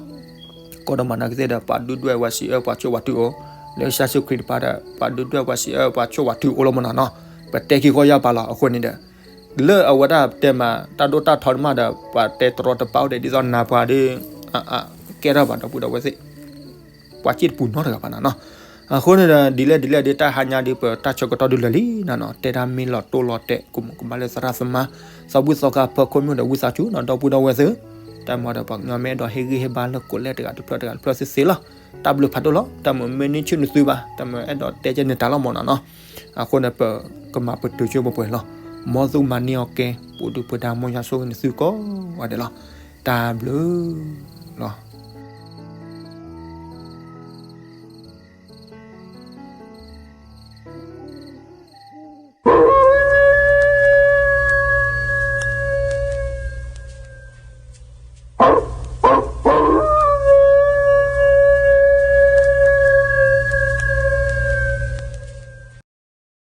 ကီးဒီးမၤနာ်ကသ့ၣ်ဒီး ပှၤဒုၣ်ဒွဲၣ်ပှၤစံးအၢ ပှၤဆိၣ်ပှၤထုးအိၣ်, လၢကစၢ်ယ့ၣ်ၡူးခရံာ်တပၤဒီး ပှၤဒုၣ်ဒွဲၣ်ပှၤစံးအၢ ပှၤဆိၣ်ပှၤထုးအိၣ်လီၤမးနီၤနီၤ. ပတဲခံခီယၢ်ပၤလီၤ. အဃိန့ၣ်ဒီး လၢအဝဲဒၣ်တဲမး တၢ်ဒိၣ်တၢ်ထီန့ၣ်မးဒီး ပှၤတဲတရီတပါအိၣ်ဒီး ဒ်သိးနၤပှၤဒီး ကဲထီၣ်ဘၣ် ဒီပုၢ်ဒီဝဲၢ်သ့ၣ် ပှၤစံၣ်တပူၤနီတဂၤဘၣ်နီၤနီၤ. အဃိန့ၣ်ဒီး ဒ်လဲၣ်ဒ်လဲၣ်ဒီး တၢ်ဟါညါဒီး ပတၢ်ဆၢကတီၢ်ဒုးလၢာ်လံနီၤနီၤ, တဲတၢ်မ့ၢ်လီၤတိၢ်လီၤတဲာ် ကမူးကမၣ်လၢသရၣ်သမါ သီဘူၣ်သီခါ ဖၢခိၣ်မ့ၢ်ဒီး ဝံသးစူၤနီၤ ဒီပုၢ်ဒီဝဲၢ်သ့ၣ်, တၢ်မၤဒီးပှၤကညီမ့ၢ်အဲၣ်ဒိးဟ့ၣ်ဂံၢ်ဟ့ၣ်ဘါလၢကိးလဲၣ်တဂၤတဖျၢၣ်တဂၤတဖျၢၣ်သ့သ့လီၤ. တၢ်ဘျုးဖးဒိၣ်လီၤ. တၢ်မ့ၢ်မ့ၢ်န့ၢ်ဆၢနသုဘၣ်, တၢ်မ့ၢ်အဲၣ်ဒိးတဲကဲနတၢ်လီၤမၢ်နီၤနီၤ. အဃိန့ၣ် ပကမၤပတုာ်ကၠိပှဲၤပှဲၤလီၤ. မ်သုမၤန့ၢ်အီၤကဲ, ပူၤဒုၣ်ပဒါမ်ယွၤဆိၣ်ဂ့ၤနသုကိးဂၤဒဲးလီၤ. တၢ်ဘျုးလီၤ.